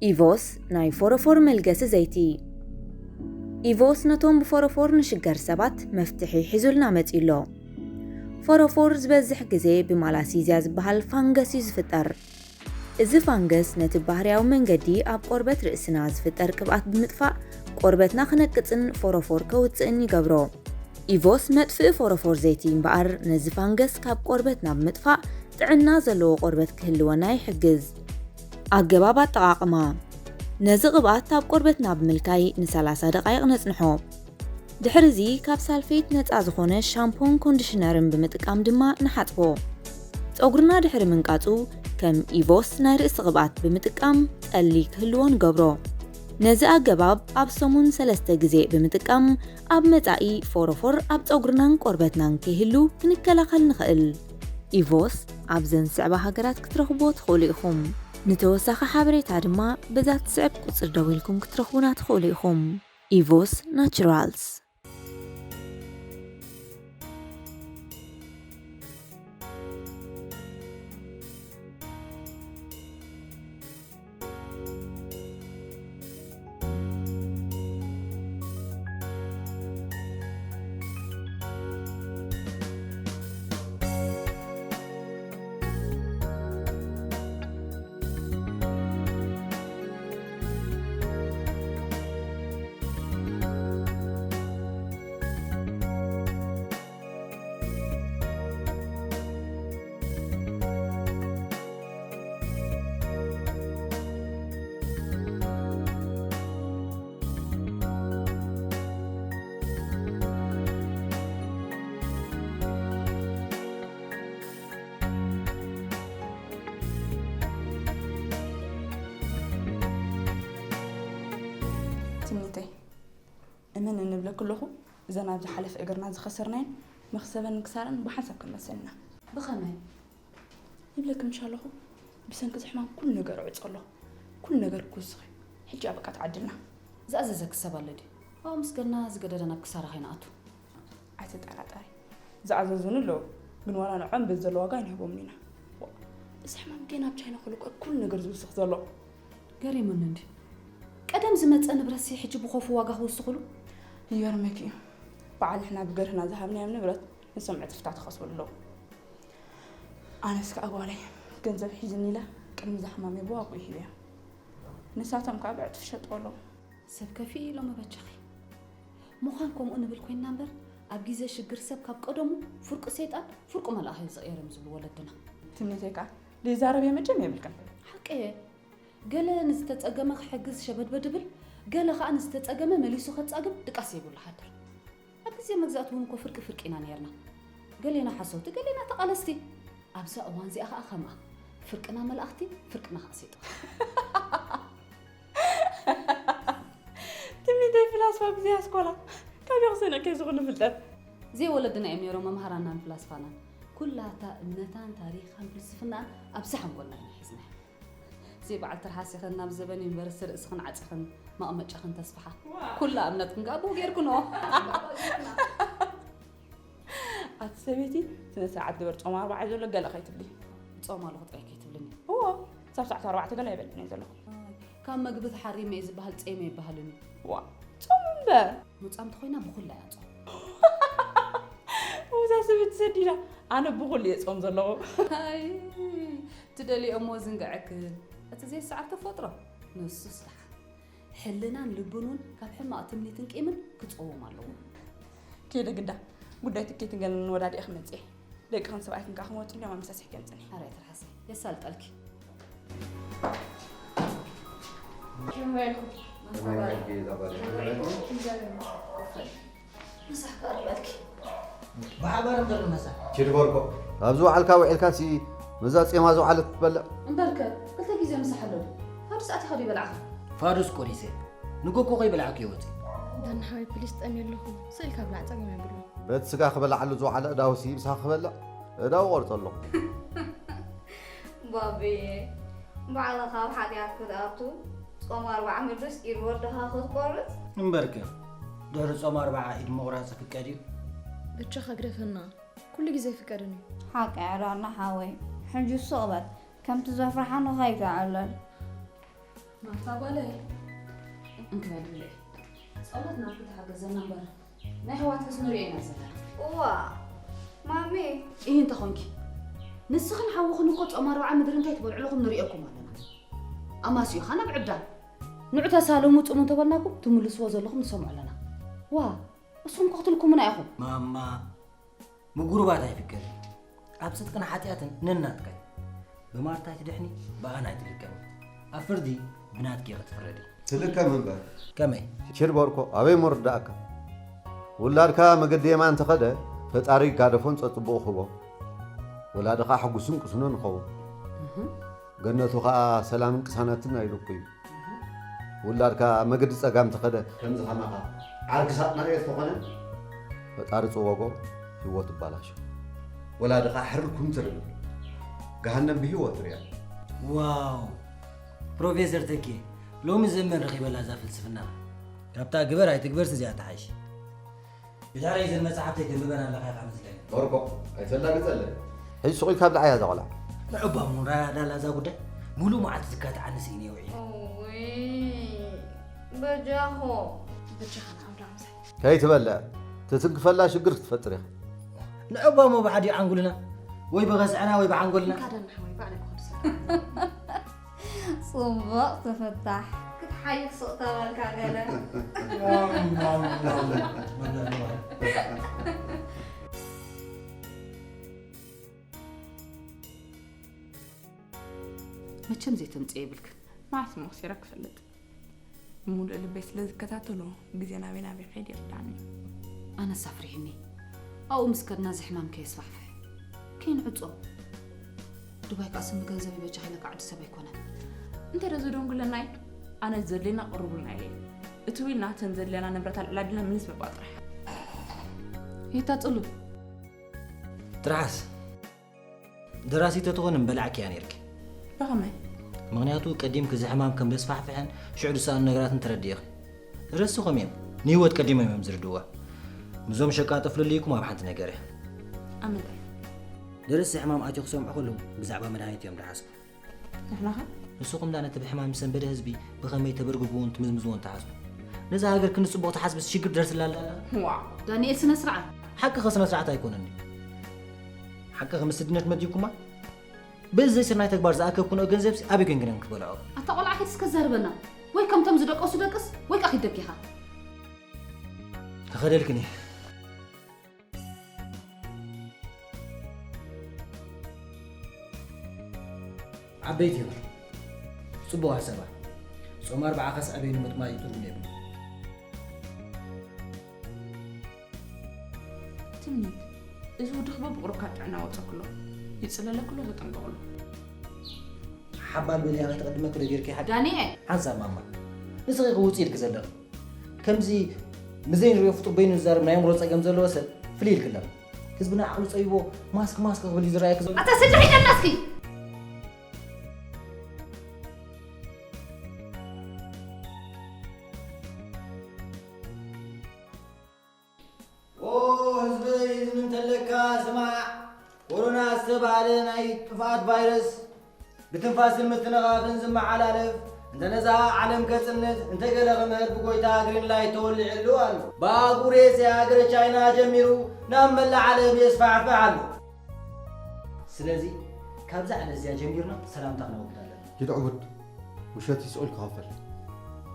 ኢቮስ ናይ ፎረፎር መልገሲ ዘይቲ። ኢቮስ ነቶም ብፎረፎር ንሽገር ሰባት መፍትሒ ሒዙልና መጺኡ ኣሎ። ፎረፎር ዝበዝሕ ግዜ ብማላሲዝያ ዝበሃል ፋንገስ እዩ ዝፍጠር። እዚ ፋንገስ ነቲ ባህርያዊ መንገዲ ኣብ ቆርበት ርእስና ዝፍጠር ቅብኣት ብምጥፋእ ቆርበትና ክነቅጽን ፎረፎር ከውጽእን ይገብሮ። ኢቮስ መጥፍኢ ፎረፎር ዘይቲ እምበኣር ነዚ ፋንገስ ካብ ቆርበትና ብምጥፋእ ጥዕና ዘለዎ ቆርበት ክህልወና ይሕግዝ። ኣገባብ ኣጠቓቕማ። ነዚ ቅብኣት ኣብ ቆርበትና ብምልካይ ን30 ደቓይቕ ነጽንሖ። ድሕርዚ ካብ ሳልፌት ነጻ ዝኾነ ሻምፖን ኮንዲሽነርን ብምጥቃም ድማ ንሓጽቦ። ጸጉርና ድሕሪ ምንቃጹ ከም ኢቮስ ናይ ርእሲ ቅብኣት ብምጥቃም ጠሊ ክህልዎ ንገብሮ። ነዚ ኣገባብ ኣብ ሰሙን ሰለስተ ግዜ ብምጥቃም ኣብ መጻኢ ፎሮፎር ኣብ ጸጉርናን ቆርበትናን ከይህሉ ክንከላኸል ንኽእል። ኢቮስ ኣብዘን ዝስዕባ ሃገራት ክትረኽብዎ ትኽእሉ ኢኹም። ንተወሳኺ ሓበሬታ ድማ በዛ ትስዕብ ቁጽሪ ደዊልኩም ክትረኽቡና ትኽእሉ ኢኹም። ኢቮስ ናቹራልስ። ትምኒተይ፣ እመን እንብለኪ ኣለኹ፣ እዘን ኣብ ዝሓለፈ እግርና ዝኸሰርናየን መኽሰበን ክሳረን ብሓንሳብ ክንመልሰን ኢና። ብኸመይ? ይብለኪ ምሽ ኣለኹ፣ ብሰንኪ እዚ ሕማም ኩሉ ነገር ዕጾ ኣሎ። ኩሉ ነገር ክውስኽ እዩ። ሕጂ ኣበቃ ተዓድልና። ዝኣዘዘኪ ሰብ ኣሎ ድዩ? ኣብኡ ምስ ገና ዝገደደ ናብ ክሳራ ከይንኣቱ። ኣይትጠራጠሪ። ዝኣዘዙኒ ኣለዉ፣ ግን ዋላ ንዖም በዚ ዘሎ ዋጋ ኣይንህቦምን ኢና። ዋ፣ እዚ ሕማም ገና ኣብ ቻይና ከሎ እኮ ኩሉ ነገር ዝውስኽ ዘሎ። ገሪሙኒ እንዲ። ቀደም ዝመጸ ንብረትሲ ሕጂ ብኾፉ ዋጋ ክውስኽሉ? ይገርመኪ እዩ። በዓል ንሕና ብገርህና ዝሃብናዮም ንብረት ንሶም ዕጽፍታት ይኸስብሉ ኣለዉ። ኣነስ ከኣ ጓለይ ገንዘብ ሒዝኒ ኢለ ቅድሚ እዛ ሕማመይ ብዋግኡ ሂበያ። ንሳቶም ከኣ ብዕጽፊ ይሸጥዎ ኣለዉ። ሰብ ከፊ ኢሎም መበጃኺ። ምዃን ከምኡ ንብል ኮይንና እምበር፣ ኣብ ግዜ ሽግር ሰብ ካብ ቀደሙ ፍርቁ ሰይጣን ፍርቁ መልኣኽ እዩ ዝቕየር እዮም ዝብሉ ወለድና። ትምኒተይ ከኣ ዘይዛረብ እየ መቸም የብልክን። ሓቂ እየ። ገለ ንዝተጸገመ ክሕግዝ ሸበድበድ ይብል፣ ገለ ከኣ ንዝተጸገመ መሊሱ ከጻግም ድቃስ ዘይብሉ ሓድር። ኣብ ግዜ መግዛእቲ እውን እኮ ፍርቂ ፍርቂ ኢና ነይርና። ገሌና ሓሰውቲ፣ ገሌና ተቓለስቲ። ኣብዛ እዋን እዚኣ ከኣ ከምኣ። ፍርቅና መላእኽቲ፣ ፍርቅና ከኣ ሰይጣን። ትምኒተይ ፍላስፋ ብዘይ ኣስኮላ ካበይ ክስእነኪ እዚ ኩሉ ፍልጠት? ዘይወለድና እዮም ነይሮም መምሃራናን ፍላስፋናን። ኩላታ እምነታን ታሪኻን ፍልስፍናን ኣብዚ ሓንጎልና ኢና ሒዝናዮ። ዘይ በዓል ትርሓስ ኢኸን ናብ ዘበን ዩኒቨርሲቲ ርእስኽን ዓጺኽን መቐመጫኽን ተስፍሓ። ዋው። ኩላ እምነትክን ከኣ ብኡ ጌርክንኦ። ኣቲ ሰበይቲ፣ ስነ ስርዓት ግበር፣ ጾም ኣርብዓ እዩ ዘሎ፣ ገለ ከይትብሊ። ጾም ኣለኹ ጥራይ ከይትብልኒ። እዎ፣ ክሳብ ሰዓት ኣርባዕተ ገለ ኣይበልዕን እየ ዘለኹ። ኣይ፣ ካብ መግቢ ተሓሪመ እየ ዝበሃል ጼመ ኣይበሃልን እዩ። ዋ፣ ጾም እምበር። መጻምቲ ኮይና ብኹላ እያ ጾም። እዛ ሰበይቲ ሰዲዳ፣ ኣነ ብኹሉ እየ ጾም ዘለኹ። ኣይ፣ ትደልዮ እሞ ዝንግዐክን፣ እቲ ዘይሰዓር ተፈጥሮ፣ ንሱስ ደሓን። ሕልናን ልብን እውን ካብ ሕማቕ ትምኒትን ቂምን ክጸዎም ኣለዎ። ከይደ ግዳ፣ ጉዳይ ትኬትን ገለን ወዳዲኤ ክመጽእ እየ። ደቅኽን ሰብኣይክን ከኣ ክመጹ እንድዮም፣ ኣመሳሲሕኪ ኣምጽኒ። ኣረ ኣይትርሓሲ፣ የሳልጠልኪ። ምሳሕ ክቐርበልኪ። ብሓባር እምበር ምሳሕ። ቺድ ቦርኮ። ኣብ ዝወዓልካ ውዒልካሲ፣ በዛ ጼማ ዝወዓለት ትበልዕ። እምበርከ፣ ክልተ ግዜ ምሳሕ ኣሎ። ካብ ሰዓት ኢኻ ዶ ይበላዕካ? ፋዱስ ቆሪሰ። ንጎ እኮ ከይበላዕኩ ይወጽእ። ዳኒ ሓወይ፣ ፕሊስ፣ ጠምየ ኣለኹ። ስቕ ኢልካ ብላዕ፣ ጸገም የብሉን። በቲ ስጋ ክበልዓሉ ዝወዓለ እዳውሲ ምሳኻ ክበልዕ እዳው ቆርጸ ኣለኹ። ባብየ፣ ባዕልኻ ኣብ ሓጢኣት ክትኣቱ፣ ጾም ኣርብዓ ምድርስ ኢድ ወድኻ ክትቆርጽ? እምበርከ፣ ድሕሪ ጾም ኣርብዓ ኢድ ምቑራጽ ይፍቀድ እዩ? በጃኻ ግደፈና፣ ኩሉ ግዜ ኣይፍቀድን እዩ። ሓቂ ዕዳና ሓወይ፣ ሕጂ ስቕ በል፣ ከምቲ ዘፍርሓኒ ከይትዕለል። ማርታ ጓለይ፣ እንክበድልይ ጸሎት ናብቲ ተሓገዘና እምበር ናይ ኣሕዋትክስ ንሪኦ ኢና ዘለና። እዋ ማሜ። ኢሂ እንተኾንኪ፣ ንስኽን ሓውኽን እኮ ጾም ኣርብዓ ምድሪ እንታይ ትበልዑ ኣለኹም ንሪኦኩም ኣለና። ኣማስዩኻ ናብ ዕብዳን። ንዑ ተሳለሙ ጽሙ እንተበልናኩም ትምልስዎ ዘለኹም ንሰምዖ ኣለና። ዋ፣ እሱኹም ከኽትልኩምና ኢኹም። ማማ፣ ምጉርባት ኣይፍቀድን። ኣብ ጽድቅን ሓጢኣትን ነናትካ እዩ። ብማርታ ኣይትድሕኒ፣ ብኣና ኣይትልከሚ። ኣብ ፍርዲ ብናትኪ ኢኺ ትፍረዲ። ትልከም እምበር። ከመይ? ችርበርኮ ኣበይ ምርዳእካ? ውላድካ መገዲ የማን እንተኸደ፣ ፈጣሪ ጋደፎን ጸጽብቑ ክህቦ። ወላድኻ ሕጉስን ቅሱንን ይኸውን። እህ። ገነቱ ኸኣ ሰላምን ቅሳነትን ኣይልኩ እዩ። ውላድካ መገዲ ጸጋም ተኸደ፣ ከምዚ ከማኻ ዓርኪ ሳጥናኤል ተኾነ፣ ፈጣሪ ጽወጎ፣ ህይወት ይባላሾ። ወላድኻ ሕርኩም ትርብል፣ ገሃነም ብህይወት ርያ። ዋው! ፕሮፌሰር ተኬ፣ ሎሚ ዘመን ረኺበላ እዛ ፍልስፍና። ካብታ ግበር ኣይትግበርስ እዚኣ ትሓይሽ። ብድሕረይ ዘን መጽሓፍተይ ተንብበን ኣለኻ ኢኻ መስለኒ። ወርቆ፣ ኣይተላግጸለን። ሕጂ ስቕ ኢልካ ብልዓያ እዛ ቆልዓ። ንዕባ ሙራ ዳላ እዛ ጉዳይ ሙሉእ መዓልቲ ዝካትዓኒ ስኢነ ውዒለ። እውይ፣ በጃኹ። በጃኻ ንዓውዳ ምሳይ። ከይትበልዕ፣ ትትንክፈላ ሽግር ክትፈጥር ኢኻ። ንዕባ እሞ ብሓዲ ዓንጉልና፣ ወይ ብኸስዐና ወይ ብዓንጎልና። እንካ ደህና ሓወይ፣ ባዕለይ ክኸዱ ሰላም። ጽቡቕ ትፍታሕ። ክትሓይኽ ሱቕ ተበልካ ገለ። መቸም ዘይተምጽእ የብልክን። መዓስ እሞ ክሲረ ክፈልጥ? ብምሉእ ልበይ ስለ ዝከታተሎ፣ ግዜ ናበይ ናበይ ክኸይድ ይርድኣኒ። ኣነስ ኣፍሪሕኒ። ኣብኡ ምስ ከድና እዚ ሕማም ከየስፋሕፍሕ። ከይንዕጾ። ዱባይ ከኣ ስሚ ገንዘብ ይበጃ ኢለካ ዓዲ ሰብ ኣይኮነን። እንተ ደኣ ዘደንጉለና እዩ፣ ኣነ ዘድልየና ቅርቡልና ኢለ። እትው ኢልና እተን ዘድልያና ንብረት ኣልዕላ ድና ምንስ ምባል ጥራሕ። ይታ ጽሉል። ትርሓስ። ደራሲት ተትኾኒ ምበላዕክያ ነይርኪ። ብኸመይ? ምኽንያቱ ቀዲምኪ እዚ ሕማም ከም ዘስፋሕፍሐን ሽዑ ዝሰኣኑ ነገራትን ተረዲእኺ። ረሲኾም እዮም። ንህይወት ቀዲሞም እዮም ዝርድእዋ። ምስዞም ሸቃጦ ፍልልይኩም ኣብ ሓንቲ ነገር እያ። ኣብ ምንታይ? ደረስቲ ሕማም ኣትዮ ክሰምዑ ከለዉ ብዛዕባ መድሃኒት እዮም ዝሓስቡ። ንሕና ኸ? ንስኹም ደኣ ነቲ ብሕማም ዝሰንበደ ህዝቢ ብኸመይ ተበርግግዎን ትምዝምዝዎን ትሓስቡ? ነዛ ሃገር ክንዲ ጽቡቕ ትሓስብስ ሽግር ደርስላ ኣላ? ዋው! ዳንኤል ስነ ስርዓት። ሓቅኸ ስነ ስርዓት ኣይኮነን ድዩ? ሓቅኸ ምስ ስድነት መዲብኩማ? በዚ ዘይስርናይ ተግባር ዝኣከብኩንኦ ገንዘብሲ ኣበይ ኮይንክን ክትበልዖ? ኣታ ቆልዓ ኪድ እስከ ዘርበና። ወይ ከምቶም ዝደቀሱ ደቅስ፣ ወይ ከኣ ኪድ ደቂኻ። ክኸደልክን እየ። ዓበይቲ እዮም። ጽቡቕ ሓሳባ። ጾም ኣርብዓ ከስዕበኒ ምጥማይ ትርጉም የብሉን። ትምኒት፣ እዚ ወድኺ በብቕሩብ ካብ ጥዕና ወጸ ክሎ፣ ይጽለለ ክሎ ተጠንቀቕሉ። ሓባል በሊ ኣነ ተቐድመኪ ዶ ጌርኪ ሓቂ? ዳንኤል! ሓንሳብ ማማ። ንስኺ ክውጽእ ኢልኪ ዘለኺ። ከምዚ ንዘይንሪኦ ፍጡር በይኑ ዝዛረብ ናይ ኣእምሮ ጸገም ዘለዎ ሰብ ፍልይ ኢልኪ ኣለኺ። ህዝብና ዓቕሉ ጸቢቦ ማስክ ማስክ ክብል እዩ ዝረኣየኪ ዘሎ። ኣታ ስድሪ ሒደና እስኪ! ኦ ህዝበይ፣ ዝም እንተለካ ስማዕ፣ ኮሮና ዝተባህለ ናይ ጥፍኣት ቫይረስ ብትንፋስን ምትንኻፍን ዝመሓላለፍ፣ እንተ ነዛ ዓለም ከጽንት፣ እንተ ገለ ክምህር ብጎይታ ግሪን ላይት ተወሊዕሉ ኣሎ። ብኣግኡ ሬስያ ሃገረ ቻይና ጀሚሩ ናብ መላእ ዓለም የስፋሕፍሕ ኣሎ። ስለዚ ካብዛ ዕለት እዚኣ ጀሚርና ሰላምታ ክነወግድ ኣለና። ኪድ ዕቡድ፣ ውሸት ይስቑል ክኸፈል።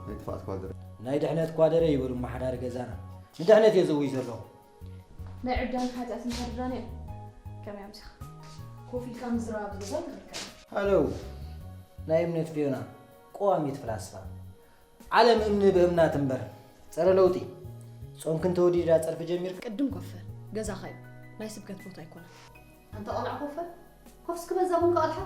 ናይ ጥፍኣት ኳድረ። ናይ ድሕነት ኳደረ ይበሉ ኣመሓዳሪ ገዛና። ንድሕነት እየ ዘውይ ዘለኹ። ናይ ዕብዳን ሓጢኣት እንተድራን እዮም። ከመይ ኣምሲኻ? ኮፍ ኢልካ ምዝራብ ዝገዛ ይኽልከል። ሃለው፣ ናይ እምነት ፊዮና፣ ቀዋሚት ፍላስፋ። ዓለም እምኒ ብእምና ትንበር። ጸረ ለውጢ። ጾምክን ተወዲዳ ጸርፊ ጀሚርካ? ቅድም ኮፍ፣ ገዛኻ እዩ። ናይ ስብከት ቦታ ኣይኮነን። ኣንታ ቆልዓ ኮፍ በል። ኮፍ እስኪ በዛ ቡን ከቐድሓ።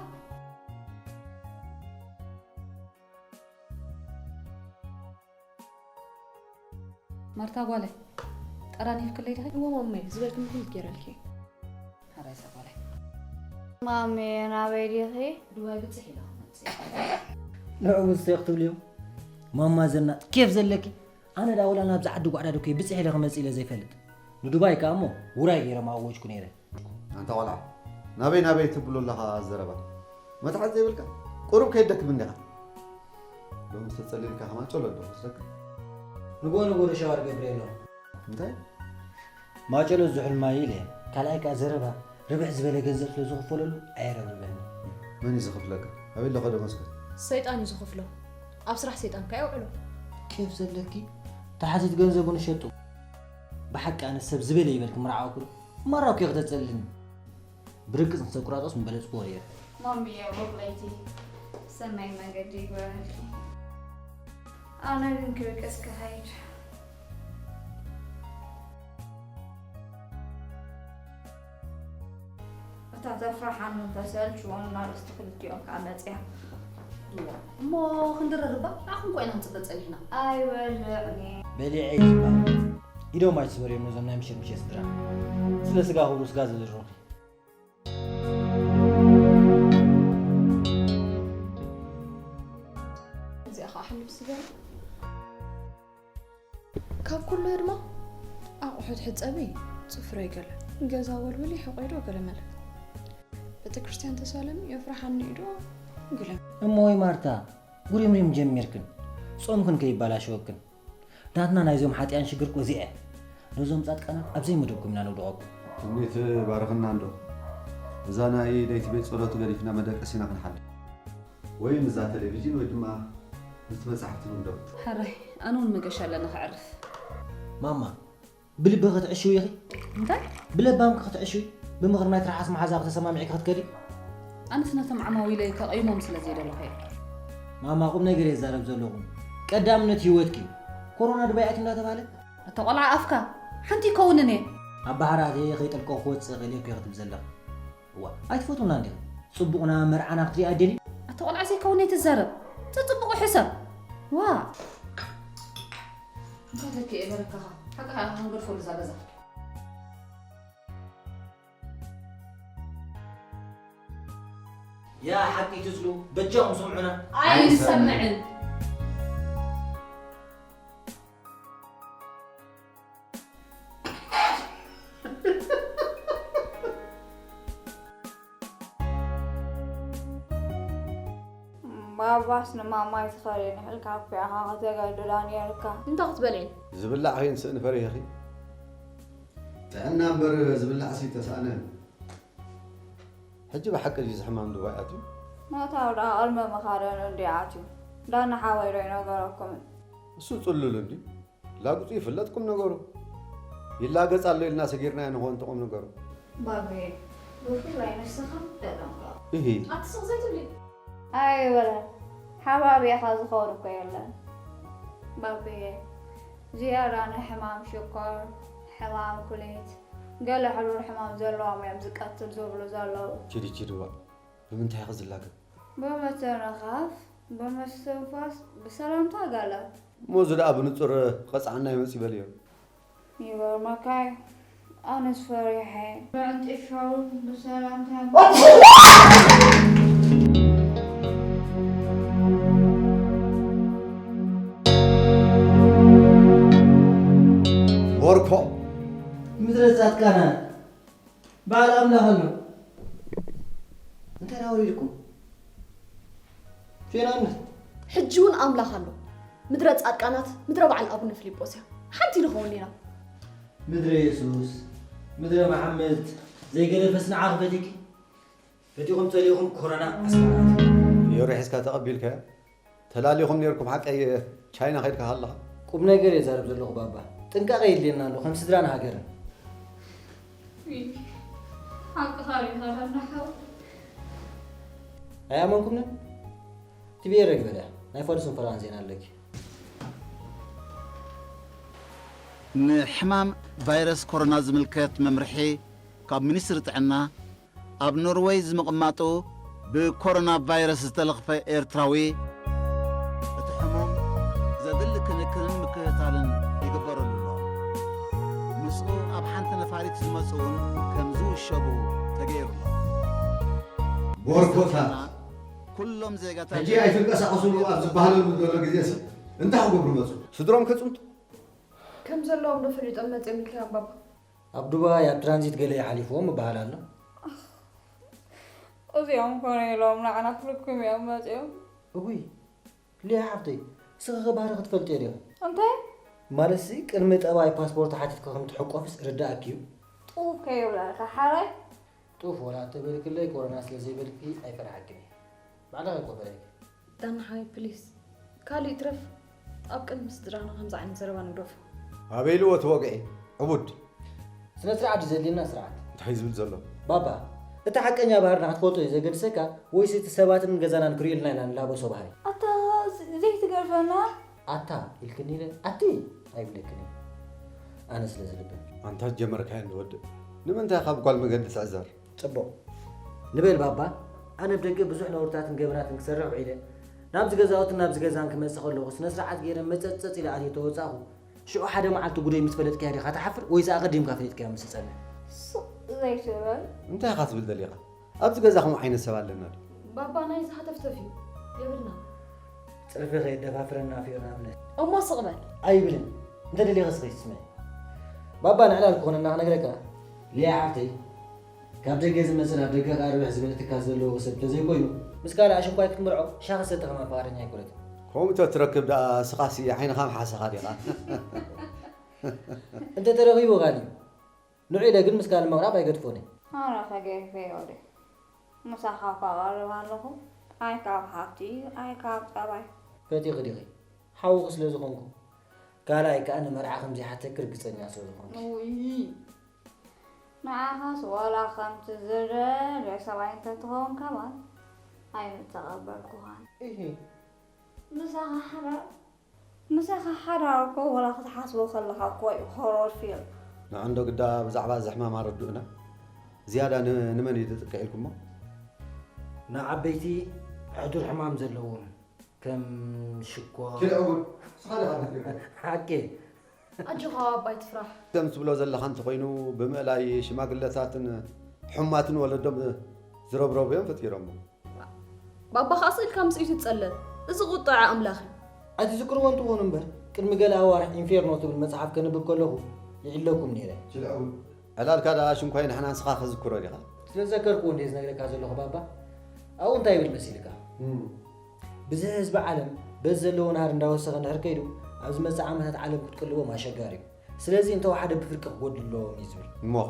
ማርታ ጓለይ፣ ጠራኒፍክለይ ዲኺ? እወ ማማይ፣ ዝበልክኒ ኩሉ ገይረልኪ። ሕራይ እዛ ጓለይ። ማሜ፣ ናበይ ዲኺ? ዱባይ ብጽሕ ኢለ ክመጽእ። ንዑ ውስተ ክትብልዮም? ማማ ዘናጥ፣ ኬፍ ዘለኪ። ኣነ ዳ ወላ ናብዚ ዓዲ ጓዕዳ ዶ ከይ ብጽሕ ኢለ ክመጽእ ኢለ ዘይፈልጥ። ንዱባይ ከኣ እሞ ውራይ ገይረ ምኣወጅኩ ነይረ። ኣንታ ቆልዓ፣ ናበይ ናበይ ትብሎ ኣለኻ ዘረባ? መትሓዚ ዘይብልካ? ቁሩብ ከይደክም እንዲኻ። ምስ ተጸሊልካ ከማን ጨሎ ኣለኹ መስለካ። ንጎ ንጎ ዶ ሻወር ገብረ የለኹ። እንታይ? ማጨሎ ዝሑል ማይ ኢለ። ካልኣይ ከኣ ዘረባ ርብሕ ዝበለ ገንዘብ ስለ ዝኽፈለሉ ኣየረብርበኒ። መን እዩ ዝኽፍለካ? ኣበይ ኣለኻ ዶ መስገን? ሰይጣን እዩ ዝኽፍሎ። ኣብ ስራሕ ሰይጣን ከ የውዕሎ። ኬፍ ዘለኪ? ተሓቲት ገንዘቡ ንሸጡ። ብሓቂ ኣነ ሰብ ዝበለ ይበልኪ ምርዓውኩ ዶ? ማራኩ እየ ክተጸልኒ። ብርግጽ ምስ ተቁራጦስ ምበለጽኩዎ ነይረ። ማሚየ ሩቕ ለይቲ ሰናይ መንገዲ ይግበረልኪ። ኣነ ግን ክብቅስ ክኸይድ። እታ ተፍርሓንን ተሰልችዎን ኣርእስቲ ክልቲኦም ከኣ መጽያ። እሞ ክንድረርባ ንዓኹም ኮይና ክንጽበ ጸኒሕና። ኣይበልዕን እየ። በሊዐ እዩ ዝበሃል። ኢዶም ኣይትስበርዮም ነዞም ናይ ምሸት ምሸት ስድራ። ስለ ስጋ ክብሉ ስጋ ዝድርኹ። እዚኣ ኸዓ ሕልብ ስጋ። ካብ ኩሉ ድማ ኣቑሑት ሕጸቢ፣ ጽፍረይ ገለ፣ ገዛ ወልውሊ ሕቆይ ዶ ገለ መለ። ቤተክርስትያን ተሳለሚ የፍርሓኒ እዩ ዶ ገለ። እሞ ወይ ማርታ፣ ጉሪምሪም ጀሚርክን። ጾምክን ከይባላሸወክን። ናትና ናይዞም ሓጢኣን ሽግር እኮ እዚኣ እያ። ነዞም ጻድቃናት ኣብ ዘይመደብኩም ኢና ነውድቐኩም። ትምኒት ባርኽና እንዶ። እዛ ናይ ለይቲ ቤት ጸሎት ገዲፍና መደቀሲና ክንሓድር። ወይ ምስዛ ቴሌቪዥን ወይ ድማ ምስቲ መጻሕፍቲ ንግደፉ። ሕራይ፣ ኣነ እውን መገሻ ኣለኒ ከዕርፍ። ማማ፣ ብልቢ ክትዕሽዊ ኢኺ? እንታይ? ብለባምኪ ክትዕሽዊ? ብምኽሪ ናይ ትርሓስ መሓዛኺ ተሰማሚዕኪ ክትከዲ? ኣነስ ነቶም ዓማዊለይ ከቐይሞም ስለ ዘይደለኹ እየ። ማማ፣ ቁም ነገር እየ ዝዛረብ ዘለኹ። ቀዳምነት ህይወትኪ እዩ። ኮሮና ድባይ ኣትዩ እንዳተባህለ? ኣታ ቆልዓ ኣፍካ፣ ሓንቲ ይከውንን እየ። ኣብ ባሕሪ ኣትየ ከይጠልቀኹ ክወጽእ እኽእል እየ እኮ ክትብል ዘለኺ። እዋ፣ ኣይትፈትውና እንዲኺ? ጽቡቕና መርዓና ክትሪኣ ኣደሊ? ኣታ ቆልዓ ዘይከውን ኣይትዛረብ። ተጽቡቑ ሕሰብ። ዋ። እንታይ ተኪ እየ በረካኻ? ሓቂ ሓቂ ክንገድፈሉ እዛ ገዛ። ያ ሓቂ ትዝሉ፣ በጃኹም ስምዑና። ኣይንሰምዕን። ባባስ ንማማ ኣይትኸድን ኢልካ እኮ ኢኻ ከተገድዳ ነይርካ። እንታይ ክትበልዒ? ዝብላዕ ከይንስእን ፈሪህኺ? ጥዕና እምበር ዝብላዕሲ ተሳእነን። ሕጂ ብሓቂ ድዩ እዚ ሕማም ዱባይ ኣትዩ? ናታው ደኣ ቅድሚ ምኻደኑ እንድዩ ኣትዩ። ዳና ሓወይ ዶ ኣይነገረኩምን? እሱ ጽሉል እንድዩ። ላግጹ ይፍለጥ ቁም ነገሩ። ይላገጽ ኣሎ ኢልና ሰጊርናዮ ንኾን እቲ ቁም ነገሩ። ባቤ፣ ብፍላይ ንስኻ ተጠንቀቕ። እሂ። ኣቲ ስቕ ዘይትብሊ። ኣይበለን። ሓባቢኻ ዝኸውን እኮ የለን። ባቤ፣ ዝያዳ ንሕማም ሽኮር፣ ሕማም ኩሊት፣ ገለ ሕሩር ሕማም ዘለዎም እዮም ዝቀትል ዝብሉ ዘለዉ። ችዲ ችዲ ዋ፣ ብምንታይ ኢኺ ዝላገብ? ብምትንኻፍ፣ ብምስትንፋስ፣ ብሰላምታ ገለ። እሞ እዚ ደኣ ብንጹር ቀጽዓና ይመጽእ በልዮ። ይገርመካ እዩ። ኣነስ ፈሪሐ። ብዕንጥሻው ብሰላምታ ቦርኮ። ምድረ ጻድቃና በዓል ኣምላኽ ኣሎ። እንታይ ደኣ ወሪድኩም? ፌናነት። ሕጂ እውን ኣምላኽ ኣሎ። ምድረ ጻድቃናት፣ ምድረ በዓል ኣቡነ ፊልጶስ እያ። ሓንቲ ንኸውን ኢና። ምድረ የሱስ፣ ምድረ መሓመድ፣ ዘይገደፈስ ንዓኺ ፈቲኪ። ፈቲኹም ጸሊኹም ኮሮና ኣስመራ ኣትዩ። ዮሪ ሒዝካ ተቐቢልካዮ? ተላሊኹም ነይርኩም ሓቀይ ቻይና ከይድካ ከለኻ? ቁም ነገር እየ ዛረብ ዘለኹ ባባ። ጥንቃቐ የድልየና ኣሎ፣ ከም ስድራን ሃገርን። ሓቅኻ ሪኢኻ ዳና ሓው። ኣይኣመንኩምንን? ቲቪ ኤረ ግበርያ፣ ናይ ፋዱስን ፈረቓን ዜና ኣለኪ። ንሕማም ቫይረስ ኮሮና ዝምልከት መምርሒ ካብ ሚኒስትሪ ጥዕና ኣብ ኖርወይ ዝምቕማጡ ብኮሮና ቫይረስ ዝተለኽፈ ኤርትራዊ እቲ ሕሙም ዘድሊ ክንክንን ምክትታልን ይግበረሉ ኣሎ። ምስኡ ኣብ ሓንቲ ነፋሪት ዝመጹ እውን ከም ዝውሸቡ ተገይሩ ኣሎ። ቦርኮታት። ኩሎም ዜጋታት ሕጂ ኣይትንቀሳቐሱሉ ኣብ ዝበሃለሉ ዘሎ ግዜስ እንታይ ክገብሩ መጹ? ስድሮም ከጽንቱ? ከም ዘለዎም ዶ ፈሊጦም መጺኦም ኢልካ ባባ? ኣብ ዱባይ ኣብ ትራንዚት ገለ ይሓሊፍዎም ይበሃል ኣሎ። እዚኦም ኮነ ኢሎም ንዓና ክልኩም እዮም መጺኦም። እውይ፣ ሊያ ሓፍተይ፣ እስኺ ኸ ባህሪ ክትፈልጥዮ ዲኺ? እንታይ? ማለትሲ ቅድሚ ጠባይ ፓስፖርት ሓቲትኪ ከም ትሕቆፍስ ርዳእኪ እዩ። ጡፍ ከይብላልካ ሓራይ። ጡፍ ወላ ተበልክለይ፣ ኮሮና ስለ ዘይበልኪ ኣይፈርሓክን እየ። ባዕልኺ እኮ ፈለይኪ። ዳና ሓወይ፣ ፕሊስ፣ ካልእ ይትረፍ ኣብ ቅድሚ ስድራና ከምዚ ዓይነት ዘረባ ንግደፎ። ኣበይ ኢልዎ እቲ ወግዒ? ዕቡድ። ስነ ስርዓት እዩ ዘድልየና፣ ስርዓት። እንታይ ዝብል ዘሎ? ባባ፣ እቲ ሓቀኛ ባህርና ክትፈልጦ እዩ ዘገድሰካ፣ ወይስ እቲ ሰባትን ገዛናን ክርእዩልና ኢና ንላበሶ ባህሪ? ኣታ፣ ዘይትገርፈና? ኣታ ኢልክኒ ኢለ ኣቲ ኣይብለክን እየ። ኣነ ስለ ዝልብን። ኣንታ ጀመርካዮ እንዶ ወድእ። ንምንታይ ካብ ጓል መገዲ ትዕዘር? ጽቡቕ። ንበል ባባ፣ ኣነ ብደገ ብዙሕ ነውርታትን ገበናትን ክሰርሕ ውዒለ፣ ናብዚ ገዛውትን ናብዚ ገዛን ክመጽእ ከለኹ ስነ ስርዓት ገይረ መጸጸጽ ኢለ ኣትየ ተወጻእኹ። ሽዑ ሓደ መዓልቲ ጉደይ ምስ ፈለጥካያ ዲኻ ትሓፍር ወይስ ኣቐዲምካ ፈሊጥካዮ ምስ ትጸንሕ? ስቕ ዘይትብል። እንታይ ኢኻ ትብል ደሊኻ? ኣብዚ ገዛ ከምኡ ዓይነት ሰብ ኣለና ድዩ? ባባ ናይዚ ሃተፍተፍ እዩ፣ የብልና። ጽርፊ ከየደፋፍረና ፍዮና እምነት። እሞ ስቕ በል። ኣይብልን። እንተ ደሊኺ ስኺ ስምዒ። ባባ ንዕላል ክኾነና ክነግረካ። ሊያ ሓፍተይ፣ ካብ ደገ ዝመጽእ ናብ ደገ ከኣ ርብሕ ዝበለ ትካል ዘለዎ ሰብ እንተዘይኮይኑ፣ ምስ ካልእ ኣሽንኳይ ክትምርዖ ሻሂ ክሰቲ ከማን ፍቓደኛ ኣይኮነትን። ከምኡ ተትረክብ ደኣ ስኻሲ ዓይንኻ ምሓሰኻ ዲኻ? እንተ ተረኺቡ ቃል እዩ። ንዑ ኢለ ግን ምስ ካልእ ምቕራብ ኣይገድፎን እየ። ኣረ ከገይፈዮ ድዩ? ምሳኻ እኳ እቐርብ ኣለኹ። ኣይ ካብ ሃብቲ፣ ኣይ ካብ ጠባይ። ፈቲኺ ዲኺ? ሓውኺ ስለ ዝኾንኩ። ካልኣይ ከኣ ንመርዓ ከም ዘይሓተኪ ርግጸኛ ስለ ዝኾንኩ። ውይ! ንዓኻስ ዋላ ከምቲ ዝደልዮ ሰብኣይ እንተትኸውን ከማን ኣይምተቐበልኩኻን። እሂ። ምሳኻ ሓዳር፣ ምሳኻ ሓዳር እኮ ዋላ ክትሓስቦ ከለኻ እኮ እዩ ሆሮር ፊልም። ንዓንዶ ግዳ ብዛዕባ እዚ ሕማም ኣረድኡና። ዝያዳ ን-፣ ንመን እዩ ዘጥቅዕ ኢልኩሞ? ንዓበይቲ ሕዱር ሕማም ዘለዎም ከም ሽኮር። ኪድ ዕቡድ፣ ንስኻ ዲኻ ትነግረኒ? ሓቂ። ኣጆኻ ኣባ ኣይትፍራሕ። ከም ትብሎ ዘለኻ እንተኾይኑ ብምእላይ ሽማግለታትን ሕሙማትን ወለዶም ዝረብረቡ እዮም ፈጢሮሞ። ባባ ኸኣ ስኢልካ ምስ እዩ ትጸለ። እዚ ቁጥዐ ኣምላኽ እዩ። ኣይትዝክርዎ እንትኾኑ እምበር፣ ቅድሚ ገለ ኣዋርሕ ኢንፌርኖ ትብል መጽሓፍ ከንብብ ከለኹ ይዕለኩም ነይረ። ኪድ ዕቡድ። ዕላልካ ደኣ ሽንኳይ ንሕና ንስኻ ክዝክሮ ዲኻ? ስለ ዝዘከርክዎ እንድየ ዝነግረካ ዘለኹ ባባ። ኣብኡ እንታይ ይብል መሲልካ? እም። ብዝሒ ህዝቢ ዓለም በዚ ዘለዎ ናህሪ እንዳወሰኸ እንድሕር ከይዱ፣ ኣብ ዝመጽእ ዓመታት ዓለም ክትቅልቦም ኣሸጋሪ እዩ። ስለዚ እንተወሓደ ብፍርቂ ክጎድል ኣለዎም እዩ ዝብል። እሞኸ?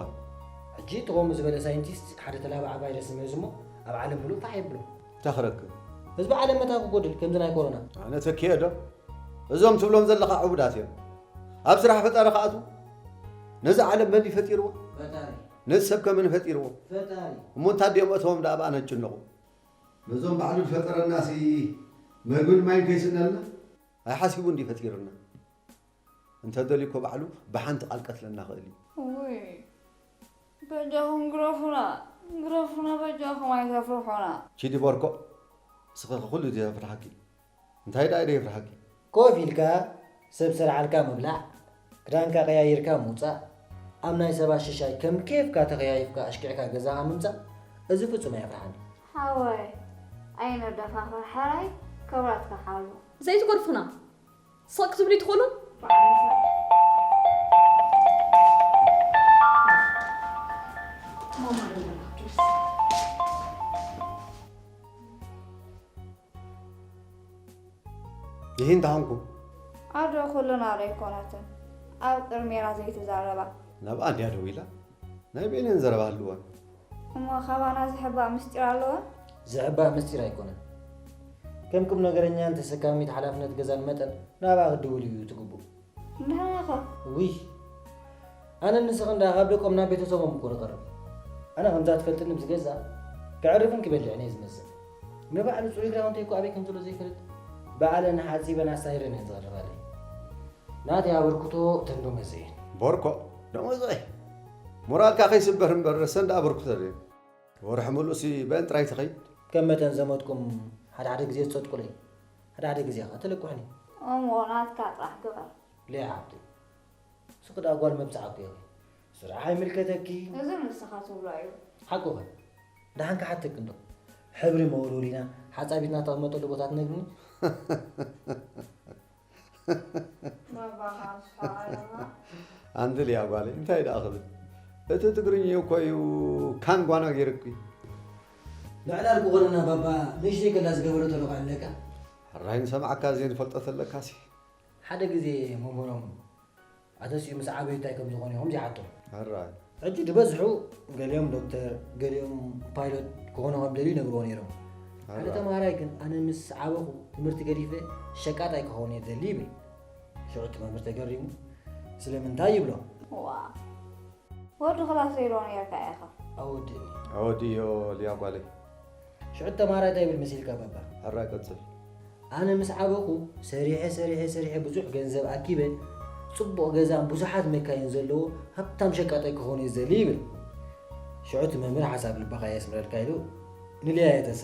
ሕጂ እቲ ከምኡ ዝበለ ሳይንቲስት ሓደ ተላባዒ ቫይረስ ይመዝ እሞ ኣብ ዓለም ምሉእ ፋሕ የብሎ። እንታይ ክረክብ? ህዝቢ ዓለም መታን ክጎድል ከምዚ ናይ ኮሮና። ኣነ ተኪኤ ዶ? እዞም ትብሎም ዘለኻ ዕቡዳት እዮም። ኣብ ስራሕ ፈጠራ ክኣትዉ? ነዚ ዓለም መን እዩ ፈጢርዎ? ፈጣሪ። ነዚ ሰብ ከ መን ፈጢርዎ? ፈጣሪ። እሞ እንታይ ድዮም እቶም ደኣ ብኣና ዝጭነቑ? ነዞም ባዕሉ ዝፈጠረናሲ መግብን ማይን ከይስእነልና? ኣይሓሲቡ እንድዩ ፈጢሩና። እንተ ደልዩ እኮ ባዕሉ ብሓንቲ ቃል ቀትለና ኽእል እዩ። ውይ፣ በጃኹም ግረፉና፣ ግረፉና በጃኹም ኣይተፍርሑና። ቺዲ ቦርኮ፣ እስኺ ኩሉ እዩ ዘፍርሓኪ። እንታይ ደኣ እዩ ዘፍርሓኪ? ኮፍ ኢልካ ሰብ ሰርዓልካ ምብላዕ፣ ክዳንካ ቀያይርካ ምውጻእ፣ ኣብ ናይ ሰባት ሽሻይ ከም ኬፍካ ተኸያይፍካ ኣሽኪዕካ ገዛኻ ምምጻእ፣ እዚ ፍጹም ኣየፍርሓኒ። ሓወይ፣ ኣይነደፋፍር፣ ሕራይ ክብረትካ ሓሉ። ዘይትገድፉና። ስቕ ክትብሉ ኣይትኽእሉን? ይህን ተሃንኩም? ኣዶ ኩልና ዶ ኣይኮነትን ኣብ ቅድሜና ዘይትዛረባ? ናብኣ እንድያ ደዊላ? ናይ በይነን ዘረባ ኣለወን። እሞ ካባና ዝሕባእ ምስጢር ኣለወን? ዝሕባእ ምስጢር ኣይኮነን። ከም ቁም ነገረኛን ተሰካሚት ሓላፍነት ገዛን መጠን ናብኣ ክትድውል እዩ ትግቡእ። ንሕና ኸ? ውይ፣ ኣነ ንስኽን ደኣ ካብ ደቆም ናብ ቤተሰቦም እኮ ንቐርብ። ኣነ ከምዛ ትፈልጥኒ ምስ ገዛ ከዕርፍን ክበልዕን እየ ዝመጽእ። ንባዕሉ ጽሩይ ክዳውንተይ እኮ ኣበይ ከም ዘሎ ዘይፈልጥ፣ ባዕለን ሓጺበን ኣሳሂረን እየን ዝቐርባለይ። ናተይ ኣበርክቶ ተንዶ መዘየን። ቦርኮ፣ ደሞዝቐይ፣ ሞራልካ ከይስበር እምበር፣ ሰንዳ ኣበርክቶ ድዩ? ወርሒ ምሉእሲ በን ጥራይ ትኸይድ? ከም መጠን ዘመትኩም ሓደ ሓደ ግዜ ትጸድቁለይ፣ ሓደ ሓደ ግዜ ኸኣ ትልቅሑኒ። እሞ ናትካ ጥራሕ ግበር። ሊያ ሓብተይ፣ ስቕ ደኣ ጓል መብጽዓ እኮ ኢኺ። ስራሕ ኣይምልከተኪ። እዚ ንስኻ ትብሎ እዩ። ሓቁ ኸ? ደሓን ክሓተኪ እንዶ። ሕብሪ መወልወሊና፣ ሓጻቢትና ተቐመጠሉ ቦታ ትነግርኒ? ባባ ካብ ዝፈዓለና። ኣንቲ ሊያ ጓለይ፣ እንታይ ደኣ ክብል? እቲ ትግርኛ እኮ እዩ ካንጓና ገይሩኪ። ምዕላል ክኾነና ባባ፣ ንእሽተይ ከላ ዝገበረቶ ዶ ክዕለካ? ሕራይ ንሰምዓካ፣ ዘይንፈልጦ ተለካሲ። ሓደ ግዜ መምህሮም ኣተሲኡ ምስ ዓበዩ እንታይ ከም ዝኾኑ ኢኹም ዘይሓቶም። ሕራይ። ሕጂ ዝበዝሑ ገሊኦም ዶክተር፣ ገሊኦም ፓይሎት ክኾኑ ከም ደልዩ ይነግርዎ ነይሮም። ሓደ ሕራይ። ተምሃራይ ግን ኣነ ምስ ዓበኹ ትምህርቲ ገዲፈ ሸቃጣይ ክኸውን እየ ደሊ ይብል። ሽዑ እቲ መምህር ተገሪሙ፣ ስለምንታይ ይብሎ። ዋ፣ ወዲ ክላስ ዘይዶ ነርካ ኢኻ። ኣወድእኒ። ኣወድዮ ሊያ ጓለይ። ሽዑ ተማራይ እንታይ ይብል መሲልካ ባባ? ሕራይ ቀጽል። ኣነ ምስ ዓበኹ ሰሪሐ ሰሪሐ ሰሪሐ ብዙሕ ገንዘብ ኣኪበ ጽቡቕ ገዛን ብዙሓት መካይን ዘለዎ ሃብታም ሸቃጣይ ክኾን እየ ዝደሊ ይብል። ሽዑ እቲ መምህር ሓሳብ ልብኻ የስምረልካ ኢሉ ንልያ የተሳ።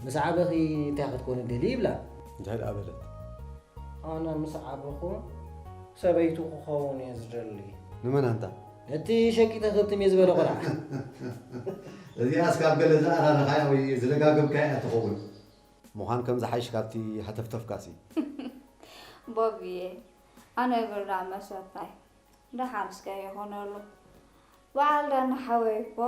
ምስ ዓበኺ እንታይ ክትኮኒ ደሊ ይብላ። እንታይ ደኣ በለት? ኣነ ምስ ዓበኹ ሰበይቱ ክኸውን እየ ዝደሊ። ንመን ኣንታ? ነቲ ሸቂጠ ክብትም እየ ዝበለ ቆልዓ። እዚኣስ ካብ ገለ ዝኣራረኻያ ወይ ዝደጋገምካያ እያ ትኸውን። ምዃን ከም ዝሓይሽ ካብቲ ሃተፍተፍካሲ። ቦብዬ፣ ኣነ ግርዳ መሰታይ። ደሓን እስከ ይኹነሉ። በዓል ዳና ሓወይ እኮ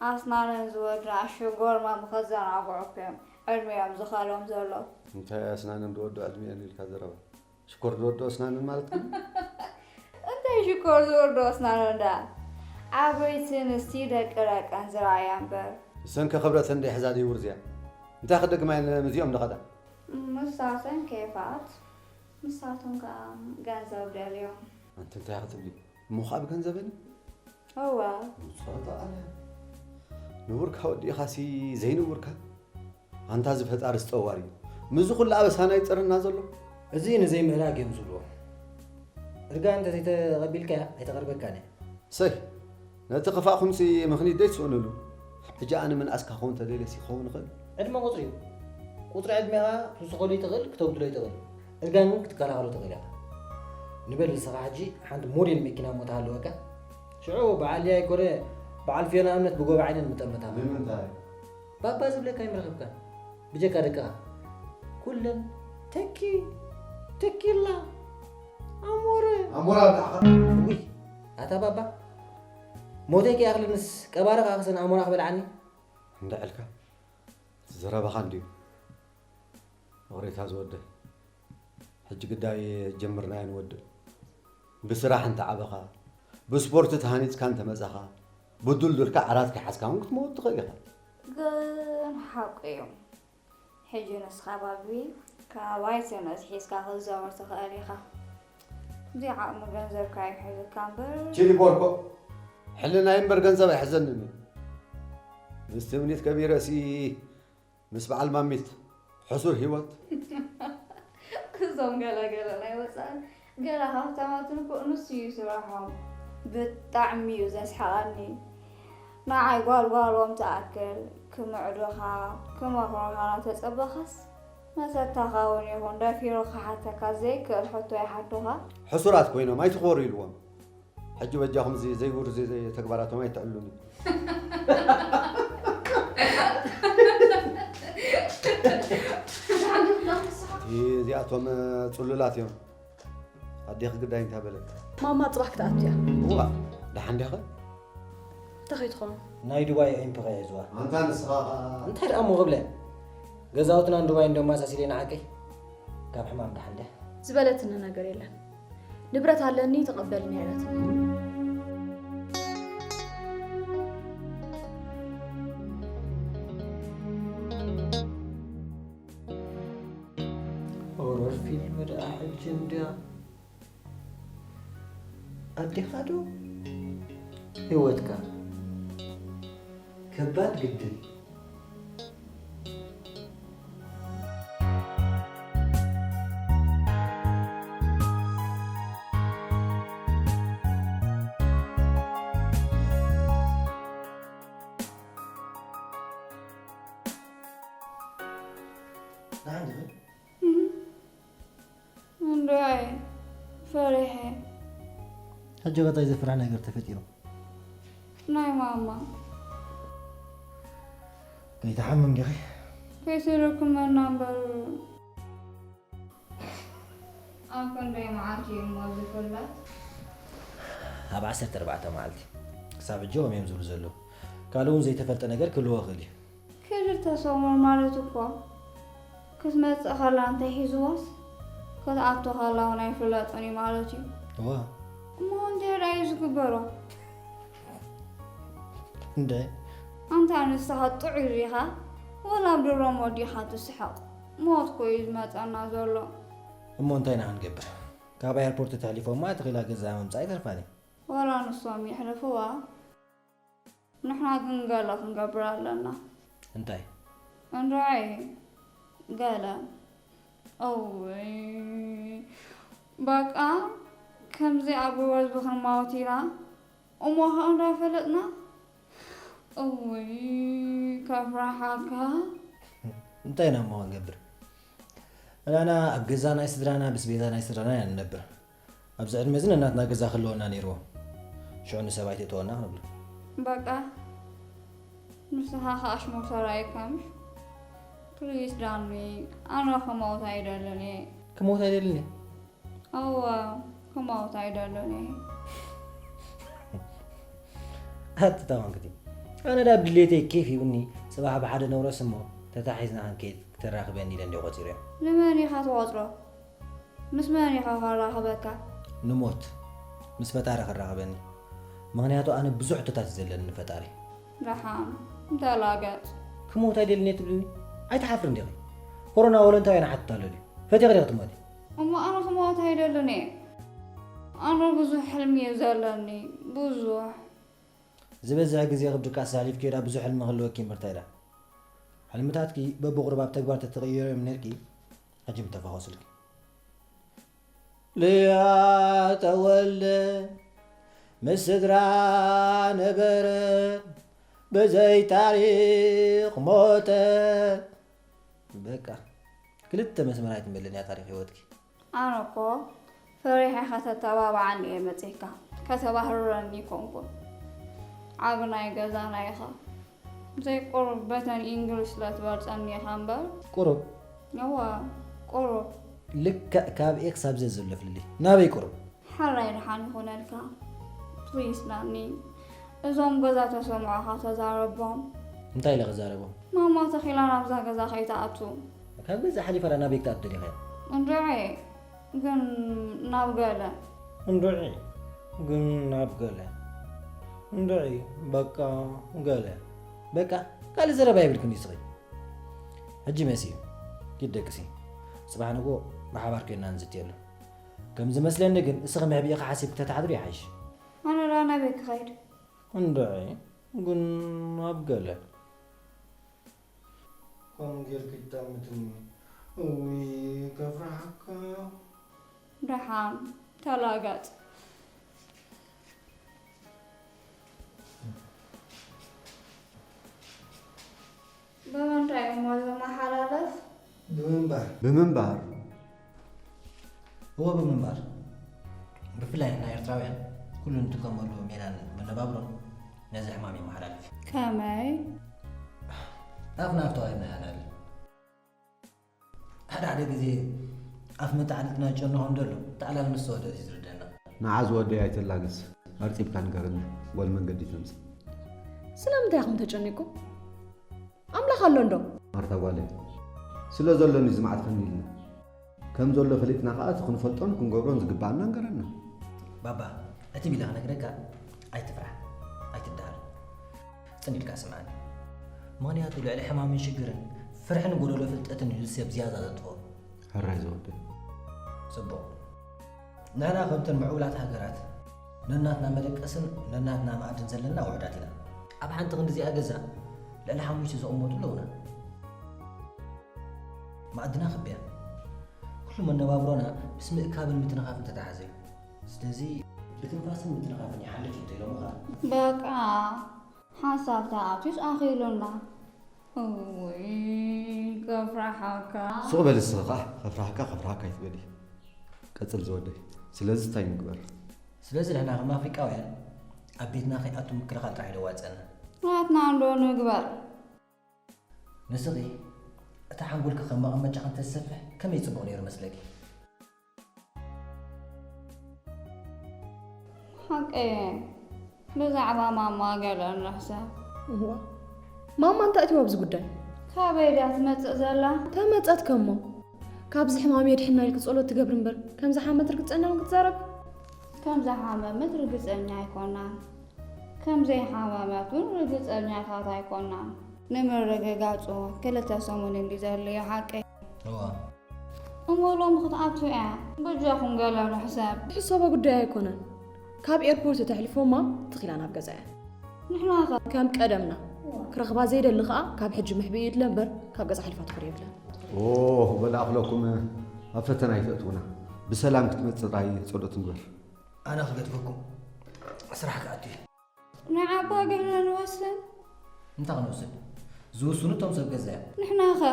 ኣስናነን ዝወድኣ ሽጎርማም ከዘናግዑ እኮ እዮም ዕድሚኦም ዝኸዶም ዘሎ። እንታይ ኣስናነን ዝወድኦ ዕድሚኦም ኢልካ ዘረባ? ሽኮር ዝወድኦ ኣስናነን ማለት ግን? እንታይ ሽኮር ዝወድኦ ኣስናነን ደኣ? ዓበይቲ ንስቲ ደቂ ደቀን ዝረኣያ እምበር። እሰን ከ ክብረተን ደይ ሕዛ ደይ ውርዝያ? እንታይ ክደግማ እየን ምስዚኦም ዝኸዳ? ንሳተን ኬፋት፣ ንሳቶም ከኣ ገንዘብ ደልዮም። ኣንቲ እንታይ ክትብሊ? እሞ ኸኣ ብገንዘበን እዩ? እወ። ውጽዋጽ ኣነ። ንቡርካ ወዲእኻሲ ዘይንቡርካ? ኣንታ እዚ ፈጣሪ ዝጠዋር እዩ። ምስዚ ኩሉ ኣበሳና ይጸረና ዘሎ? እዚ ንዘይምህላግ እዮም ዝብልዎ። እርጋን እንተዘይተቐቢልካያ ኣይተቐርበካን እያ። ሰይ፣ ነቲ ክፋእኹምሲ ምኽኒት ደይትስእኑሉ። ሕጂ ኣነ ምንኣስ ክኸውን ተደልየሲ ክኸውን ይኽእል። ዕድመ ቁጽሪ እዩ። ቁጽሪ ዕድሜኻ ክትውስኸሉ ይትኽእል፣ ክተጉድሎ ይትኽእል። እርጋን ግን ክትከላኸሎ ትኽእል ኢኻ። ንበል ንስኻ ሕጂ ሓንቲ ሞዴል መኪና እሞ ተሃለወካ። ሽዑ በዓል ሊያ ኣይኮነ፣ በዓል ፊዮና እምነት ብጎቢ ዓይነን ምጠመታ። ንምንታይ? ባባ ዝብለካ ኣይምረኸብካን። ብጀካ ደቅኻ። ኩለን ተኪ፣ ተኪላ፣ ኣሞረ። ኣሞራ ብላዕኻ። ውይ፣ ኣታ ባባ። ሞተይ ከይኣኽልንስ ቀባሪ ከኣ ክሰን ኣሞራ ክበልዓኒ። እንዳ ዕልካ። እቲ ዘረባኻ እንድዩ። ይቕሬታ ዝወደ። ሕጂ ግዳይ ጀምርናዮ ንወድእ። ብስራሕ እንተ ዓበኻ፣ ብስፖርት ተሃኒጽካ እንተ መጻኻ፣ ብዱልዱልካ ዓራት ከይሓዝካ እውን ክትመውት ትኽእል ኢኻ። ግን ሓቁ እዩ። ሕጂ ንስኻ ባቢ፣ ካብ ኣይሰነት ሒዝካ ክትዘውር ትኽእል ኢኻ። ብዘይ ዓቕሚ ገንዘብካ እዩ ሒዙካ እምበር። ቺሊ ቦርኮ፣ ሕልናይ እምበር ገንዘብ ኣይሕዘንን እዩ። ምስ ትምኒት ከቢረሲ ምስ በዓል ማሚት ሕሱር ህይወት። እዞም ገለ ገለ ናይ ወጻኢ ገለ ሃብታማትን እኮ ንሱ እዩ ስራሖም። ብጣዕሚ እዩ ዘስሕቐኒ። ንዓይ ጓልጓሎም ትኣክል ክምዕዱኻ፣ ክመኽሩኻ እናተጸበኻስ መሰታኻ እውን ይኹን ደፊሩ ክሓተካ ዘይክእል ሕቶ ይሓቱኻ። ሕሱራት ኮይኖም ኣይትኽበሩ ኢልዎም። ሕጂ በጃኹም እዚ ዘይውር እዚ ተግባራቶም ኣይትዕሉኒ። እቲ እዚኣቶም ጽሉላት እዮም። ኣዴኺ ግዳይ እንታይ በለት? ማማ ጽባሕ ክትኣቱ እያ። እዋ፣ ደሓን ዲኻ? እንታይ ከይትኾኑ? ናይ ዱባይ ዒምፒ ከይሕዝዋ። ኣንታ ንስኻ ኸኣ? እንታይ ደኣ እሞ ክብለ? ገዛውትና ንዱባይ እንደማሳሲለ ንዓቀይ። ካብ ሕማም ደሓን ድያ? ዝበለትኒ ነገር የለን። ንብረት ኣለኒ ተቐበልኒ ኢላትኒ። ሆረር ፊልም ደኣ ሕጂ እንድያ። ኣዴኻ ዶ ህይወትካ? ከባድ ግድል። ደሓን ዲኺ? እንድዒ፣ ፈሪሐ። ሕጂ ከ እንታይ ዘፍርሕ ነገር ተፈጢሩ? ናይ ማማ። ከይትሓምም ዲኺ? ከይትልክመና እምበር። ኣብ ክንደይ መዓልቲ እዩ እሞ ዝፍለጥ? ኣብ ዓሰርተ ኣርባዕተ መዓልቲ። ክሳብ ሕጂ ከምኡ እዮም ዝብሉ ዘለዉ። ካልእ እውን ዘይተፈልጠ ነገር ክህልዎ ይኽእል እዩ። ክልተ ሰሙን ማለት እኮ ክትመጽእ ከላ እንታይ ሒዝዋስ ክትኣቱ ከላ እውን ኣይፍለጥን እዩ ማለት እዩ። እዋ። እሞ እንታይ ደኣ እዩ ዝግበሮ? እንደ ኣንታ ንስኻ ጥዑይ ዲኻ ወላ ኣብ ድሮም ወዲኻ ትስሕቕ? ሞት እኮ እዩ ዝመጸና ዘሎ። እሞ እንታይ ኢና ክንገብር? ካብ ኤርፖርት ተሕሊፎማ ተኺላ ገዛ ምምጻእ ኣይተርፋን እዩ። ወላ ንሶም ይሕለፍዋ። ንሕና ግን ገለ ክንገብር ኣለና። እንታይ? እንድዒ ገለ። እውይ በቃ ከምዚ ኣብ ጎበዝ ብክንማወት ኢና እሞ ከኣ እንዳፈለጥና። እውይ ከፍራሓካ። እንታይ ኢና እሞ ክንገብር? ኣና ኣብ ገዛ ናይ ስድራና ብስቤዛ ናይ ስድራና ኢና ንነብር። ኣብዚ ዕድመ እዚ ነናትና ገዛ ክህልወና ነይርዎ። ሽዑ ንሰብ ኣይትእተወና ክንብሎ። በቃ ንስኻ ከኣ ሽሞተራ ይካምሽ። ፕሊስ ዳኒ፣ ኣነ ክመውት ኣይደልን እየ። ክመውት ኣይደልን እየ? እወ፣ ክመውት ኣይደልን እየ። ኣቲ ተማንክቲ፣ ኣነ ዳ ብድሌተይ ኬፍ ይብኒ፣ ጽባሕ ብሓደ ነውረስ እሞ ተታሒዝና ክንከይድ ክተራኽበኒ ኢለ እንዲ ቆጺረዮ። ንመን ኢኻ ትቆጽሮ? ምስ መን ኢኻ ከራኽበካ? ንሞት ምስ ፈጣሪ ከራኽበኒ። ምኽንያቱ ኣነ ብዙሕ ሕቶታት እዩ ዘለኒ ንፈጣሪ። ደሓን ተላገጽ። ክሞት ኣይደልን እየ ትብልኒ? ኣይትሓፍርን ዲኺ? ኮሮና ወለንታውያን ሓትት ኣሎ ድዩ? ፈቲኺ ዲኺ ትሞቲ? እሞ ኣነ ክሞት ኣይደልን እየ። ኣነ ብዙሕ ሕልሚ እዩ ዘለኒ፣ ብዙሕ። ዝበዝሕ ግዜ ክብድካስ ኣሕሊፍክዮ ዳ ብዙሕ ሕልሚ ክህልወኪ እምበር እንታይ ዳ? ሕልምታትኪ በብቑሩብ ኣብ ተግባር ተተቐይሮም ነርኪ፣ ሕጂ ምተፋኾስልኪ። ልያ ተወልደ ምስ ስድራ ነበረት፣ ብዘይ ታሪኽ ሞተት። በቃ ክልተ መስመር ኣይትመልን እያ ታሪኽ ህይወትኪ። ኣነ እኮ ፈሪሐ ከተተባብዓኒ እየ መጺእካ፣ ከተባህርረኒ ኣይኮንኩን። ዓቢ ናይ ገዛና ኢኻ። ዘይቁሩብ በተን ኢንግሊሽ ስለ ትበልጸኒ ኢኻ እምበር። ቁሩብ? እወ፣ ቁሩብ። ልክዕ ካብ ኤክስ ኣብ ዘ ዘሎ ፍልልይ። ናበይ ቁሩብ? ሕራይ ደሓን ይኹነልካ። ፕሊስ ዳኒ፣ እዞም ገዛ ተሰምዑኻ ተዛረቦም። እንታይ ኢለ ክዛረቦም? ማማ ተኺላ ናብዛ ገዛ ከይትኣቱ። ካብ ገዛ ሓሊፋ ዳ ናበይ ክትኣቱ ደሊኻ? እንድዒ ግን ናብ ገለ። እንድዒ ግን ናብ ገለ። እንድዒ በቃ ገለ። በቃ ካልእ ዘረባ የብልክን ድዩ ስኺ? ሕጂ መሲዩ። ኪድ ደቅሲ። ጽባሕ ንግሆ ብሓባር ኮይንና ንዝትየሉ። ከም ዝመስለኒ ግን እስኺ መሕቢእኺ ሓሲብኪ ተትሓድሪ ይሓይሽ። ኣነ ደኣ ናበይ ክኸይድ? እንድዒ ግን ናብ ገለ። ከምኡ ጌርኪ ትጠምትኒ። እውይ ከፍርሓካ። ደሓን ተላገጽ። ብምንታይ እሞ ዝመሓላለፍ? ብምንባር። ብምንባር። እወ ብምንባር። ብፍላይ ንሕና ኤርትራውያን ኩሉ ንጥቀመሉ ሜላን መነባብሮን ነዚ ሕማም የመሓላልፍ። ከመይ? ኣፍ ናፍ ተባሂልና ኢና ንዕልል። ሓደ ሓደ ግዜ ኣፍ መተዓሊልና ጨንኾም ደሎ ተዓላል ምስ ተወደት እዩ ዝርደና። ንዓ ዝወደይ ኣይተላግጽ፣ ኣርጺብካ ንገረኒ፣ ጓል መንገዲ ተምጽእ። ስለምንታይ ኢኹም ተጨኒቁ? ኣምላኽ ኣሎ እንዶ? ማርታ ጓለይ፣ ስለ ዘሎኒ እዚ መዓት ከኒልና። ከም ዘሎ ፈሊጥና ከኣ እቲ ክንፈልጦን ክንገብሮን ዝግብኣና ንገረና። ባባ፣ እቲ ቢለ ክነግረካ ኣይትፍራሕ፣ ኣይትደሃል። ጽን ኢልካ ስምዓኒ። ምኽንያቱ ልዕሊ ሕማምን ሽግርን ፍርሕን ጎደሎ ፍልጠትን እዩ ሰብ ዝያዳ ዘጥፍኦ። ሕራይ ዝወደይ። ጽቡቕ። ንሕና ከምተን ምዕቡላት ሃገራት ነናትና መደቀስን ነናትና መኣድን ዘለና ውሑዳት ኢና። ኣብ ሓንቲ ክንዲ እዚኣ ገዛ ልዕሊ ሓሙሽተ ዝቕመጡ ኣለዉና። መኣድና ክቢ እያ። ኩሉ መነባብሮና ምስ ምእካብን ምትንኻፍን ዝተተሓሓዘ እዩ። ስለዚ ብትንፋስን ምትንኻፍን ይሓልፍ እዩ እንተኢሎምኻ። በቃ ሓሳብ ተኣትዩስ ኣኺሉና። እውይ ከፍርሓካ። ሱቕ በሊ እስኺ ኸዓ፣ ከፍርሓካ ከፍርሓካ ኣይትበሊ። ቀጽል ዝወደይ። ስለዚ እንታይ ንግበር? ስለዚ ንሕና ከም ኣፍሪቃውያን ኣብ ቤትና ከይኣቱ ምክልኻል ጥራሕ እዩ ዘዋጽኣና። ናትና እንዶ ንግበር። ንስኺ እታ ሓንጎልኪ ከም መቐመጫ እንተዝሰፍሕ ከመይ ጽቡቕ ነይሩ መስለኪ? ሓቀየ፣ ብዛዕባ ማማ ገለ ንሕሰብ። እዋ፣ ማማ እንታይ እትዎ ኣብዚ ጉዳይ? ካበይ ድያ ትመጽእ ዘላ? ተመጸት ከሞ። ካብዚ ሕማም የድሕና ኢልክ ጸሎት ትገብር እምበር፣ ከምዚ ሓመት ርግጸኛ ውን ክትዛረብ? ከምዚ ሓመመት ርግጸኛ ኣይኮናን። ከምዘይ ሓመመት ውን ርግጸኛታት ኣይኮናን። ንምርግጋጹ ክልተ ሰሙን እንዲ ዘድልዮ ሓቀይ። እዋ። እሞ ሎሚ ክትኣቱ እያ። በጃኹም ገለ ንሕሰብ። ሕሰቦ ጉዳይ ኣይኮነን። ካብ ኤርፖርት ተሕልፎማ ትኺላ ናብ ገዛ እያ። ንሕና ኸ? ከም ቀደምና። ክረኽባ ዘይደሊ ኸኣ ካብ ሕጂ ምሕብኢ ይድለ እምበር ካብ ገዛ ሓሊፋ ትኸዶ የብላን። ኦ፣ በል ኣኽለኩም ኣብ ፈተና ኣይተእትውና። ብሰላም ክትመጽእ ጥራይ ጸሎት ንግበር። ኣነ ክገድፈኩም ስራሕ ክኣቱ እየ። ንዓባ ገለ ንወስን። እንታይ ክንወስን? ዝውስኑ እቶም ሰብ ገዛ እዮም። ንሕና ኸ?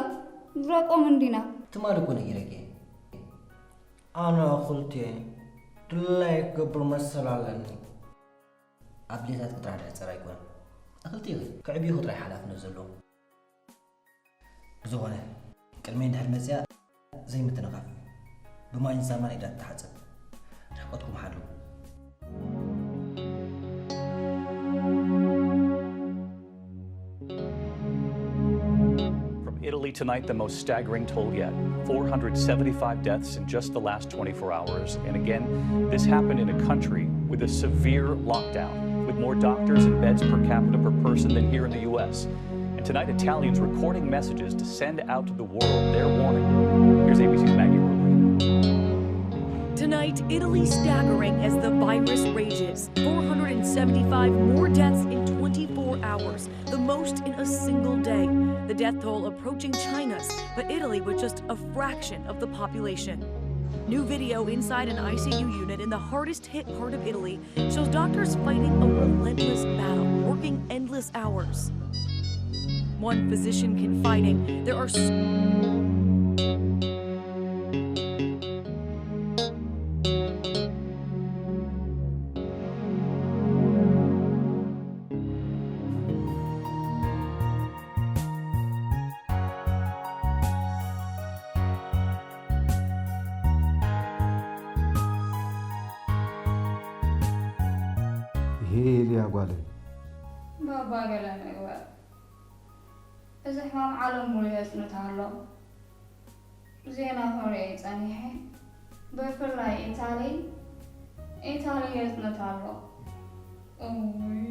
ድረቆም እንዲና። ትማሊ እኮ ነጊረኪ እየ። ኣነ ክልቴ ድላይ ክገብር መሰል ኣለኒ። ኣድሌታትኪ ጥራሕ ድሕጸር ኣይኮነን። ክልቴኺ ክዕብዩኺ ጥራሕ ሓላፍነት ዘለዎ። ብዝኾነ፣ ቅድመይ እንድሕር መጽያ ዘይምትንኻፍ። ብማይን ሳሙናን ኢዳ ትተሓጸብ። ርሕቀትኩም ሓልዉ። From Italy tonight, the most staggering toll yet. Four hundred seventy-five deaths in just the last twenty-four hours. And again, this happened in a country with a severe lockdown, with more doctors and beds per capita per person than here in the U S. And tonight, Italians recording messages to send out to the world their warning. Here's A B C's Maggie Rubin. Tonight, Italy staggering as the virus rages. Four hundred seventy-five more deaths in twenty-four hours, the most in a single day. The death toll approaching China's, but Italy with just a fraction of the population. New video inside an I C U unit in the hardest hit part of Italy shows doctors fighting a relentless battle, working endless hours. One physician confiding there are s- ይሄ ሊያ ጓለይ። ባባ ገለ ንግበር። እዚ ሕማም ዓለም ሙሉ የጽንት ኣሎ። ዜና ክርኢ ጸኒሐ። ብፍላይ ኢታሊ፣ ኢታሊ የጽንት ኣሎ። እውይ፣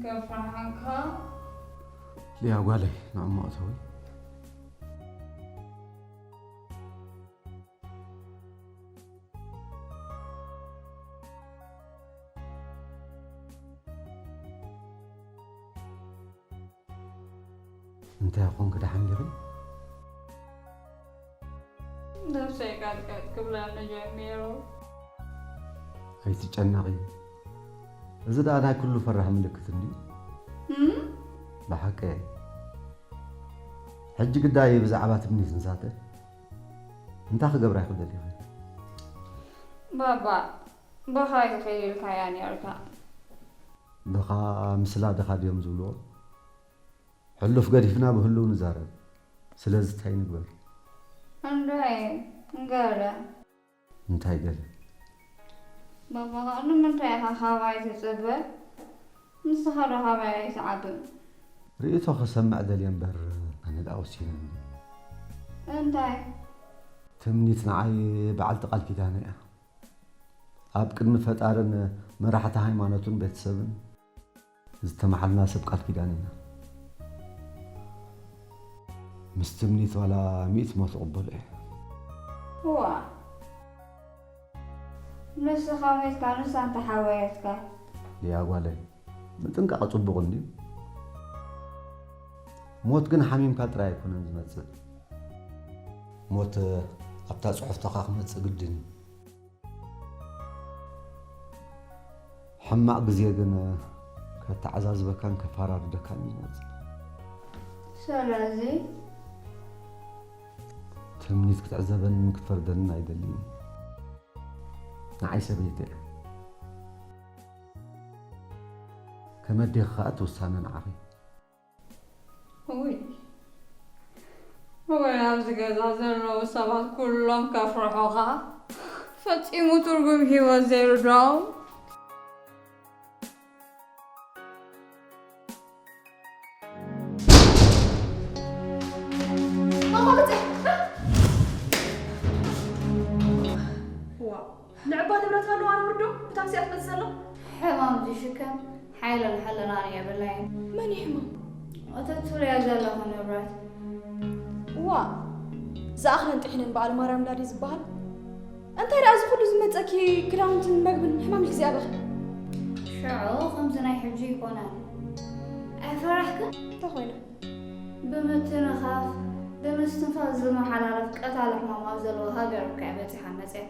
ከፍርሓካ። ሊያ ጓለይ፣ ንዕሞ እተዊ። እንታይ ኾንክ፣ ደሓን ዲኺ? ነብሰይ ቀጥቀጥ ክብለኒ ጀሚሩ። ኣይትጨነቒ። እዚ ደኣ ናይ ኩሉ ፈራህ ምልክት እንድዩ። እም? ብሓቂ። ሕጂ ግዳይ ብዛዕባ ትምኒት ንዛተ። እንታይ ክገብራ ኢኺ ደሊኺ? ባባ፣ ብኻ ኢኺ ኢልካያ ኔርካ። ድኻ ምስላ ድኻ ድዮም ዝብልዎ? ሕሉፍ ገዲፍና ብህሉው ንዛረብ። ስለዚ እንታይ ንግበር? እንድዒ፣ ገለ። እንታይ ገለ? ባባ፣ ከኣ ንምንታይ ኢኻ ካባይ ትጽበ? ንስኻ ዶ ካባይ ኣይትዓብን? ርእይቶ ክሰምዕ ደልየ እምበር፣ ኣነ ደኣ ወሲነ እንድየ። እንታይ? ትምኒት ንዓይ በዓልቲ ቃል ኪዳነ እያ። ኣብ ቅድሚ ፈጣርን መራሕቲ ሃይማኖትን ቤተሰብን ዝተማሓልና ሰብ ቃል ኪዳን ኢና። ምስ ትምኒት ዋላ ሚእቲ ሞት እቕበሎ እየ። እዋ፣ ንስኻ ሞይትካ ንሳ እንተሓወየትካ? ሊያ ጓለይ፣ ምጥንቃቕ ጽቡቕ እንድዩ። ሞት ግን ሓሚምካ ጥራይ ኣይኮነን ዝመጽእ። ሞት ኣብታ ጽሑፍትኻ ክመጽእ ግድን እዩ። ሕማቕ ግዜ ግን ከተዓዛዝበካን ከፈራርደካን እዩ ዝመጽእ። ስለዚ? ትምኒት ክትዕዘበንን ክትፈርደንን ኣይደልን። ንዓይ ሰበይቲ እያ። ከመዴኺ ከኣ እቲ ውሳነ ንዓኺ። ውይ፣ ወይ ኣብዚ ገዛ ዘለዉ ሰባት ኩሎም ከፍርሑኻ። ፈጺሙ ትርጉም ህይወት ዘይርድኦም። ሓይለን ሕልናን የብለይን። መን ይሕማ? እተትብልያ ዘለኹ ንብረት። ዋ፣ ዝኣኽለን ጥሒንን በዓል ማርያም ላዲ ዝበሃል? እንታይ ደኣ እዚ ኩሉ ዝመጸኪ ክዳውንትን መግብን ሕማም ኢልኪ ዝያበኺ? ሽዑ ከምዚ ናይ ሕጂ ይኮነን። ኣይፈራሕክን? እንታይ ኮይነ? ብምትንኻፍ ብምስትንፋስ ዝመሓላለፍ ቀታሊ ሕማም ኣብ ዘለዎ ሃገር እኮ እያ በጺሓ መጽያ።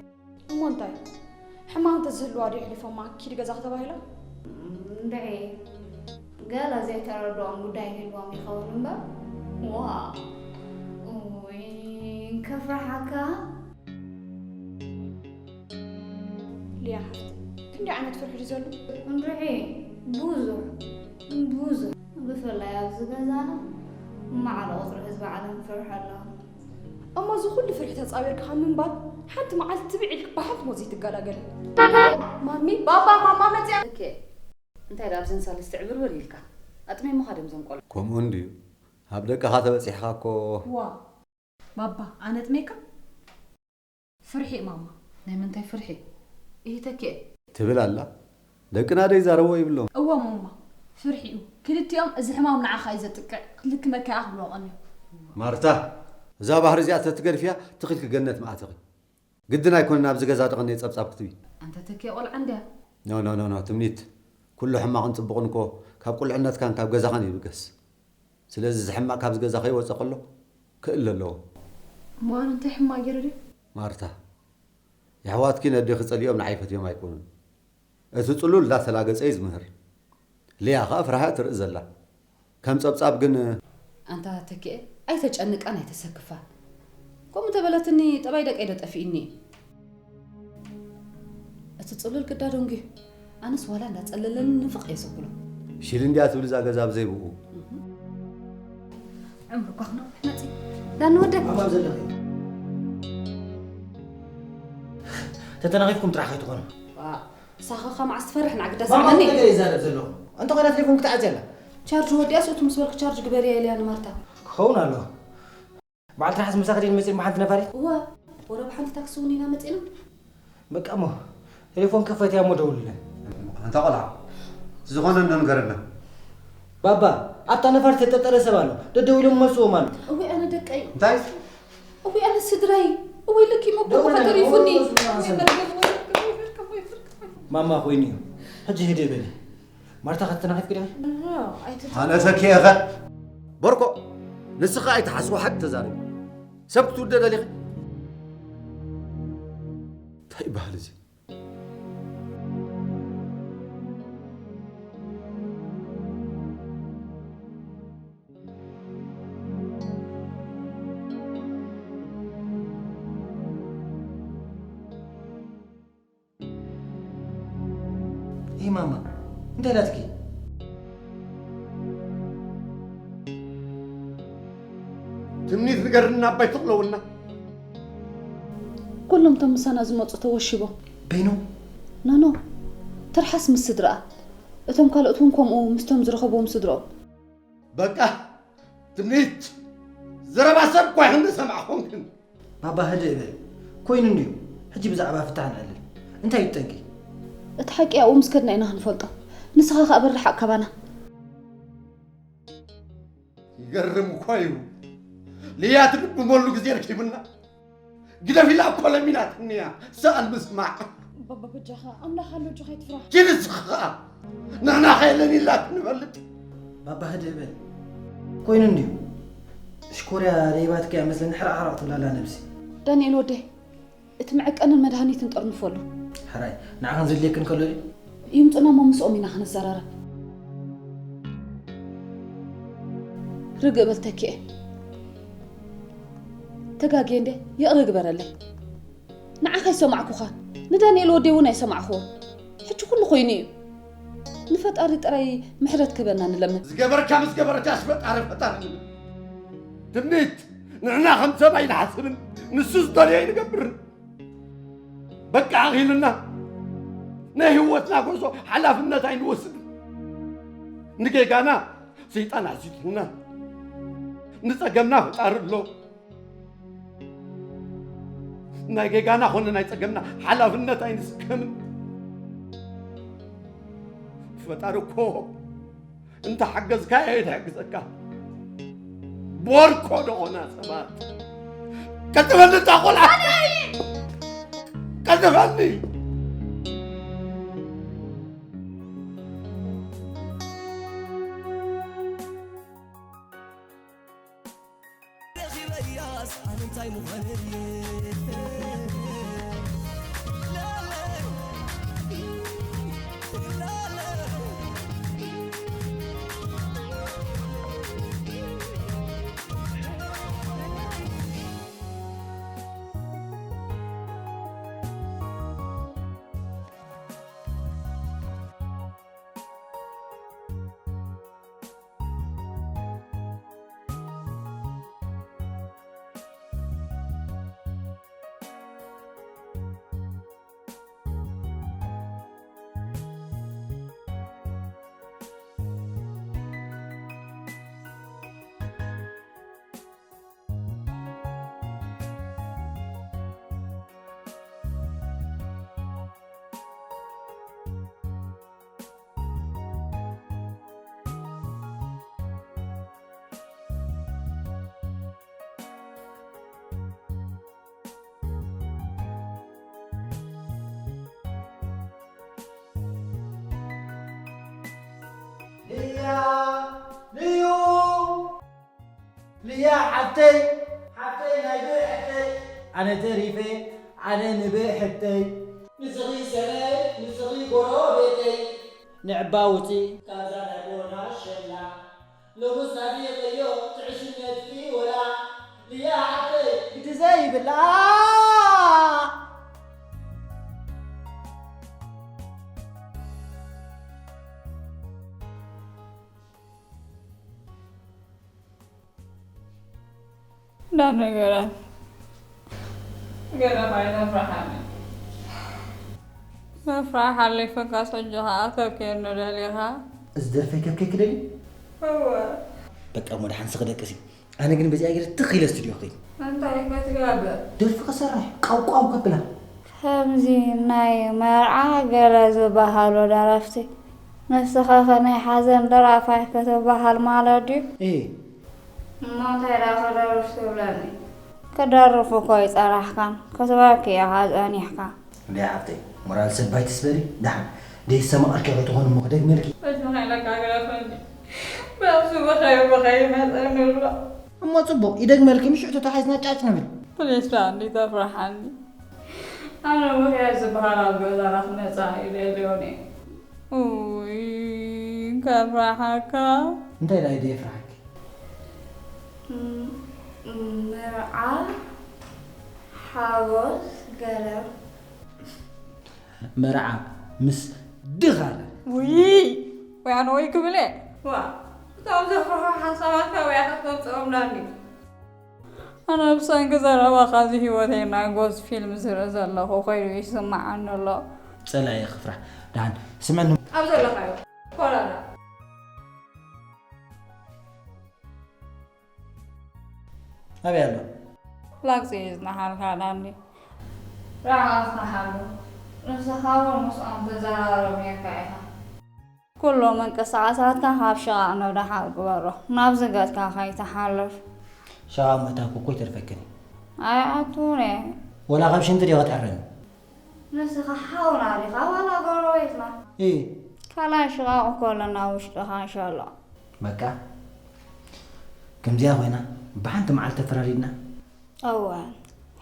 እሞ እንታይ? ሕማም እንተዝህልዋ ድዩ ኣሕሊፎማ ኪዲ ገዛኺ ተባሂላ? እንድዒ ገለ ዘይተረድኦም ጉዳይ ይህልዎም ይኸውን እምበር። ዋ፣ ኡይ፣ ከፍርሓካ። ሊያ ሓፍቲ፣ ክንደይ ዓይነት ፍርሒ ድዩ ዘሎ? እንድዒ ብዙሕ፣ ብዙሕ። ብፍላይ ኣብዚ ገዛና ማዕረ ቁጽሪ ህዝቢ ዓለም ፍርሒ ኣሎ። እሞ እዚ ኩሉ ፍርሒ ተጻዊርካ ካብ ምንባር ሓንቲ መዓልቲ ትብዕ ኢልክ ብሓንቲ ሞት ዘይትገላገሊ። ማሚ፣ ባባ፣ ማማ መጽያ። እኬ እንታይ ደኣ ኣብዘን ሳልስቲ ዕብርብር ኢልካ ኣጥሜሞኻ ደም ዘንቆሎ ከምኡ እንድዩ። ኣብ ደቅኻ ተበጺሕኻ እኮ። ዋ ባባ ኣነጥሜካ ፍርሒ ማማ። ናይ ምንታይ ፍርሒ? ኢሂ ተኪኤ። ትብል ኣላ። ደቅና ደይ ዛረቦ ይብሎም። እወ ማማ ፍርሒ እዩ። ክልቲኦም እዚ ሕማም ንዓኻ እዩ ዘጥቅዕ ክትልክመካ እያ ክብልዋ ቀንዮም። ማርታ እዛ ባህሪ እዚኣ ተትገድፍያ ትኽልኪ ገነት መኣተኺ። ግድን ኣይኮነን ኣብዚ ገዛ ደቐንየ ጸብጻብ ክትቢ። ኣንታ ተኪኤ ቆልዓ እንድያ። ኖ ኖ ኖ ኖ ትምኒት ኩሉ ሕማቕን ጽቡቕን እኮ ካብ ቁልዕነትካን ካብ ገዛኻን ይብገስ። ስለዚ እዚ ሕማቕ ካብዚ ገዛ ከይወጸ ከሎ ክእለ ኣለዎ። እሞ ኣነ እንታይ ሕማቕ ገይረ ድዩ? ማርታ የሕዋትኪ ነዴኺ ጸሊኦም ንዓይ ፈትዮም ኣይኮኑን። እቲ ጽሉል እንዳተላገጸ እዩ ዝምህር። ሊያ ኸኣ ፍርሃ ትርኢ ዘላ። ከም ጸብጻብ ግን ኣንታ ተኪኤ ኣይተጨንቃን ኣይተሰክፋን። ከምኡ ተበለትኒ ጠባይ ደቀይ ዶ ጠፊእኒ እዩ? እቲ ጽሉል ግዳ ደንጉዩ ኣነስ ዋላ እንዳጸለለኒ ንፍቕ እየ ዘብሎ። ሺል እንድያ ትብል እዛ ገዛ ብዘይ ብኡ። ዕምሩ እኳ ክነውሕ መጺ ዳንወደ ኣማም ዘለኺ ተተናኺፍኩም ጥራሕ ከይትኾኑ። ንሳኻ ከ መዓስ ትፈርሕ ንዓግዳ ማማ ስምኒ ነገር ይዛረብ ዘለኹ። እንተ ኾይና ቴሌፎን ክትዓጽ ኣላ። ቻርጅ ወዲኣስ እቱ ምስ በልክ ቻርጅ ግበርያ ኢልያ ንማርታ። ክኸውን ኣለዎ። በዓል ትርሓስ ምሳኺ ድየን መጺኤን ብሓንቲ ነፋሪት? እወ ወረ ብሓንቲ ታክሲ እውን ኢና መጺና። በቃ እሞ ቴሌፎን ክፈትያ እሞ ደውልለን። ኣንታ ቆልዓ ዝኾነ እንዶ ንገረና። ባባ ኣብታ ነፋሪት ተጠርጠረ ሰብ ኣሎ። ደደዊሎም መልስዎም ኣሎ። እወ ኣነ ደቀይ እንታይ? እወ ኣነ ስድራይ እወ ልኪ እሞ እኮ ተሪፉኒ። ማማ ኮይኑ እዩ። ሕጂ ህድእ በሊ። ማርታ ከተናኺፍኪ ዲኺ? ኣነ ተኪኤኸ ቦርኮ ንስኻ ኣይትሓስቦ ሓቂ ተዛረቢ። ሰብ ክትውደ ደሊኺ? እንታይ ይበሃል እዚ? ይህ ማማ እንታይ ዳትኪ? ትምኒት ንገርና ኣባይ ትቕለውልና። ኩሎም እቶም ምሳና ዝመፁ ተወሺቦም። በይኖም? ኖኖ ትርሓስ ምስ ስድራኣ፣ እቶም ካልኦት እውን ከምኡ ምስቶም ዝረኸብዎም ስድሮኦም። በቃ ትምኒት ዘረባ ሰብ እኳ ይኽን ዝሰማዕ ኾንክን። ባባ ህድእ በል። ኮይኑ እንድዩ። ሕጂ ብዛዕባ ፍታሕ ንዕልል። እንታይ እዩ ጠንቂ? እቲ ሓቂ ኣብኡ ምስ ከድና ኢና ክንፈልጦ። ንስኻ ከኣ በርሕ ካባና። ይገርም እኳ እዩ። ልያ ትልብመሉ ግዜ ረኪብና። ግደፊላ እኮ ለሚናትኒ እያ። ሰኣን ምስማዕ። ባባ በጃኻ ኣምላኽ ኣሎ፣ ኣጆኻ ኣይትፍራሕ። ኪድ ንስኻ ኸኣ ንሕና ከየለን ኢላትኒ ንፈልጥ። ባባ ህድእ በል። ኮይኑ እንድዩ። ሽኮርያ ለይባትካ እያ መስለኒ ሕራቕ ሕራቕ ትብላላ ነብሲ። ዳንኤል ወደይ፣ እቲ መዐቀንን መድሃኒትን ጠርንፈሉ። ሕራይ ንዓኽን ዘድልየክን ከሎ ድዩ? ይምጡና እሞ ምስኦም ኢና ክንዘራረብ። ርግእ በል ተኪኤ። ተጋግየ እንደ ይቕረ ግበረለይ። ንዓኻ ኣይሰማዕኩኻን ንዳንኤል ወደይ እውን ኣይሰማዕኹዎን። ሕጂ ኩሉ ኮይኑ እዩ። ንፈጣሪ ጥራይ ምሕረት ክህበና ንለምን። ዝገበርካ ምስ ገበርካስ ፈጣሪ ፈጣሪ ንብል። ትምኒት ንሕና ከም ሰብ ኣይንሓስብን ንሱ ዝደልዮ ኣይንገብርን። በቃ ኣኺሉና። ናይ ህይወትና ጎዞ ሓላፍነት ኣይንወስድን። ንጌጋና ሰይጣን ኣዚዙና። ንጸገምና ፈጣሪ ኣሎ። ናይ ጌጋና ኾነ ናይ ጸገምና ሓላፍነት ኣይንስከምን። ፈጣሪ እኮ እንተሓገዝካዮ ኣይትሕግዘካ። ቦርኮ ደኾና ሰባት። ቀልጥፈኒ እታ ቆልዓ። ቀልጥፈኒ። ልያ፣ ልዩ፣ ልያ ሓፍተይ፣ ሓፍተይ ናይ ብርሕተይ፣ ኣነ ተሪፈ፣ ኣነ ንብርሕተይ። ንስኺ ሰበይ፣ ንስኺ ጎረቤተይ። ንዕባ ውፂ ካብዛ ናይ ኮሮና ሸላ። ሎምስ ናብየለዮ ትዕሽነትኪ ወላ ልያ ሓፍተይ ግዲ ዘይብላ። ዳ ነገራት ገለ ኣይተፍርሓኒ። ምፍራሕ ሓሊፉካስ ሕጂ ኸኣ ከብኬ እንዶ ደሊኻ? እዚ ደርፈይ ከብኬ ክደሊ? እወ። በቃ እሞ ደሓን ስኺ ደቅሲ። ኣነ ግን በዚኣ ገይረ ትኽ ኢለ ስቱድዮ ክኸይድ። እንታይ ክትገብር? ደርፊ ክሰርሕ፣ ቃው ቃው ከብላ። ከምዚ ናይ መርዓ ገለ ዝበሃሉ ደረፍቲ፣ ንስኻ ኸ ናይ ሓዘን ደራፋይ ክትበሃል ማለት ድዩ? እየ። እሞ እንታይ ደኣ ክደርፍ ትብለኒ? ክደርፍ እኮ ኣይጸናሕካን፣ ክትበኪ ኢኻ ጸኒሕካ። እንድያ ሓፍተይ፣ ሞራል ሰብ ኣይትስበሪ። ደሓን ደይሰማዕኪ ከይትኾኒ እሞ ክደግመልኪ። በዚ ምኽንያት ለካ ግደፈኒ። በዚ በኸዩ በኸዩ ይመጸኒ ኣሎ። እሞ ጽቡቕ፣ ይደግመልኪ፣ ምሽ ተታሒዝና ጫጭ ንብል። ፕሊስ ደኣ እንዲ ተፍርሓኒ። ኣነ ውሕያት ዝበሃል ኣብ ገዛና ክመጽእ ኣይደልዮን እየ። ኡይ፣ ከፍርሓካ። እንታይ ደኣ እዩ ደየፍርሓኪ? ም-፣ መርዓ፣ ሓጎስ፣ ገለ። መርዓ ምስ ድኻለ። ውይ፣ ወይ ኣነ ወይ ክብል እየ። ዋ፣ እቶም ዘፍርሑ ሓሳባትካ ወይ ኢኻ ክተምጽኦም ዳኒ። ኣነ ብሰንኪ ዘረባኻ እዚ ህይወተይ ናይ ጎዝ ፊልም ዝርኢ ዘለኹ ኮይኑ ይስምዓኒ ኣሎ። ጸላኢ ክፍራሕ። ደሓን ስምዕኒ። ኣብ ዘለኻዮ ኮረና። ኣበይ ኣሎ? ላግጺ እዩ ዝነሓልካ ዳኒ። ርሓቕ ዝነሓሉ። ንስኻ እውን ምስኦም ትዘራረብ ኔርካ ኢኻ። ኩሉ ምንቅስቓሳትካ ካብ ሸቓቕ ንደሓር ግበሮ። ናብ ዝገትካ ከይትሓልፍ። ሸቓቕ ምእታውኪ እኮ ይተርፈክን እዩ። ኣይኣቱን እየ። ወላ ካብ ሽንቲ ዲኻ ትሕረሚ? ንስኻ ሓውና ዲኻ ዋላ ጎረቤትና? እይ። ካልኣይ ሽቓቕ እኮ ኣለና ውሽጥኻ እንሻላ። በቃ። ከምዚኣ ኮይና ብሓንቲ መዓልቲ ተፈራሪድና? እወ።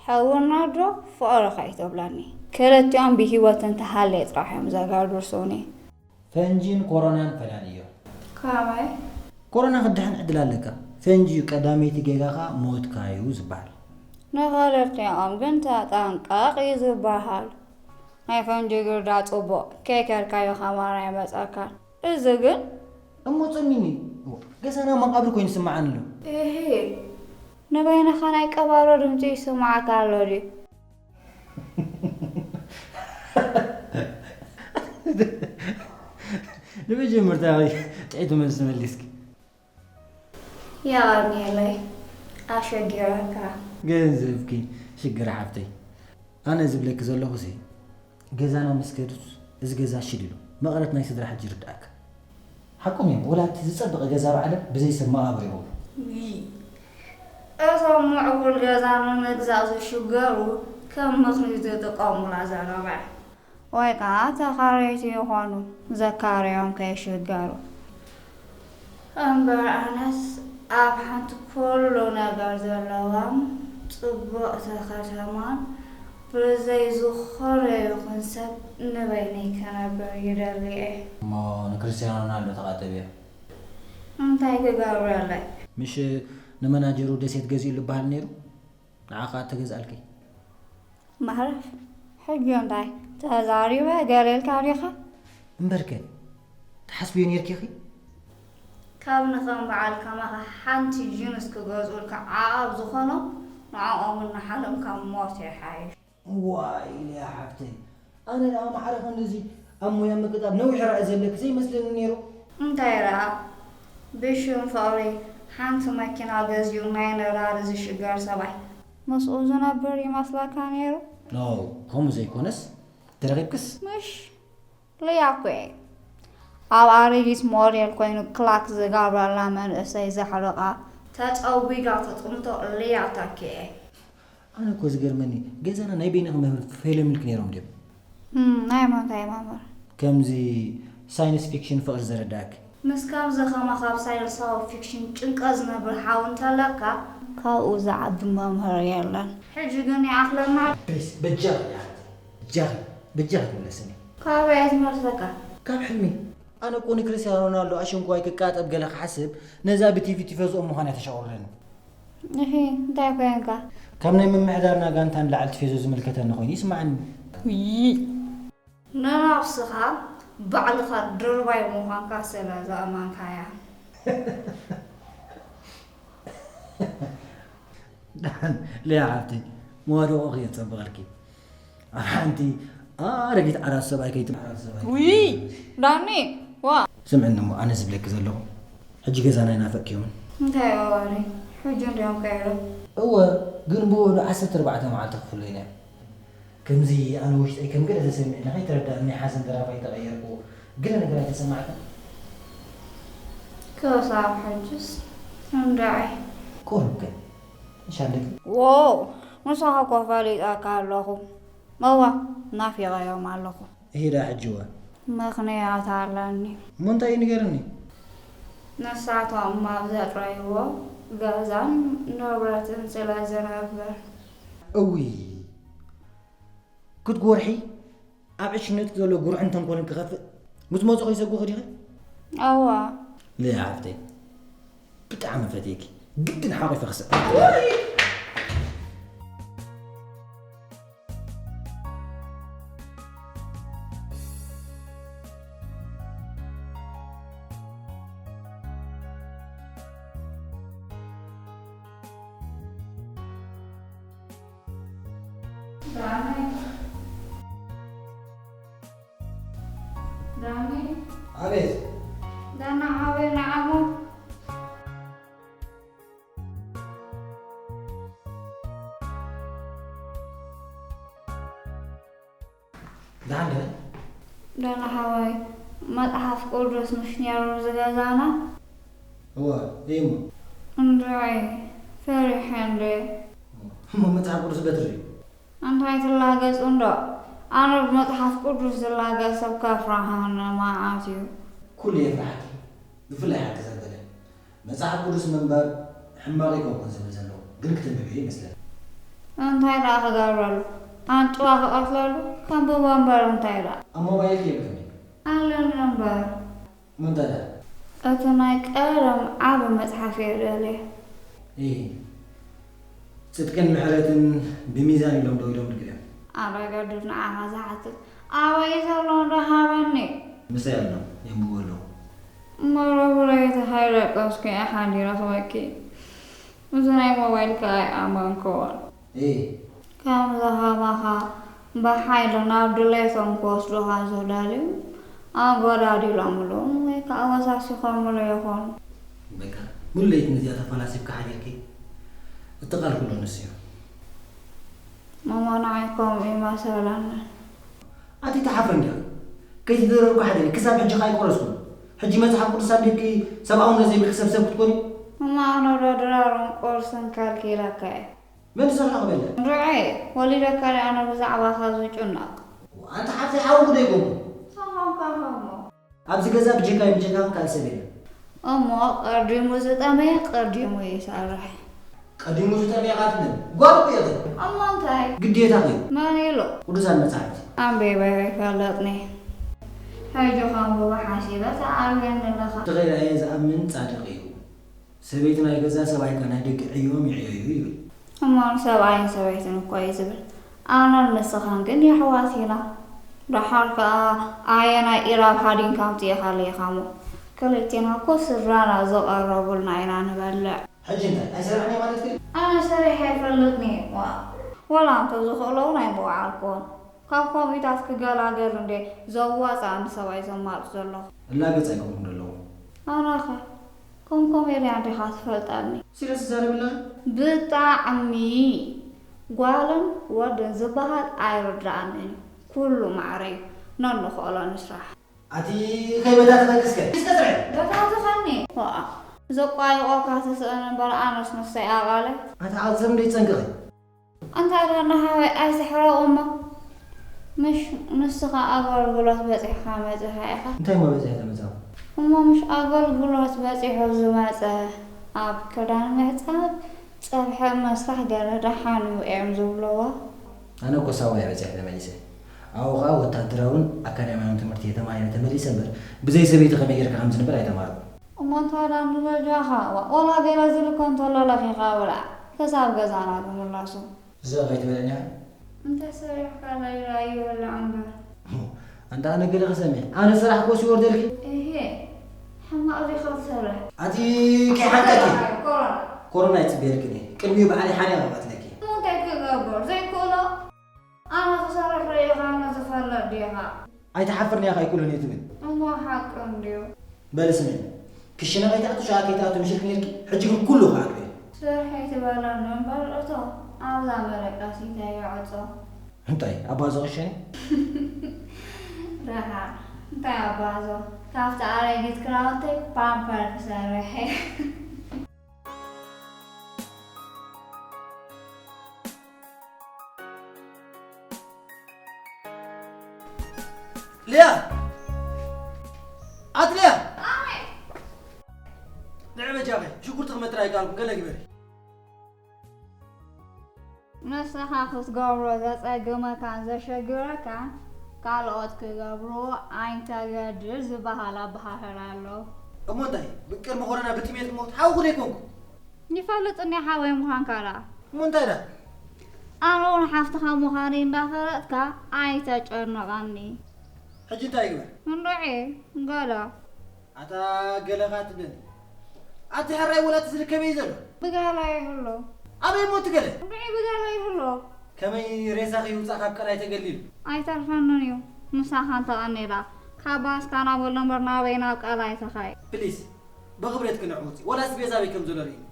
ሓውና ዶ ፍቕሪ ከይትብለኒ። ክልቲኦም ብህይወት እንተሃልየ ጥራሕ እዮም ዘገድሱኒ። ፈንጂን ኮሮናን ፈላልዮ። ከመይ? ኮሮና ክድሕን ዕድል ኣለካ። ፈንጂ እዩ ቀዳመይቲ ጌጋኻ ሞትካ እዩ ዝበሃል። ንኸልቲኦም ግን ተጠንቀቕ እዩ ዝበሃል። ናይ ፈንጂ ግርዳ ጽቡቕ፣ ከይከድካዮ ከማን ኣይመጸካን። እዚ ግን እሞ ጸሚኒ። ገዛና መቓብር ኮይኑ ይስምዓኒ ኣሎ። እሂ። ንበይንኻ ናይ ቀባሮ ድምጺ ይስምዓካ ኣሎ ድዩ? ንመጀመርታ ጥዒቲ መልሲ መሊስኪ። የቐንየለይ ኣሸጊረካ። ገንዘብኪ ሽግር ሓፍተይ። ኣነ ዝብለኪ ዘለኹሲ ገዛና ምስ ከዱስ እዚ ገዛ ሽል ኢሉ መቐረት ናይ ስድራ ሕጂ ይርድኣካ። ሓቆም እዮም። ወላ እቲ ዝጸበቐ ገዛ ባዕሎም ብዘይ ሰብ መቓብር ይቕብሩ። እቶም ምዕቡል ገዛ ንምግዛእ ዝሽገሩ ከም ምኽንያት ዝጥቀሙላ ዘረባ። ወይ ከዓ ተኻረይቲ ይኾኑ፣ ዘካርዮም ከይሽገሩ። እምበር ኣነስ ኣብ ሓንቲ ኩሉ ነገር ዘለዋን ጽብቕቲ ከተማን ብዘይ ዝኾነ ይኹን ሰብ ንበይነይ ክነብር ይደሊ እየ። እሞ ንክርስቲያኖ ሮናልዶ ተቓጠብዮ። እንታይ ክገብረለይ? ምሽ ንመናጀሩ ደሴት ገዚኡ ልበሃል ነይሩ? ንዓ ኸኣ ተገዝኣልኪ። ማህረፍ፣ ሕጂ እንታይ ተዛሪበ ገለ ኢልካ ዲኻ? እምበርከ፣ ትሓስብዮ ነይርኪ ኢኺ? ካብ ንኸም በዓል ከማኻ ሓንቲ ጅንስ ክገዝኡልካ ዓቐብ ዝኾኖም፣ ንዕኦም እናሓለምካ ሞት ይሓይሽ። ዋይ ኢለያ ሓፍተይ፣ ኣነ ደኣ ማዕረ ክንድዚ ኣብ ሞያ ምቅጣብ ነዊሕ ራእይ ዘለኪ ዘይመስለኒ ነይሩ። እንታይ ደኣ ብሽም ፍቕሪ ሓንቲ መኪና ገዚኡ ናይ ነዳዲ ዝሽገር ሰብኣይ ምስኡ ዝነብር ይመስለካ ነይሩ? ኖ፣ ከምኡ ዘይኮነስ ተረኺብክስ? ምሽ ልያ እኮ እየ። ኣብ ኣረጊት ሞዴል ኮይኑ ክላክ ዝገብረላ መንእሰይ ዘሕርቓ ተጸዊጋ ተጥምቶ ልያ ተኪኤ። ኣነ እኮ ዝገርመኒ ገዛና ናይ በይንኺ መምህር ፈይለምልኪ ነይሮም ድዮም? እም፣ ናይ ምንታይ መምህር? ከምዚ ሳይንስ ፊክሽን ፍቕሪ ዘረዳእኪ። ምስ ከምዚ ከማኻ ኣብ ሳይንሳዊ ፊክሽን ጭንቀት ዝነብር ሓው እንተለካ ካብኡ ዝዓቢ መምህር የለን። ሕጂ ግን ይኣኽለና። ፕሊስ በጃኺ ይሓፍተይ፣ በጃኺ በጃኺ ትምለስኒ። ካበይ እያ ትመልሰካ? ካብ ሕልሚ። ኣነ እኮ ንክርስቲያኖ ሮናልዶ ኣሸንኳይ ክቃጠብ ገለ ክሓስብ ነዛ ብቲቪ ቲፈዝኦም ምዃን እያ ተሻቑርረኒ። እኺ እንታይ ኮንካ? ካብ ናይ ምምሕዳርና ጋንታ ንላዕሊ ቲፌዞ ዝምልከተኒ ኮይኑ ይስምዓኒ። ውይ። ንነብስኻ ባዕልኻ ድርባይ ምዃንካ ስለ ዘእመንካያ። ደሓን ሊያ ሓፍተይ፣ መዋድቖኺ የጸብቐልኪ። ኣብ ሓንቲ ኣረጊት ዓራት ሰብኣይ ከይትም- ውይ ዳኒ ዋ። ስምዕኒ እሞ ኣነ ዝብለኪ ዘለኹ ሕጂ ገዛና ይናፈቅኪ እውን። እንታይ እዋኒ ሕጂ እንዲኦም ከይሩ። እወ ግን ብውዕሉ ዓሰርተ ኣርባዕተ መዓልቲ ክፍለዩና እዮም። ከምዚ ኣነ ውሽጠይ ከም ገለ ተሰሚዕኒ ከይተረዳእኒ ሓዘን ደራፋይ ተቐየርኩ። ገለ ነገር ኣይተሰማዕክን? ክሳብ ሕጅስ እንድዒ። ቁሩብ ከ ንሻለኪ? ዎው ንስኻ እኮ ፈሊጠካ ኣለኹ። እዋ ናፊቐዮም ኣለኹ። እሂዳ ሕጂ እወ። ምኽንያት ኣለኒ። እሞ እንታይ እዩ ንገርኒ? ንሳቶም ኣብ ዘጥረይዎ ገዛን ንብረትን ስለ ዝነብር። እውይ ክትጎርሒ ኣብ ዕሽነትኪ ዘሎ ጉርሕን ተንኮልን ክኸፍእ ምስ መጹ ከይሰጉኺ ዲኺ? ኣዋ። ሊያ ሓፍተይ ብጣዕሚ ፈትየኪ ግድን ሓቒፈ ክስዕም። ዳኒ ዳኒ። ኣቤት። ዳና ሓወይ ንዓሞ። ደሓን ዲኺ? ዳና ሓወይ መጽሓፍ ቅዱስ ምሽ ነይሩ ዝገዛና? እወ እዩ እሞ። እንድዒ ፈሪሐ እንደ። እሞ መጽሓፍ ቅዱስ በትሪ እዩ። እንታይ ትላገጽ እንዶ? ኣነ ብመጽሓፍ ቅዱስ ዝላገጽ ሰብ ከፍርሃኒ መዓት እዩ። ኩሉ የፍርሓኪ፣ ብፍላይ ሓቂ ዘበለ። መጽሓፍ ቅዱስ ምንባብ ሕማቕ ይከውን ዝብል ዘሎ ግን ክተንብብዮ ይመስለኒ። እንታይ ደኣ ክገብረሉ? ኣንጭዋ ክቐትለሉ? ከንብቦ እምበር እንታይ ደኣ? ኣብ ሞባይልኪ የብልክን ድዩ? ኣለኒ እምበር። እሞ እንታይ ደኣ? እቲ ናይ ቀደም ዓቢ መጽሓፍ እየ ደልየ። እይ፣ ጽድቅን ምሕረትን ብሚዛን ኢሎም ደው ኢሎም ድዮም? ኣረ ገድድ ንዓኻ ዝሓትት ኣበይ ዘሎ እንዶ ሃበኒ። ምሳይ ኣሎ የንብቦ ኣለኹ። መረብረይ ተሃይረ ቀስኩ እየ ሓዲረ ክበኪ። እዚ ናይ ሞባይል ከኣ ኣይኣመንክዎን። እይ። ከምዚ ከማኻ ብሓይሊ ናብ ድሌቶም ክወስዱኻ ዝደልዩ ኣጎዳዲሎምሉ ወይ ከኣ ወሳሲኾምሉ ይኾኑ። በቃ ሙሉ ለይቲ ነዚኣ ተፈላሲፍካ ሓዲርኪ እቲ ቃል ኩሉ ንሱ እዩ። እሞ ንዓይ ከምኡ ይመሰለኒ። ኣቲ ትሓፍሪ እንዲኺ? ከይተደረርኩ ሓደሪ ክሳብ ሕጂ ከኣ ኣይቆረስኩን። ሕጂ መጽሓፍ ቅዱስ ኣንቢብኪ ሰብኣውነት ዘይብልኪ ሰብ ሰብ ክትኮኒ? እሞ ኣነ ዶ ድራርን ቁርስን ከልኪለካ እየ? መን ዝሰርሖ ክበለ? ርዑይ፣ ወሊደካ ደኣ ኣነ ብዛዕባኻ ዝጭነቕ? ኣንቲ ሓፍተይ ሓውኺ ዶ ኣይኮንኩን? ሰላምካ ኸሞ። ኣብዚ ገዛ ብጀካይ ብጀካኽን ካልእ ሰብ የለን። እሞ ቀዲሙ ዝጠመየ ቀዲሙ ይሰርሕ። ቀዲሙ ዝጠመየ ቃትልን ጓል እኮ ኢኺ። እሞ እንታይ? ግዴታኺ እዩ። መን ኢሉ? ቅዱሳን መጻሕፍቲ። ኣንቢበ ኣይፈልጥኒ። ሕጂ ከንብቦ ሓሲበ ተኣርየኒ ኣለኻ። ተኺላ እየ ዝኣምን ጻድቕ እዩ። ሰበይቲ ናይ ገዛ ሰብኣይካ ናይ ደገ ዕዮኦም ይዕየዩ ይብል። እሞ ንሰብኣይን ሰበይትን እኮ እዩ ዝብል። ኣነን ንስኻን ግን የሕዋት ኢና። ደሓር ከኣ ኣየናይ ኢራብ ሃዲንካ ኣምጺእኻለይ ኢኻሞ? ክልቴና እኮ ስድራና ዝቐረቡልና ኢና ንበልዕ። ሕጂ እንታይ ኣይሰራሕን እየ ማለት ድዩ? ኣነ ሰሪሐ ኣይፈልጥን እየ። ዋእ፣ ወላ እንተ ዝኽእሎ እውን ኣይምወዓልኩዎን። ካብ ከምኡታት ክገላገል እንድየ ዘዋጽኣኒ ሰብኣይ ዘማርጽ ዘለኹ። እላገጽ ኣይኮንኩን ዘለኹ። ኣነኸ ከም ኮሜድያን ዲኻ ትፈልጠኒ? ሲርየስ ትዛረቢ ኣለኺ? ብጣዕሚ። ጓልን ወድን ዝበሃል ኣይርድኣንን እዩ። ኩሉ ማዕረ እዩ። ነንኽእሎ ንስራሕ። ኣቲ ከይበታተኸኪ እስከ እስከ ስርሒ። በታትኸኒ። ዋእ፣ ዘቋይቖካ ትስእን እምበር ኣነስ ንሰይ ኣቓልሕ። ኣቲ ዓቕሊ ሰብ እንዶ ይጸንቅኺ። ኣንታ ዳና ሓወይ ኣይትሕረቑ እሞ። ምሽ ንስኻ ኣገልግሎት በጺሕካ መጺኻ ኢኻ። እንታይ እሞ በጺሐ ተመጻኹ? እሞ ምሽ ኣገልግሎት በጺሑ ዝመጸ ኣብ ክዳን ምሕጻብ፣ ጸብሒ መስራሕ ገለ ደሓን እዩ እዮም ዝብልዎ። ኣነ እኮ ሳዋ እየ በጺሐ ተመሊሰ። ኣብኡ ኸኣ ወታደራውን ኣካዳሚያውን ትምህርቲ እየ ተማሂረ ተመሊሰ እምበር ብዘይ ሰበይቲ ከመይ ጌርካ ከም ዝንበር ኣይተማሃርኩን። እሞ እንታይ ደኣ ንበጃኻ ዋእ፣ ወላ ገለ ዝልኮ እንተሎ ለኺኻ ብላዕ፣ ክሳብ ገዛና ዝምለሱ። እዛ ከይትበልዕኒ ኢኻ። እንተ ሰሪሕካ ለይላ ይበልዕ እምበር። ኣንታ ኣነ ገለ ክሰምዕ፣ ኣነ ስራሕ ኮስ ይወርደልኪ። እሄ፣ ሕማቕ ዲኻ ትሰርሕ? ኣቲ ከይሓንቀኪ። ኮሮና። ኮሮና ይጽበየልክን እየ። ቅድሚኡ ባዕለይ ሓኒቐ ክቐትለኪ። እሞ እንታይ ክገብር? ዘይክእሎ? ኣነ ክሰርሕ ርኢኻኒ ዝፈልጥ ዲኻ? ኣይትሓፍርን ኢኻ ኣይኩልን እየ ትብል። እሞ ሓቂ እንድዩ። በሊ ስምዒ፣ ክሽነ ከይትኣቱ ሸቓ ከይትኣቱ ምሽ ኢልኪ ነይርኪ፣ ሕጂ ግን ኩሉ ክኣቱ እየ። ስርሐይ ትበለኒ እምበር እቶ ኣብዛ መደቀሲተይ ይዕጾ። እንታይ ኣባዞ ክሸኒ? ደሓር እንታይ ኣባዞ፣ ካብቲ ኣረጊት ክዳውንተይ ፓምፐር ክሰርሕ እየ። ሊያ! ኣቲ ሊያ! ንዒ በጃኺ፣ ሽጉርቲ ክመጥር ኣይከኣልኩን፣ ገለ ግበሪ። ንስኻ ክትገብሮ ዘጸግመካን ዘሸግረካን ካልኦት ክገብርዎ ኣይንተገድድ ዝበሃል ኣበሃህላ ኣሎ። እሞ እንታይ ብቅድሚ ኮረና ብጥሜት ክሞት ሓውኹ ደይኮንኩ? ይፈልጥ እንድየ ሓወይ ምዃንካ ደኣ። እሞ እንታይ ደኣ? ኣነ እውን ሓፍትኻ ምዃነይ እንዳፈለጥካ ኣይተጨንቐኒ። ሕጂ እንታይ ይግበር? እንድዒ ገለ። ኣታ ገለኻ ትብለኒ። ኣቲ ሕራይ ወላ እቲ ዝርከበ እዩ ዘሎ። ብጋላ ይህሉ። ኣበይ እሞ እቲ ገለ? እንድዒ ብጋላ ይህሉ። ከመይ ሬሳኺ ይውጻእ ካብ ቀላይ ተገሊሉ? ኣይተርፈንን እዩ። ምሳኻ እንተቐኒላ ካብ ባስካ ናብ ወሎ እምበር ናበይ ናብ ቀላይ ትኸይድ? ፕሊስ ብኽብረትኪ ንዕወቲ። ወላ ኣስቤዛ ኣበይ ከም ዘሎ ርእይኒ።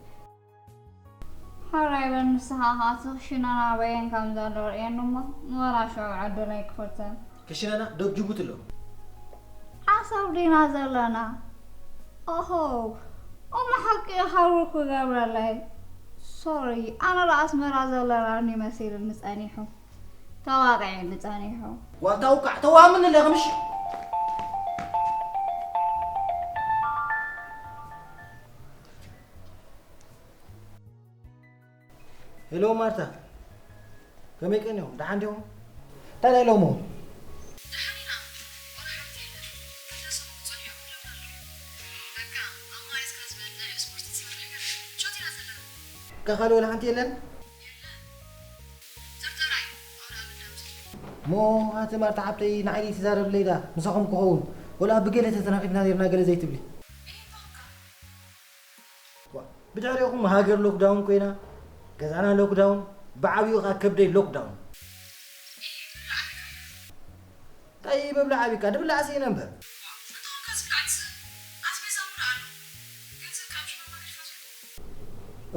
ሕራይ በል ንስኻ ኸኣ እቲ ክሽነና ኣበየን ከም ዘሎ ርእየኒ እሞ ንወላ ሽዑ ዕድለይ ክፍትን። ክሽነና ዶብ ጅቡቲ ኣሎ። ሓሳብ ዲና ዘለና? ኦሆ እሞ ሓቂ ኢኻ ሩክ ክገብረለይ። ሶሪ ኣነ ዶ ኣስመራ ዘለናኒ መሲሉኒ ጸኒሑ። ተዋቒዕኒ ጸኒሑ። ዋልታ ውቃዕ ተዋምኒ ኣለኺ ምሽ? ሄሎ ማርታ፣ ከመይ ቀኒኹም? ደሓን ዲኹም? እንታይ ናይ ሎሚ? ደሓን ኢና። ዋላ ሓንቲ የለን። ክልተ ሰሙን ክጸንሑ እዮም ኢሎምና ኣለዉ። በቃ፣ ኣማሪጽካ ዝበልናዮ ስፖርት ትሰርሕ ገለ ምቾት ኢና ዘለና። በቃ ካልእ ዋላ ሓንቲ የለን? የለን። ጥርጠራይ፣ ኣውራ ኣበዳም ዝብል። እሞ ኣቲ ማርታ ሓብተይ ንዓይ ደይትዛረብለይ ደኣ፣ ምሳኹም ክኸውን። ወላ ብገለ ተተናኺፍና ኔርና ገለ ዘይትብሊ። እሂ እሞ በቃ። ዋ፣ ብድሕሪኹም ሃገር ሎክዳውን ኮይና፣ ገዛና ሎክዳውን፣ ብዓብዩ ኸኣ ከብደይ ሎክዳውን። እንታይ ይብላዕ ቢካ ድብላዕ ስኢነ እምበር።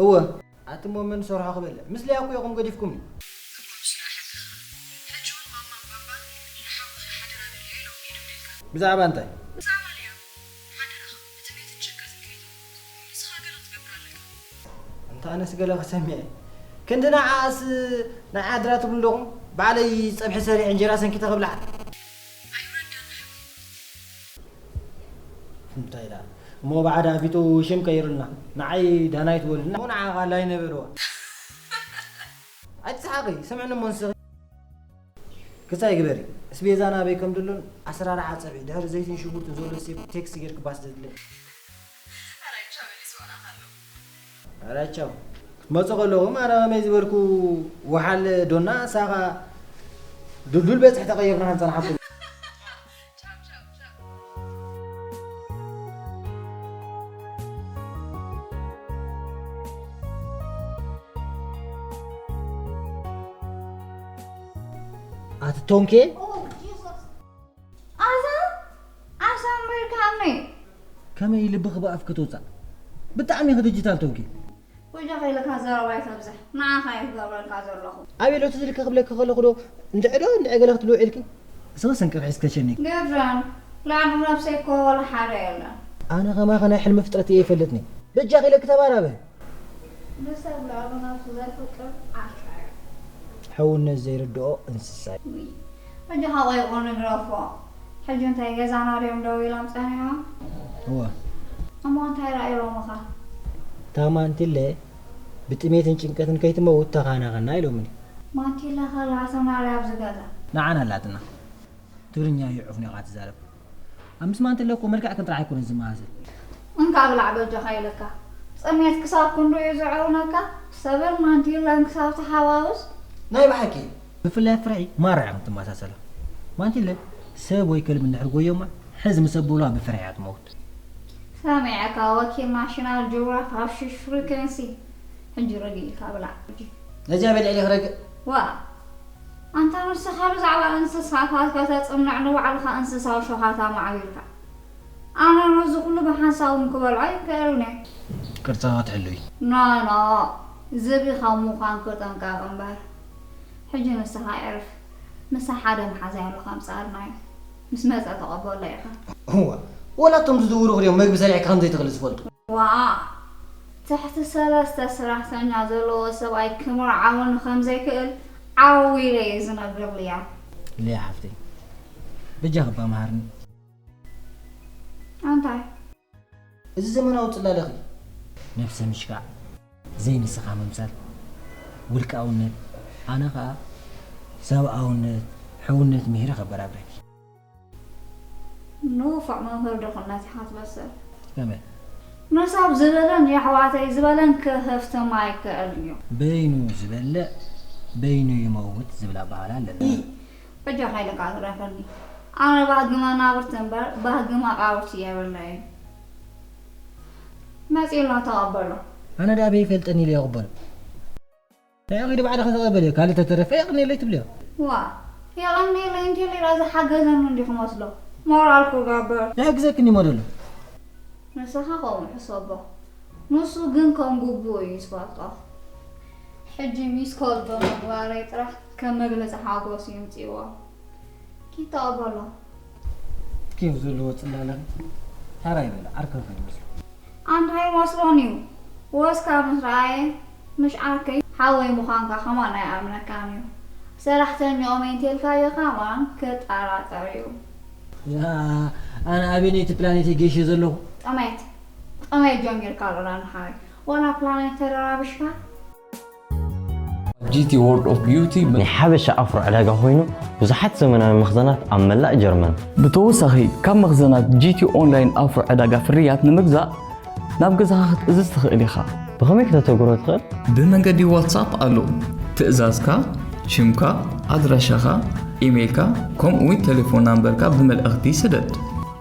እወ፣ ኣቲ እሞ መን ዝሰርሖ ክበልዕ? ምስ ሊያ እኮ ኢኹም ገዲፍኩምኒ። ብዛዕባ እንታይ? ኣነስ ገለ ክሰምዐ። ክንዲ ንዓኣስ ናይ ዓድራ ትብሉ ኣለኹም? ባዕለይ ጸብሒ ሰሪሐ እንጀራ ሰንኪተ ክብልዓ። እንታይ ደኣ? እሞ ብዓዳ ቢጡ ሽም ቀይሩልና። ንዓይ ዳናይት በሉልና። እሞ ንዓኻ ላይነ በልዋ። ኣይትስሓቂ፣ ስምዕኒ እሞ ንስኺ። ክሳይ ግበሪ። እስቤዛ ናበይ ከም ደሎን ኣሰራርሓ ጸብሒ ድሕሪ ዘይትን ሽጉርትን ዘሎ ሴፍ ቴክስት ጌርኪ ባስ ዘድለ። ኣራቻው ክትመፁ ከለኹም ኣነ ከመይ ዝበልኩ ወሓል ዶና ሳኻ ዱልዱል በፅሒ ተቐይርና ክንፀናሓኩም። ኣቲ ቶንኬ ኣዛ ኣሳምርካኒ። ከመይ ልብኺ ብኣፍ ክትውፃእ? ብጣዕሚ ኢኺ ዲጂታል ቶንኪ። ወጃ ከይለካ ዘረባ ይተብዝሕ። ንዓኻ እየ ክገብረልካ ዘለኹ። ኣቤሎ ትዝልኪ ክብለኪ ከለኹ ዶ እንድዒ ዶ እንድዒ ገለ ክትብሊ ውዒልኪ? እስኺ ስንቅርሒ እስከ ሸኒ። ገብረን ላዕሊ ነብሰይ እኮ ወላ ሓደ የለን። ኣነ ከማኺ ናይ ሕልሚ ፍጥረት እየ ይፈልጥኒ። በጃኺ ኢለኪ ተባራበ። ንሰብ ልዕሊ ነብሱ ዘፍቅር ዓሻ እዩ። ሕውነት ዘይርድኦ እንስሳ እዩ። ውይ፣ ሕጂ ካብ ኣይቆ ንግረፎ። ሕጂ እንታይ ገዛና ድዮም ደው ኢሎም ጸኒሖም? እወ። እሞ እንታይ ረኣይሎምኻ? እታ ማንቲለ ብጥሜትን ጭንቀትን ከይትመውት ተኻናኸና ኢሎምኒ። ማንቲለ ከላ ሰማርያ ኣብዚ ገዛ። ንዓና ኣላትና። ትግርኛ ይዕፍ ኔኻ ትዛረብ። ኣብ ምስ ማንቲለ እኮ መልክዕክን ጥራሕ ኣይኮነን ዝመሳሰል። እንካ ብላዕ በጃኻ ኢለካ። ጥሜት ክሳብ ክንዱ እዩ ዝዕውነካ። ሰብን ማንቲለን ክሳብ ትሓዋውስ። ናይ ብሓቂ። ብፍላይ ፍርሒ ማራ ኢኹም ትመሳሰሉ። ማንቲለ ሰብ ወይ ከልቢ እንድሕር ጎዮማ ሕዝ ምስ ኣበሉዋ ብፍርሒ እያ ትመውት። ሰሚዐካ ወኪል ናሽናል ጂኦግራፊ ኣብ ሽሽ ፍሪኩንሲ። ሕጂ ረግእ ኢልካ ብላዕ። ነዚኣ በልዕ ኢለ ክረግእ። ዋ፣ ኣንታ ንስኻ ብዛዕባ እንስሳታት ከተጽንዕ ንባዕልኻ እንስሳዊ ሸኻታ ማዕቢልካ። ኣነ ነዚ ኩሉ ብሓንሳብ እውን ክበልዖ ኣይክእልን እየ። ቅርጻ ክትሕሉ እዩ። ኖ፣ ኖ፣ ዝብኢ ካብ ምዃን ክጥንቀቕ እምበር። ሕጂ ንስኻ ዕርፍ። ምሳ ሓደ መሓዛ ያሉ ከምጽኣልና እዩ። ምስ መጸ ተቐበሎ ኢኻ። እዋ፣ ወላ እቶም ዝዝውሩ ክሪኦም መግቢ ሰሪዕካ ከም ዘይትኽእል ዝፈልጡ። ዋእ! ትሕቲ ሰለስተ ሰራሕተኛ ዘለዎ ሰብኣይ ክምርዓወኒ ከም ዘይክእል ዓው ኢለ እየ ዝነግር ልያ። ልያ ሓፍተይ፣ በጃኺ እባ መሃርኒ። እንታይ? እዚ ዘመናዊ ጽላለኺ። ነብሰ ምሽካዕ፣ ዘይንስኻ ምምሳል፣ ውልቃውነት፣ ኣነ ኸኣ ሰብኣውነት፣ ሕውነት ምሂረ ከበራብረኪ። ንውፉዕ መምህር ድኽነት ኢኻ ትመስል። ከመይ? ምሳብ ዝበለን የሕዋተይ ዝበለን ክህፍትም ኣይክእልን እዩ። በይኑ ዝበልዕ በይኑ ይመውት ዝብል ኣበሃህላ ኣለና። ኢ፣ በጃኻ ኢልካ ግረፈኒ። ኣነ ባህጊ መናብርቲ እምበር ባህጊ መቓብርቲ የብለይን። መጺእና ተቐበሎ። ኣነ ደኣ በይፈልጠኒ ኢለ ይቕበሎ። ንዕኺ ንባዕልኺ ተቐበልዮ፣ ካልእ ተተረፈ የቕንየለይ ትብልዮ። ዋእ፣ የቐንየለይ እንተኢለ ኢላ ዝሓገዘኒ እንዲዩ ክመስሎ። ሞራል ክገብር። ይሕግዘኪ እንዲሞ ደሎ። ንስኻ ከምኡ ሕሰቦ። ንሱ ግን ከም ግቡኡ እዩ ዝፈልጦ። ሕጂ ሚስኮል ብምግባረይ ጥራሕ ከም መግለጺ ሓጎስ እዩ ምጽእዎ። ኪድ ተቐበሎ። ኬፍ ዘለዎ ጽላለ ተራ ይበለ ዓርከ ይመስሎ። ኣንታ ይመስሎን እዩ። ወስካ ምስ ረኣየ፣ ምሽ ዓርከይ ሓወይ ምዃንካ ከማን ኣይኣምነካን እዩ። ሰራሕተኛኦም እየ እንተልካዮ ከማን ክጠራጠር እዩ። ያ፣ ኣነ ኣበየነይቲ ፕላኔት እየ ገይሸ ዘለኹ? ጥሜት፣ ጥሜት ጀሚርካ ኣሎ ዳኒ ሓወይ። ዋላ ፕላኔት ተደራቢሽካ? ጂቲ ወርልድ ኦፍ ቢዩቲ ናይ ሓበሻ ኣፍሮ ዕዳጋ ኮይኑ ብዙሓት ዘመናዊ መኽዘናት ኣብ መላእ ጀርመን። ብተወሳኺ ካብ መኽዘናት ጂቲ ኦንላይን ኣፍሮ ዕዳጋ ፍርያት ንምግዛእ ናብ ገዛኻ ክትእዝዝ ትኽእል ኢኻ። ብኸመይ ክተተግብሮ ትኽእል? ብመንገዲ ዋትሳፕ ኣሎ። ትእዛዝካ፣ ሽምካ፣ ኣድራሻኻ፣ ኢሜይልካ፣ ከምኡ'ውን ቴሌፎን ናምበርካ ብመልእኽቲ ስደድ።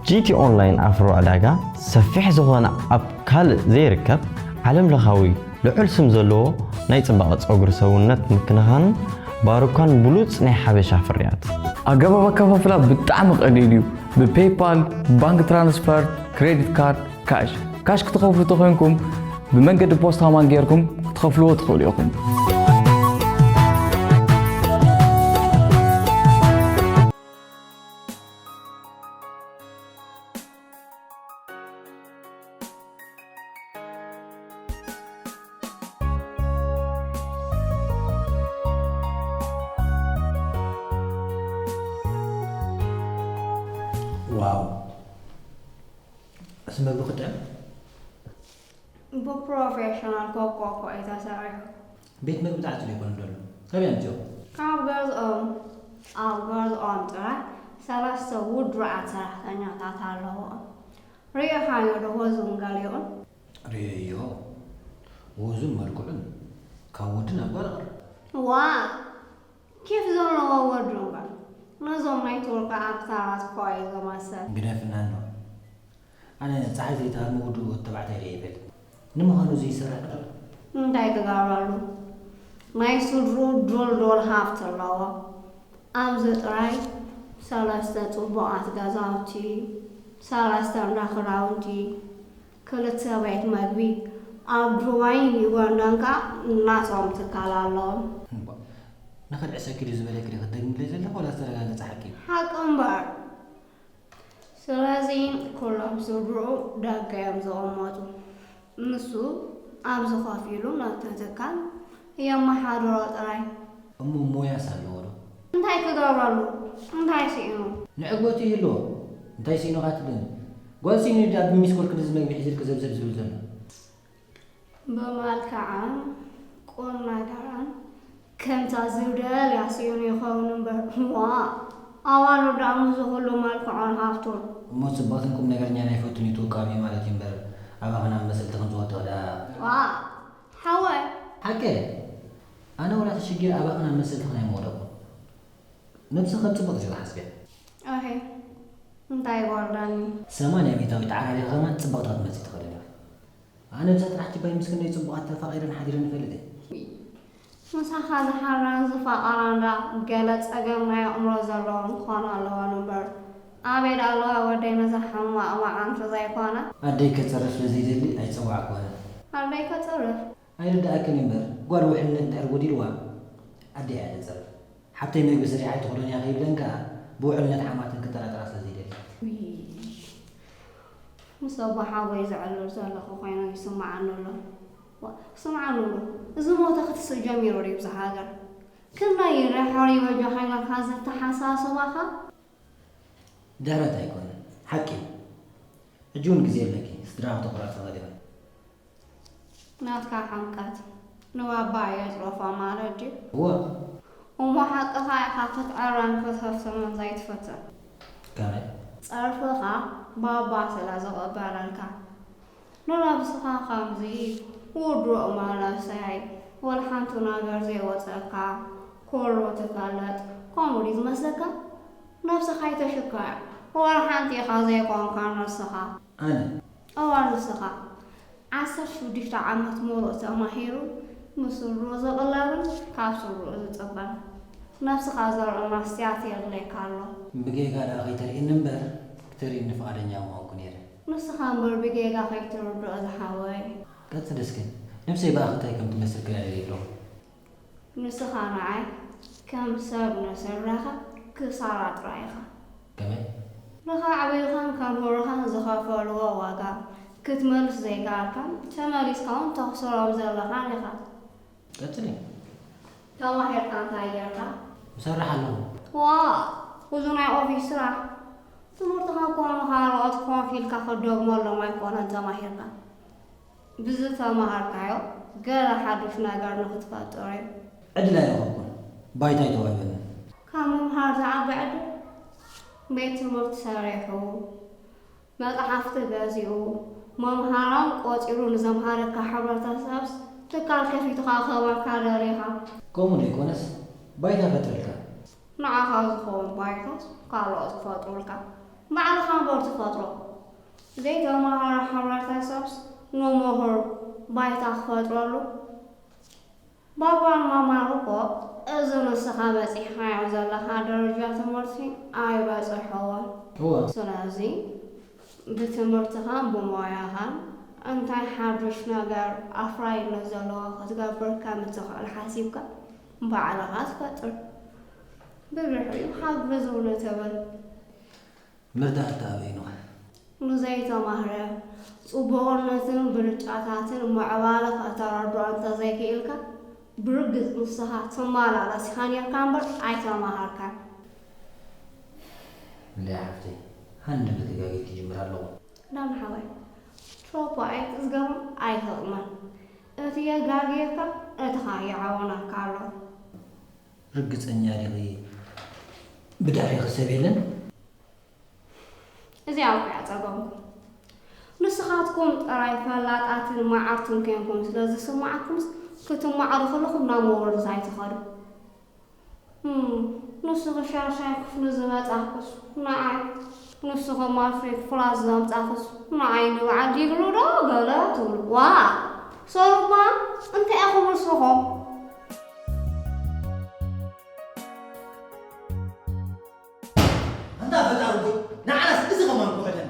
ጂቲ ኦንላይን ኣፍሮ ዕዳጋ ሰፊሕ ዝኾነ ኣብ ካልእ ዘይርከብ ዓለምለኻዊ ልዑል ስም ዘለዎ ናይ ጽባቐ ጸጉሪ ሰውነት ምክንኻንን ባሩካን ብሉጽ ናይ ሓበሻ ፍርያት። ኣገባብ ኣከፋፍላ ብጣዕሚ ቀሊል እዩ። ብፔይፓል፣ ባንክ ትራንስፈር፣ ክሬዲት ካርድ፣ ካሽ። ካሽ ክትኸፍሉ ተኾይንኩም ብመንገዲ ፖስታ ማን ጌርኩም ክትኸፍልዎ ትኽእሉ ኢኹም። ዋው፣ እዚ መግቢ ክጥዕም። ብፕሮፌሽናል ኮኮኮ እዩ ተሰሪሑ። ቤት መግቢ ተዓፅዩ ኣይኮነን ዘሎ። ካበይ ኣምፅኦ? ካብ ገዝኦም ኣብ ገዝኦም ጥራይ ሰለስተ ውዱዓት ሰራሕተኛታት ኣለውኦም። ርኢኻዮ ዶ ወዙን ገሊኡን? ርእየዮ፣ ወዙን መልክዑን ካብ ወዲ ናብ ጓል ይቐርብ። ዋ ኬፍ ዘለዎ ወዱ እምበር ነዞም ናይ ቱርኪ ኣክተራት እኮ እዩ ዝመስል። ግደፍና እንዶ። ኣነ ፀሓይ ዘይትሃርሞ ውድኡ ተባዕታይ ርእየ ይፈልጥ። ንምዃኑ እዚ ይሰርሕ ዶ? እንታይ ክገብረሉ ናይ ስድሩ ዱልዱል ሃፍቲ ኣለዎ። ኣብዚ ጥራይ ሰለስተ ፅቡቓት ገዛውቲ፣ ሰለስተ እንዳ ክዳውንቲ፣ ክልተ ቤት መግቢ፣ ኣብ ዱባይን ዩጋንዳን ከኣ ናቶም ትካል ኣለዎም። እምባ፣ ንኽድዕሰኪ ድዩ ዝበለኪ ዲኺ ትደግምለይ ዘለኺ ዋላ ዝተረጋገጸ ሓቂ እዩ? ሓቂ እምበር። ስለዚ ኩሎም ስድርኡ ደገ እዮም ዝቕመጡ። ንሱ ኣብዚ ኮፍ ኢሉ ነቲ ትካል የመሓድሮ ጥራይ። እሞ ሞያስ ኣለዎ ዶ? እንታይ ክገብረሉ? እንታይ ስኢኑ? ንዕግበቱ ይህልዎ። እንታይ ስኢኑ ኢኻ ትብለኒ? ጓል ስኢኑ ድኣ ብሚስኮል ክንድዚ መግቢ ሒዙልኪ ዘብዘብ ዝብል ዘሎ? ብመልክዓን ቁምነገራን ከምታ ዝደልያ ስኢኑ ይኸውን እምበር ዋእ ኣዋልድ ደኣ ምስዚ ኩሉ መልክዖን ሃፍቱን። እሞ ጽብቕትን ቁምነገረኛን ኣይፈቱን እዩ ትውቃቢ ማለት እዩ እምበር ኣባኽን ኣመሰልትኽን ዝወድቕ ደኣ። ዋእ ሓወይ። ሓቂ ኣነ ወላ ተሸጊረ ኣባኽን ኣመሰልትኽን ኣይምወደቕኩን። ነብስኺ ከም ጽብቕቲ ዲኺ ትሓስብያ? ኣሄ እንታይ ይወርደኒ። ሰማንያ ሚእታዊት ተዓራሪኺ ከማን ጽብቕቲ ክትመጺ ትኽእሊ ዲኺ። ኣነ ብዛ ጥራሕ ጅባይ ምስ ክንደይ ጽቡቓት ተፋቒረን ሓዲረን ይፈልጥ እየ። ምሳኻ ዝሓራን ዝፋቐራን ደኣ ገለ ጸገም ናይ ኣእምሮ ዘለወን ክኾና ኣለወን እምበር ኣበይ ደኣ ኣለዋ ወደይ ነዛ ሕማቕ መዓልቲ ዘይኮነ። ኣደይ ከጽርፍ ስለ ዘይደሊ ኣይጸዋዕክወንን። ኣደይ ከጽርፍ? ኣይርድኣክን እዩ እምበር ጓል ውሕልነት እንድሕር ጎዲልዋ ኣደይ እያ ተጽርፍ። ሓብተይ መግቢ ሰሪሓ ኣይትኽእሎን እያ ከይብለን ከኣ ብውዕልነት ሓማተን ክጠራጠራ ስለ ዘይደሊ። ውይ፣ ምስ ኣቦሓጎይ ዘዕልል ዘለኹ ኮይኑ ይስምዓኒ ኣሎ። ዋእ፣ ስምዓኒ ኣሎ። እዚ ሞተ ክትስእ ጀሚሩ ድዩ ብዛ ሃገር? ክንደይ ኢለ ሕሩይ በጃኻ ኢለካ ዘተሓሳስባኻ? ድሕረት ኣይኮነን፣ ሓቂ እዩ። ሕጂ እውን ግዜ ኣለኪ፣ ስድራኺ ተቑራርፂ ቐዲመን። ናትካ ሓምቃት ንባባ የጽረፋ ማለት ድዩ? እወ። እሞ ሓቅኻ ኢኻ ክትዕረን ክትህፍትምን ዘይትፍትን። ከመይ? ጸርፍኻ ባባ ስለ ዝቕበለልካ። ንነብስኻ ከምዚ ውዱእ መንእሰይ ወላ ሓንቲ ነገር ዘይወጸካ ኩሉ ትፈልጥ ከምኡ ድዩ ዝመስለካ? ነብስኻ ኣይተሽክዕ ወላ ሓንቲ ኢኻ ዘይኮንካ ንስኻ። ኣነ? እወ ንስኻ። ዓሰርተ ሽዱሽተ ዓመት ሙሉእ ተማሂሩ ንስድርኡ ዝቕለብን ካብ ስድርኡ ዝጽበን ነብስኻ ዘርእን መስትያት የድልየካ ኣሎ። ብጌጋ ደኣ ከይተርእይኒ እምበር ክተርእይኒ ፍቓደኛ ምኾንኩ ነይረ። ንስኻ እምበር ብጌጋ ከይትርድኦ ዝሓወይ። ቀጽሊ እስከ፣ ነብሰይ ብኣኺ እንታይ ከም ትመስል ክርኢ ደልየ ኣለኹ። ንስኻ ንዓይ ከም ሰብ ንስድራኻ ክሳራ ጥራይ ኢኻ። ከመይ? ንኸዕብዩኻን ከምህሩኻን ዝኸፈልዎ ዋጋ ክትመልስ ዘይከኣልካን ተመሊስካ እውን ተኽስሮም ዘለኻን ኢኻ። ቀጽሊ። ተማሂርካ እንታይ ጌርካ? እሰርሕ ኣለኹ። ዋእ! እዚ ናይ ኦፊስ ስራሕ ትምህርትኻ ኮኑ ካልኦት ኮፍ ኢልካ ክትደግመሎም ኣይኮነን ተማሂርካ። ብዝተማሃርካዮ ገለ ሓዱሽ ነገር ንኽትፈጥር እዩ። ዕድል ኣይረኸብኩን። ባይታ ኣይተዋሂበንን። ካብ ምምሃር ዝዓቢ ዕድል ቤት ትምህርቲ ሰሪሑ፣ መጻሕፍቲ ገዚኡ፣ መምሃራን ቆጺሩ ንዘምሃረካ ሕብረተሰብስ ትካል ከፊቱ ከእኽበካ ደሊኻ? ከምኡ ዘይኮነስ ባይታ ፈጥረልካ። ንዓኻ ዝኸውን ባይታስ ካልኦት ክፈጥሩልካ? ባዕልኻ እምበር ትፈጥሮ። ዘይተማህረ ሕብረተሰብስ ንምሁር ባይታ ክፈጥረሉ? ባባን ማማን እኮ እዚ ንስኻ በጺሕኻዮ ዘለኻ ደረጃ ትምህርቲ ኣይበጽሕዎን። እወ። ስለዚ ብትምህርትኻን ብሞያኻን እንታይ ሓዱሽ ነገር ኣፍራይነት ዘለዎ ክትገብር ከም እትኽእል ሓሲብካ ባዕልኻ ትፈጥር። ብድሕሪኡ ሓግዙኒ ትብል። መርዳእታ ኣበይኑ? ንዘይተማህረ፣ ጽቡቕነትን ብልጫታትን ምዕባለ ከተረድኦ እንተዘይክኢልካ፣ ብርግጽ ንስኻ ትመላለስ ኢኻ ኔርካ እምበር ኣይተማሃርካን። ሊያ ሓፍተይ፣ ኣንድ ምትጋጌ ክጅምር ኣለዎ። ዳም ሓወይ፣ ትሮፖ ኣይትዝገቦ ኣይተቕመን። እቲ የጋግየካ፣ እቲ ኸኣ ይዓወናካ ኣሎ። ርግጸኛ ዲኺ ብዳሬኺ ሰብ የለን? እዚኣ እኮ እያ ጸገምኩም። ንስኻትኩም ጥራይ ፈላጣትን መዓርትን ኬንኩም ስለ ዝስምዓኩምስ ክትመዓሩ ከለኹም ናብ መወርዝ ኣይትኸዱ። እም፣ ንስኺ ሻሻይ ክፍሊ ዝመጻኽስ ንዓይ፣ ንስኺ ማፍሪ ክፍላት ዘምጻኽስ ንዓይ ንበዓል ዲግሪ ዶ ገለ ትብሉ። ዋ! ሰሩማ እንታይ ኢኹም ንስኹም? ኣንታ ፈጣሪ ሆይ ንዓናስ እዚ ኸማን ክውሕደና።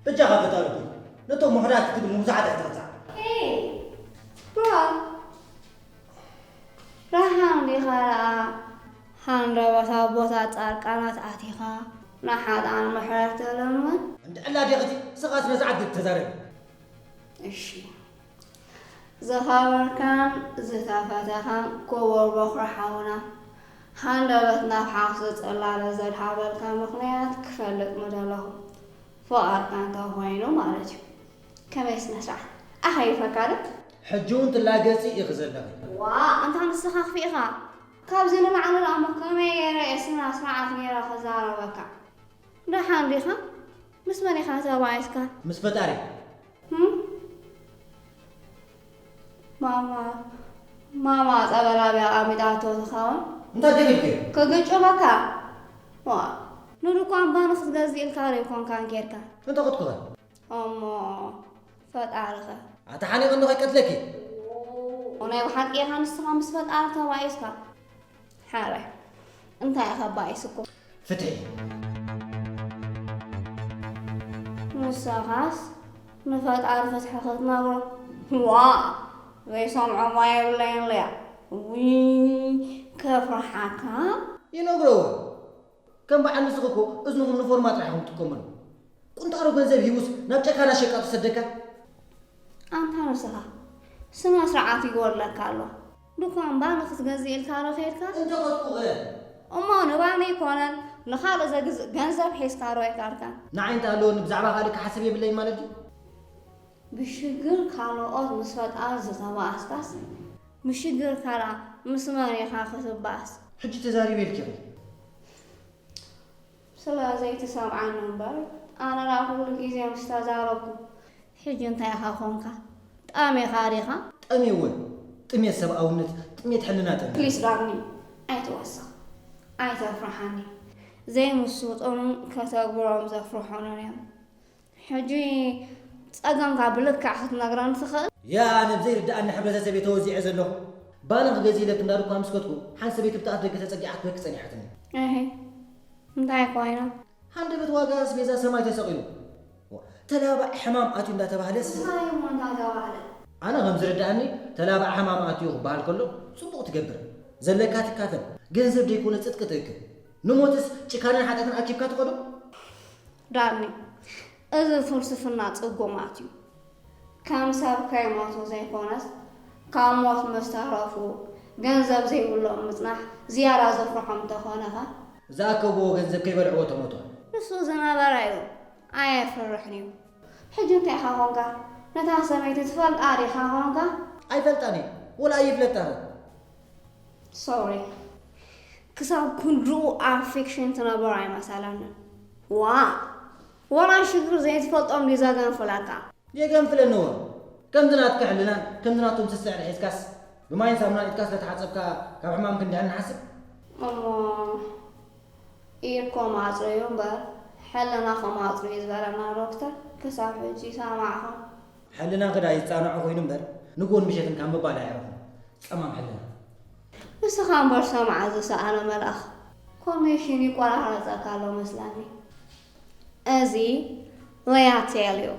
በጃኻ ፈጣሪ ሆይ ነቶም ውሑዳት ክትብል ንብዙሓት ኣይትቕጻዕ። Hey, bro. ረሃን ዲኻ ደኣ ሃንደበት ኣቦታት ጻድቃናት ኣቲኻ ንሓጥኣን ምሕረት ተለምን? እንድዕላ ዲኽቲ ስኻ ስነ ስርዓት ግድ ተዛረቢ። እሺ ዝኸበርካን ዝተፈተኻን ክቡር ቦኽሪ ሓውና፣ ሃንደበት ናብ ሓኽሲ ጽላለ ዘድሃበልካ ምኽንያት ክፈልጥ ምደለኹ። ፍቓድካ እንተኾይኑ ማለት እዩ። ከመይ ስነ ስርዓት ኣኸይፈካ ዶ? ሕጂ እውን ትላገጺ ኢኺ ዘለኺ። ዋ ኣንታ ንስኻ ክፊእኻ። ካብዚ ንላዕሊ ደኣ እሞ ከመይ ገይረ እየ ስነ ስርዓት ገይረ ክዛረበካ? ደሓን ዲኻ? ምስ መን ኢኻ ተባኢስካ? ምስ ፈጣሪ። ህም? ማማ ማማ ጸበል ኣብያ ኣሚጣቶ ትኸውን? እንታይ ደሊልኪ? ክግጭበካ። ዋ ንድኳን ባኒ ክትገዝእ ኢልካ ዶ ኣይኮንካን ኬድካ? እንታይ ክትኩኸ? እሞ ፈጣሪኸ? ኣታ ሓኒቐ እንዶ ከይቀትለኪ። ናይ ብሓቂ ኢኻ ንስኻ ምስ ፈጣሪ ተባኢስካ። ሓራይ እንታይ ኢኻ ባኢስኩም? ፍትሒ። ንስኻስ ንፈጣሪ ፍትሒ ክትነግሮ? ዋእ ዘይሰምዖ እኳ የብለይን ለያ። ውይ ከፍርሓካ። ይነግሮ እወ። ከም በዓል ንስኺ እኮ እዝንኹም ንፎርማ ጥራሕ ኢኹም ትጥቀምሉ። ቁንጣሮ ገንዘብ ሂቡስ ናብ ጨካና ሸቃጥ ይሰደካ። ኣንታ ንስኻ ስነ ስርዓት ይጎድለካ ኣሎ። ድኳን ባኒ ክትገዝእ ኢልካ ዶ ከይድካ? እንተ ቐጥቁቐ። እሞ ንባኒ ኣይኮነን ንኻልእ ዘግዝእ ገንዘብ ሒዝካ ዶ ኣይካድካን? ንዓይ እንተ ኣለወኒ ብዛዕባ ካልእ ክሓስብ የብለይን ማለት ድዩ? ብሽግር ካልኦት ምስ ፈጣሪ ዝተባኣስካስ ብሽግርካ ደኣ ምስ መን ኢኻ ክትባኣስ? ሕጂ ተዛሪበ ኢልኪ ኢኺ። ስለ ዘይትሰምዓኒ እምበር ኣነ ደኣ ኩሉ ግዜ ምስ ተዛረብኩ። ሕጂ እንታይ ኢኻ ኾንካ? ጠሜኻ ዲኻ? ጠምየ እወ። ጥሜት ሰብኣውነት፣ ጥሜት ሕልና ጠምየ። ፕሊስ ዳኒ ኣይትወስኽ። ኣይተፍርሓኒ። ዘይምስጦምን ከተግብሮም ዘፍርሑንን እዮም። ሕጂ ጸገምካ ብልክዕ ክትነግረኒ ትኽእል? ያእ ኣነ ብዘይርድኣኒ ሕብረተሰብ እየ ተወዚዐ ዘለኹ። ባኒ ክገዝእ ኢለ ክንዳ ድኳን ምስ ከድኩ ሓንቲ ሰበይቲ ብቲ ኣፍደገ ተጸጊዓ ክትበኪ ጸኒሓትኒ። እሂ እንታይ ኮይና? ሃንደበት ዋጋ ኣስቤዛ ሰማይ ተሰቒሉ። ተላባዒ ሕማም ኣትዩ እንዳተባህለስ። እንታይ እሞ እንዳተባህለ? ኣነ ከም ዝርድኣኒ ተላባዒ ሕማም ኣትዩ ክበሃል ከሎ ጽቡቕ ትገብር። ዘለካ ትካፈል። ገንዘብ ደይኮነ ጽድቂ ትእክብ። ንሞትስ ጭካነን ሓጢኣትን ኣኪብካ ትኸዶ? ዳኒ፣ እዚ ፍልስፍና ጽጉማት እዩ። ከም ሰብ ከይሞቱ ዘይኮነስ ካብ ሞት ምስ ተረፉ ገንዘብ ዘይብሎም ምጽናሕ ዝያዳ ዘፍርሖም እንተኾነኸ? ዝኣከብዎ ገንዘብ ከይበልዕዎ ተሞቱ። ንሱ ዝነበረ እዩ ኣየፍርሕን እዩ። ሕጂ እንታይ ኢኻ ኮንካ? ነታ ሰበይቲ ትፈልጣ ዲኻ ኮንካ? ኣይፈልጣን እየ ወላ ኣይፍለጣን። ሶሪ ክሳብ ክንድኡ ኣብ ፊክሽን ትነብር ኣይመሰለንን። ዋእ! ወላ ሽግር ዘይትፈልጦም ድዩ ዘገንፍለካ? የገንፍለኒ እወ። ከምዚ ናትኪ ሕልናን ከምዚ ናቶም ስስዕን ሒዝካስ ብማይን ሳሙናን ኢድካ ስለ ተሓጸብካ ካብ ሕማም ክንድሕን ንሓስብ? እሞ ኢድ ኮማጽ እዩ እምበር ሕልና ኮማጽ እዩ ዝበለና ዶክተር ክሳብ ሕጂ ይሰማዕኹም። ሕልናኺ ደኣ ይጻንዖ ኮይኑ እምበር ንግሆን ምሸትን ካብ ምባል ኣየዕረኹን። ጸማም ሕልና። ንስኻ እምበር ሰምዓ ዝሰኣነ መልኣኽ ኮኔክሽን ይቆራረጸካ ኣሎ መስለኒ። እዚ ሪያቴል እዩ።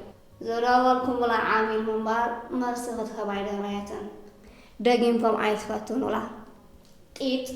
ዝደወልኩምላ ዓሚል ምንባር መልሲ ክትህብ ኣይደረየትን። ደጊምኩም ኣይትፈትኑላ። ጢጥ።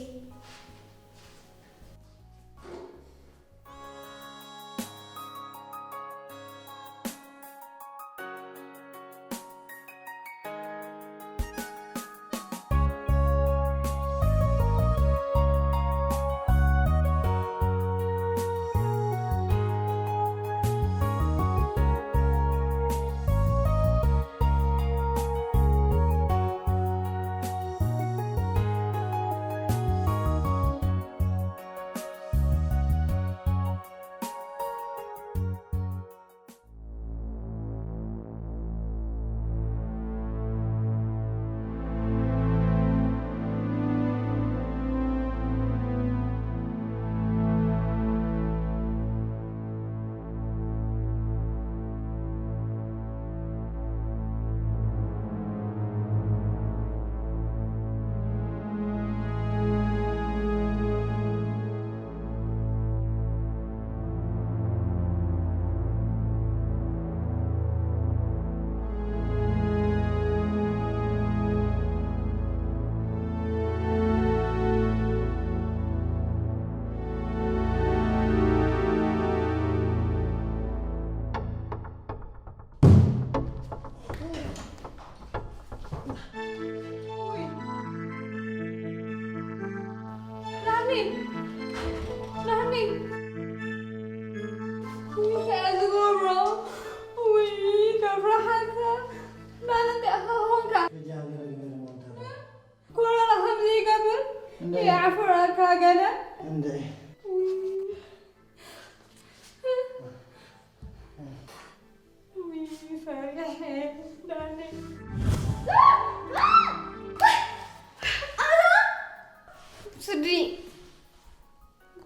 ራካ ገለ እንደ ውይ፣ ፈሪሐ ዳኒ። ስዲ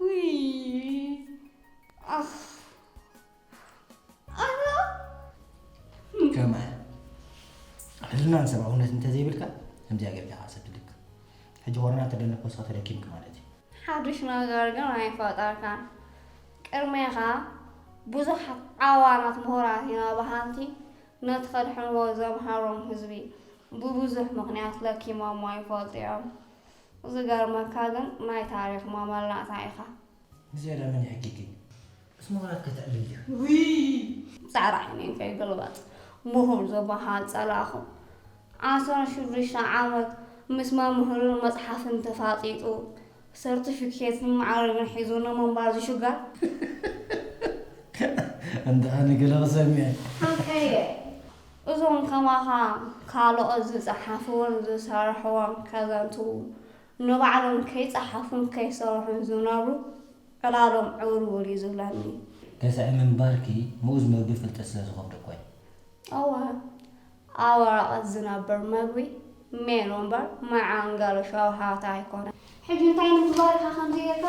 ውይ፣ ኣኽ፣ ኣላ። ከማይ ሕልናን ሰብኣውነት እንተዘይብልካ ከምዚኣ ጌርካ ኢኻ ሰብ ትልክ። ሕጂ ኮሮና ተደነኮስካ ተደኪምክ ማለት እዩ። ሓድሽ ነገር ግን ኣይፈጠርካን። ቅድሜኻ ብዙሓት ዓዋናት ምሁራት ኢና በሃልቲ ነቲ ከድሕንዎ ዘምሃሮም ህዝቢ ብብዙሕ ምኽንያት ለኪሞሞ ይፈልጡ እዮም። ዝገርመካ ግን ናይ ታሪኽ መመላእታ ኢኻ። ብዝያዳ መን ይሕጊኪ? ምስ ምሁራት ከተዕልል ዲኺ? ውይ! ጻዕዳ ዓይነይ ከይግልበጥ ምሁር ዝበሃል ጸላእኹ። ዓሰርተ ሽዱሽተ ዓመት ምስ መምህርን መጽሓፍን ተፋጢጡ ሰርቲፊኬትን ማዕረግን ሒዙ ንምንባር ዝሽገር እንተ ኣነ ገለ ክሰምዐ ሓከየ እዞም ከማኻ ካልኦት ዝጸሓፍዎን ዝሰርሕዎን ከዘንትዉ ንባዕሎም ከይጸሓፉን ከይሰርሑን ዝነብሩ ዕላሎም ዕውርውር እዩ ዝብለኒ። ገዛኢ ምንባርኪ ምኡዝ መግቢ ፍልጠት ስለ ዝኸብዶ እኮ እዩ። እወ ኣብ ወረቐት ዝነብር መግቢ ሜኑ እምበር መዓንገሎ ሸውሃት ኣይኮነን። ሕጂ እንታይ ንምግባር ኢኻ ከምዚ ጌርካ?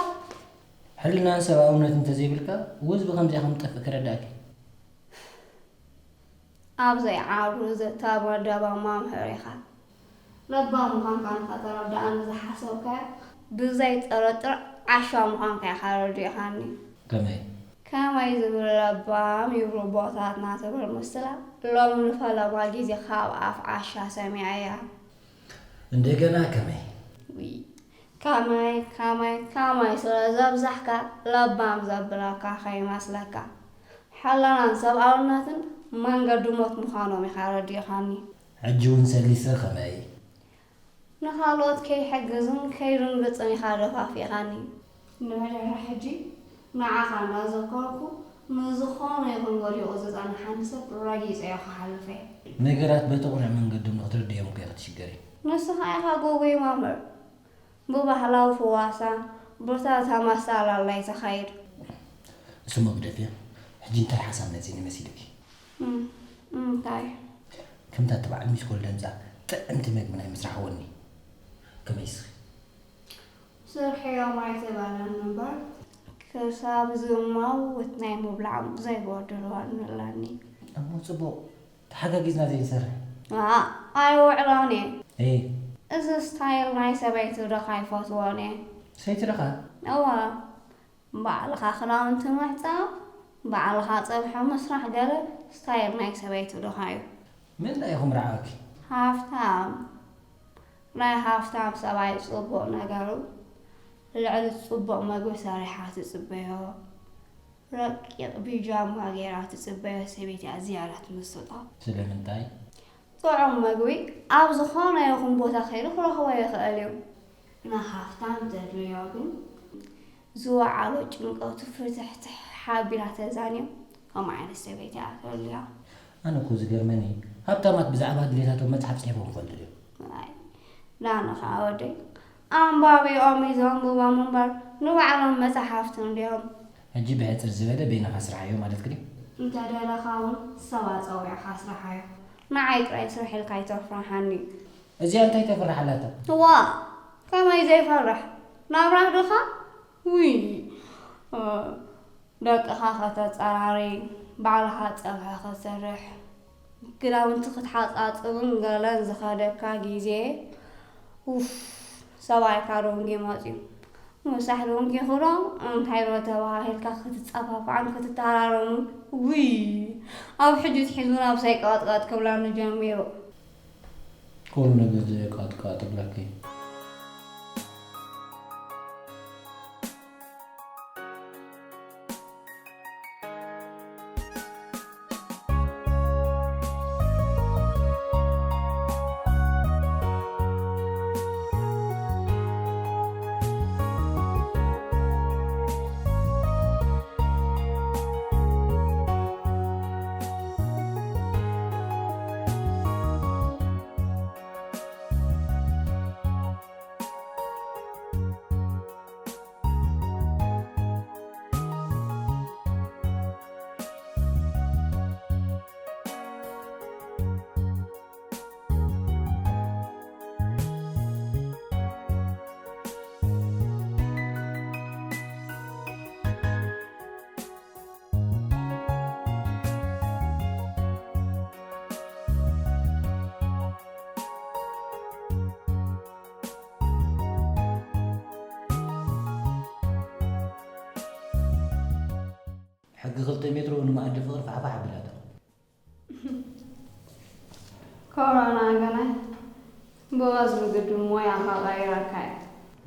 ሕልናን ሰብኣውነት እንተዘይብልካ ውዝ ብኸምዚኣ ከም ትጠፍእ ክረዳእኪ። ኣብ ዘይዓብሩ ዝተመደበ መምህር ኢኻ። ለባም ምዃንካ ንኸተረድኣኒ ዝሓሰብካዮ ብዘይጥርጥር ዓሻ ምዃንካ ኢኻ ኣረዲእኻኒ። ከመይ? ከመይ ዝብል ለባም ይብሉ ኣቦታትና ትብል ምስላ ሎሚ ንፈለማ ግዜ ካብ ኣፍ ዓሻ ሰሚዐያ። እንደገና ከመይ? ውይ ከመይ ከመይ ከመይ ስለ ዘብዛሕካ ለባም ዘብለካ ከይመስለካ። ሕልናን ሰብኣውነትን መንገዲ ሞት ምዃኖም ኢኻ ኣረዲእኻኒ። ሕጂ እውን ሰሊሰ ከመይ? ንኻልኦት ከይሕግዝን ከይድንግጽን ኢኻ ደፋፊእኻኒ። ንመጀመርያ ሕጂ ንዓኻ እናዘከርኩ ንዝኾነ ይኹን ወዲቑ ዝጸንሓኒ ሰብ ረጊጸዮ ክሓልፍ እየ። ነገራት በቲ ቅኑዕ መንገዶም ንኽትርድዮም እኮ ኢኺ ትሽገሪ። ንስኻ ኢኻ ጎጎይ ማመር። ብባህላዊ ፍዋሳ ብርታታ ማሳላላይ ተኻይድ። እሱሞ ግደፍዮ። ሕጂ እንታይ ሓሳብ መጺኒ መሲልኪ? እም፣ እንታይ? ከምታ እቲ በዓል ሚስኮል ደምጻ ጥዕምቲ መግቢ ናይ ምስራሕ ወኒ። ከመይ እስኺ? ስርሕዮም ኣይተባለን እምበር ክሳብ ዝማውት ናይ ምብላዕ ዘይጎድል ወኒ ኣለኒ። እሞ ጽቡቕ። ተሓጋጊዝና ዘይንሰርሕ። ኣኣ ኣይውዕሎን እየ። እይ። እዚ ስታይል ናይ ሰበይቲ ዶ ካይፈትዎን እየ። ሰይቲ ዶ ኻ? እወ። ባዕልኻ ክዳውንቲ ምሕጻብ፣ ባዕልኻ ጸብሒ ምስራሕ ገለ ስታይል ናይ ሰበይቲ ዶ ኻዩ። መን ኢኹም ርዓወኪ? ሃፍታም። ናይ ሃፍታም ሰብኣይ ጽቡቕ ነገሩ ልዕሊ ጽቡቕ መግቢ ሰሪሓ ትጽበዮ። ረቂቕ ቢጃማ ገይራ ትጽበዮ ሰበይቲ እያ ዝያዳ ትምስጦ። ስለምንታይ? ጥዑም መግቢ ኣብ ዝኾነ ይኹን ቦታ ከይዱ ክረኽቦ ይኽእል እዩ። ንሃፍታም ተድልዮ ግን ዝወዓሎ ጭንቀቱ ፍትሕትሕ ሓቢራ ተዛንዮ ከምኡ ዓይነት ሰበይቲ እያ ተድልዮ። ኣነ እኮ ዝገርመኒ ሃብታማት ብዛዕባ ድሌታቶም መጽሓፍ ጽሒፎም ይፈልጡ ድዮም? ኣይ ዳንኻ ወደይ ኣንባቢኦም እዩ ዘንብቦም እምበር ንባዕሎም መጻሕፍቲ እንድዮም። ሕጂ ብሕጽር ዝበለ በይንኻ ስርሓዮ ማለትኪ ድዩ? እንተ ደለኻ እውን ሰብ ኣጸዊዕኻ ስርሓዮ። ንዓይ ጥራይ ስርሒ ኢልካ ኣይተፍርሓኒ። እዚኣ እንታይ ተፍርሕ ኣላታ? ዋእ ከመይ ዘይፈርሕ ናብራ ዶኻ ውይ ደቅኻ ከተጸራሪ ባዕልኻ ጸብሒ ክትሰርሕ ክዳውንቲ ክትሓጻጽብን ገለን ዝኸደካ ግዜ ኡፍ ሰብኣይካ ዶንጊ መጽዩ ምሳሕ ዶንጊ ክዶ እንታይ ዶ ተባሃሂልካ ክትጸፋፋዕን ክትተሃራረሙን ውይ ኣብ ሕጂ ትሒዙ ናብ ሰይቀጥቀጥ ክብለኒ ጀሚሩ። ኩሉ ነገር ዘየቃጥቃ ትብለኪ። ሕጊ ክልተ ሜትሮ ንመኣዲ ፍቕሪ ፋሕፋሕ ኣቢላታ። ኮሮና ገና ብወዝቢ ግድን ሞያኻ ቀይረካ እዩ።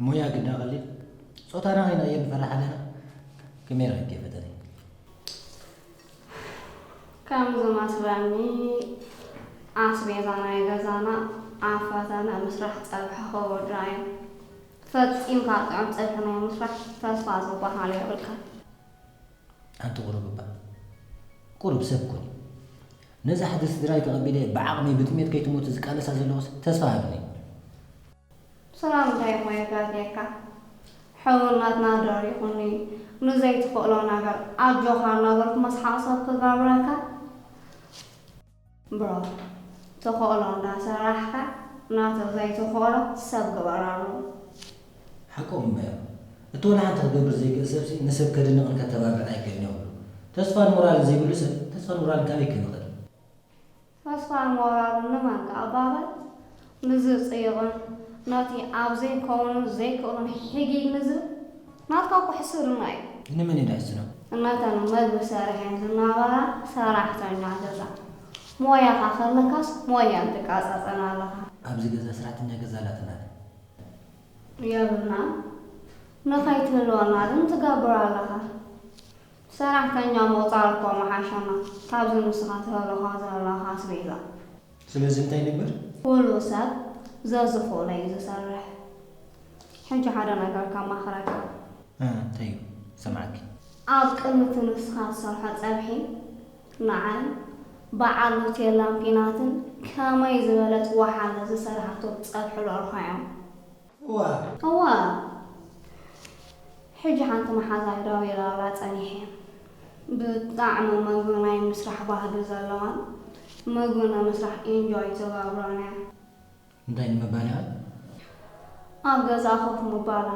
ሞያ ግዳ ቀሊል ጾታና ከይንቕይር ንፈርሕ ኣለና። ከመይ ረኺብኪ ፈተነ? ከም ዝመስለኒ ኣስቤዛ ናይ ገዛና ኣብ ፈተነ ምስራሕ ጸብሒ ክውዳእ እዩ። ፈጺምካ ጥዑም ጸብሒ ናይ ምስራሕ ተስፋ ዝበሃል የብልካን። ኣንቲ ቁሩብ እባ ቁሩብ ሰብ ኩኒ። ነዛ ሕድሪ ስድራይ ተቐቢለ ብዓቕመይ ብጥሜት ከይትሞት ዝቃለሳ ዘለኹስ ተስፋ ሃብኒ። ሰላም እንታይ እሞ የጋግየካ? ሕውነትና ደሪኹኒ፣ ንዘይትኽእሎ ነገር ኣጆኻ እናበልኩ መስሓቕ ሰብ ክገብረካ? ብሮ፣ ትኽእሎ እንዳሰራሕካ ናቱ ዘይትኽእሎ ሰብ ግበረሉ። ሓቆም እሞ እዮም። እቲ ወላ ሓንቲ ክገብር ዘይክእል ሰብሲ ንሰብ ከድንቕን ከተባብዕን ኣይክእልን እዮም። ተስፋን ሞራልን ዘይብሉ ሰብ ተስፋን ሞራልን ካበይ ክህብ ይኽእል? ተስፋን ሞራልን ንመን ክኣባበል? ንዝጽይቕን ነቲ ኣብ ዘይከውንን ዘይክእሉን ሕጊግ ንዝብል ናትካ እኮ ሕስድና እዩ። ንመን እዩ ደሕስኖ? እነተን መግቢ ሰሪሐን ዝነበራ ሰራሕተኛ ገዛ። ሞያኻ ከለካስ ሞየን ትቃጻጸን ኣለኻ። ኣብዚ ገዛ ሰራሕተኛ ገዛ ኣላትና ድያ? የብልናን። ንኸይትህልወና ግን ትገብር ኣለኻ። ሰራሕተኛ ምቑጻር እኮ ምሓሸና፣ ካብዚ ንስኻ ትህልኻ ዘለኻ ኣስቤዛ። ስለዚ እንታይ ንግበር? ኩሉ ሰብ ዘዝኽእሎ እዩ ዝሰርሕ። ሕጂ ሓደ ነገር ከማኽረካ። እ፣ እንታይ እዩ? ሰምዓኪ። ኣብ ቅድሚ እቲ ንስኻ ትሰርሖ ጸብሒ፣ ንዓይ በዓል ሆቴል ላምፒናትን ከመይ ዝበለት ወሓለ ዝሰርሓቶ ጸብሒ ለርኾዮም። እዋ። እዋ። ሕጂ ሓንቲ መሓዛይ ደው ኢላላ ጸኒሐ። ብጣዕሚ ምግቢ ናይ ምስራሕ ባህጊ ዘለዋን ምግቢ ንምስራሕ ኢንጆይ ትገብሮን እያ። እንታይ ንምባል ኢኻ? ኣብ ገዛ ኮፍ ምባላ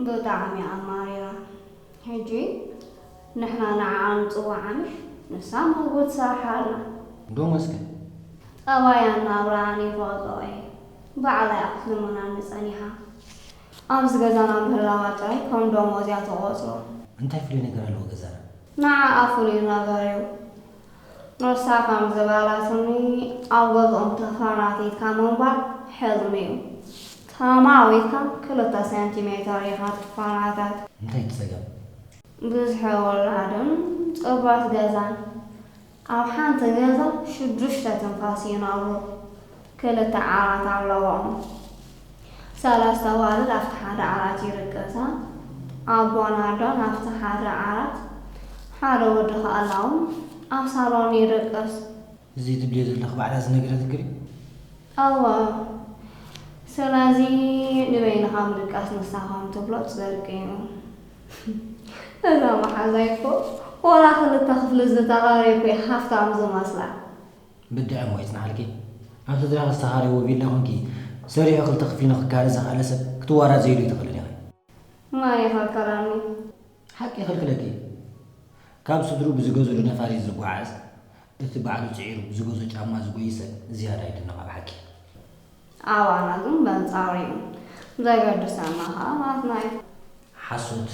ብጣዕሚ ኣማሪራ። ሕጂ ንሕና ንዓኣ ንጽውዓ ምሽ ንሳ ምግቢ ትሰርሓልና። ዶ መስከ? ጠባያን ናብራኣን ይፈልጦ እየ። ባዕላ እያ ክትልምናኒ ጸኒሓ። ኣብዚ ገዛና ምህላዋ ጥራይ ከም ደሞዝ እያ ትቖጽሮ። እንታይ ፍሉይ ነገር ኣለዎ ገዛና? ንዓኣ ፍሉይ ነገር እዩ። ንሳ ከም ዝበለትኒ ኣብ ገዝኦም ተፈናቲትካ ምንባር ሕልሚ እዩ። ተማዊትካ ክልተ ሴንቲሜተር ኢኻ ትፈናተት። እንታይ እቲ ጸገም? ብዝሒ ውላድን ጽበት ገዛን። ኣብ ሓንቲ ገዛ ሽዱሽተ ትንፋስ ይነብሩ። ክልተ ዓራት ኣለዎም። ሰለስተ ኣዋልድ ኣብቲ ሓደ ዓራት ይድቅሳ። ኣቦን ኣዶን ኣብቲ ሓደ ዓራት፣ ሓደ ወዲ ከኣ ኣለዎም ኣብ ሳሎን ይድቅስ። እዚ ትብልዮ ዘለኺ ባዕላ ዝነገረትኪ ድዩ? እወ። ስለዚ ንበይንኻ ምድቃስ ንሳ ከም ትብሎ ጽድቂ እዩ። እዛ መሓዛይ እኮ ዋላ ክልተ ክፍሊ ዝተኻረየ እኮ እዩ ሃፍታም ዝመስላ። ብድዐ እሞ ይጽናሓልኪ። ኣብ ስድራኺ ዝተኻረይዎ ቪላ ኮንኪ ሰሪሑ ክልተ ክፍሊ ንኽካረ ዝኸኣለ ሰብ ክትዋራዘይሉ ኣይትኽእልን ኢኺ። መን ይኸልከለኒ? ሓቂ ይኸልክለኪ። ካብ ስድሩ ብዝገዝኡ ነፋሪት ዝጓዓዝ፣ እቲ ባዕሉ ጽዒሩ ብዝገዝኦ ጫማ ዝጎይ ሰብ ዝያዳ ይድነቕ ኣብ ሓቂ። ኣባና ግን በንጻሩ እዩ። ዘገድሰና ኸኣ ናትና እዩ። ሓሶት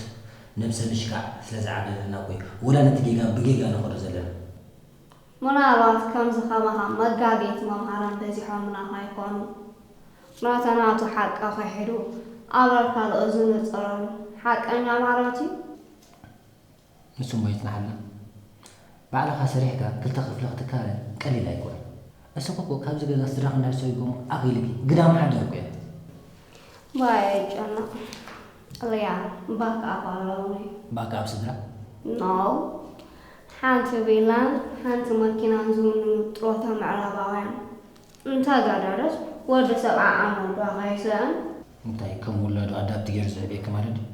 ነብሰ ምሽካዕ ስለ ዝዓብለለና እኮ እዩ ወላ ነቲ ጌጋ ብጌጋ ንኸዶ ዘለና። ምናልባት ከምዚ ከማኻ መጋገይቲ መምሃራን በዚሖምና ኸይኮኑ፣ ናታ ናቱ ሓቂ ኽሒዱ ኣብ ኣካል እዝኑ ዝነጸረሉ ሓቀኛ ማለት እዩ። ንሱ እሞ ይጽናሓልና። ባዕልኻ ሰሪሕካ ክልተ ክፍሊ ክትካረ ቀሊል ኣይኮነን። እስኺ እኮ ካብዚ ገዛ ስድራኺ እንድሕር ሰጒጎሞ ኣኺልኪ ግዳም ሓዳር እኮ እያ። ባይ ኣይጨነቕ። ሪያ ባክ ኣፕ ኣለውኒ። ባክ ኣፕ ስድራ? ኖ። ሓንቲ ቪላን ሓንቲ መኪናን ዝውንኑ ጥሮታ ምዕራባውያን። እንተ ገደደስ ወዲ ሰብ ዓዓም ወዱ ከይስእን። እንታይ ከም ውላዱ ኣዳፕት ገይሩ ዝዕብየኪ ማለት ድዩ?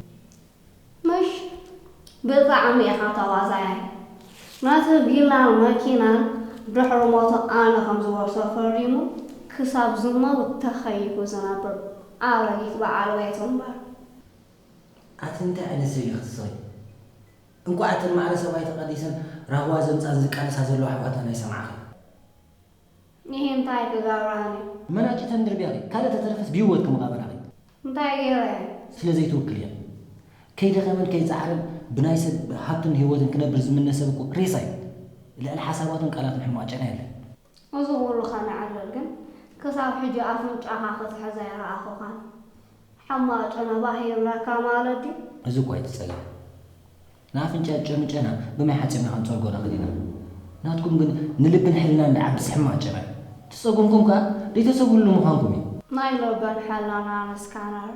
ምሽ ብጣዕሚ ኢኻ ተዋዛያይ። ነቲ ቪላን መኪናን ድሕሪ ሞቱ ኣነ ከም ዝወርሶ ፈሪሙ ክሳብ ዝመውት ተኸይፉ ዝነብር ኣረጊት በዓል ቤቱ እምበር። ኣቲ እንታይ ዓይነት ሰብ ኢኺ ትስኺ? እንቋዕ እተን ማዕረ ሰብኣይ ተቐዲሰን ራህዋ ዘምጻን ዝቃለሳ ዘለዋ ኣሕዋትና ኣይሰማዕኺ። ንሄ እንታይ ክገብራኒ? መናጭተን ድርብያኺ፣ ካልእ ተተረፈስ ብህይወትኪ ምቓበራኺ። እንታይ ገይረ? ስለ ዘይትውክልየን። ከይደኸመን ከይጸዓረን ብናይ ሰብ ሃብትን ህይወትን ክነብር ዝምነ ሰብ እኮ ሬሳ እዩ። ልዕሊ ሓሳባቱን ቃላቱን ሕማቕ ጨና የለን። እዚ ኩሉ ከነዕልል ግን ክሳብ ሕጂ ኣፍንጫኻ ክትሕዝ ኣይረኣኹኻን። ሕማቕ ጨና ባህ ይብለካ ማለት ድዩ? እዚ እኮ ኣይትጸገም። ንኣፍንጫ ጨኑ ጨና ብማይ ሓጺብና ክንጸርጎ ንኽእል ኢና። ናትኩም ግን ንልብን ሕልናን ዝዓብስ ሕማቕ ጨና እዩ። እቲ ጸገምኩም ከኣ ደይተሰብኡሉ ምዃንኩም እዩ። ናይ ልብን ሕልናን ስካነር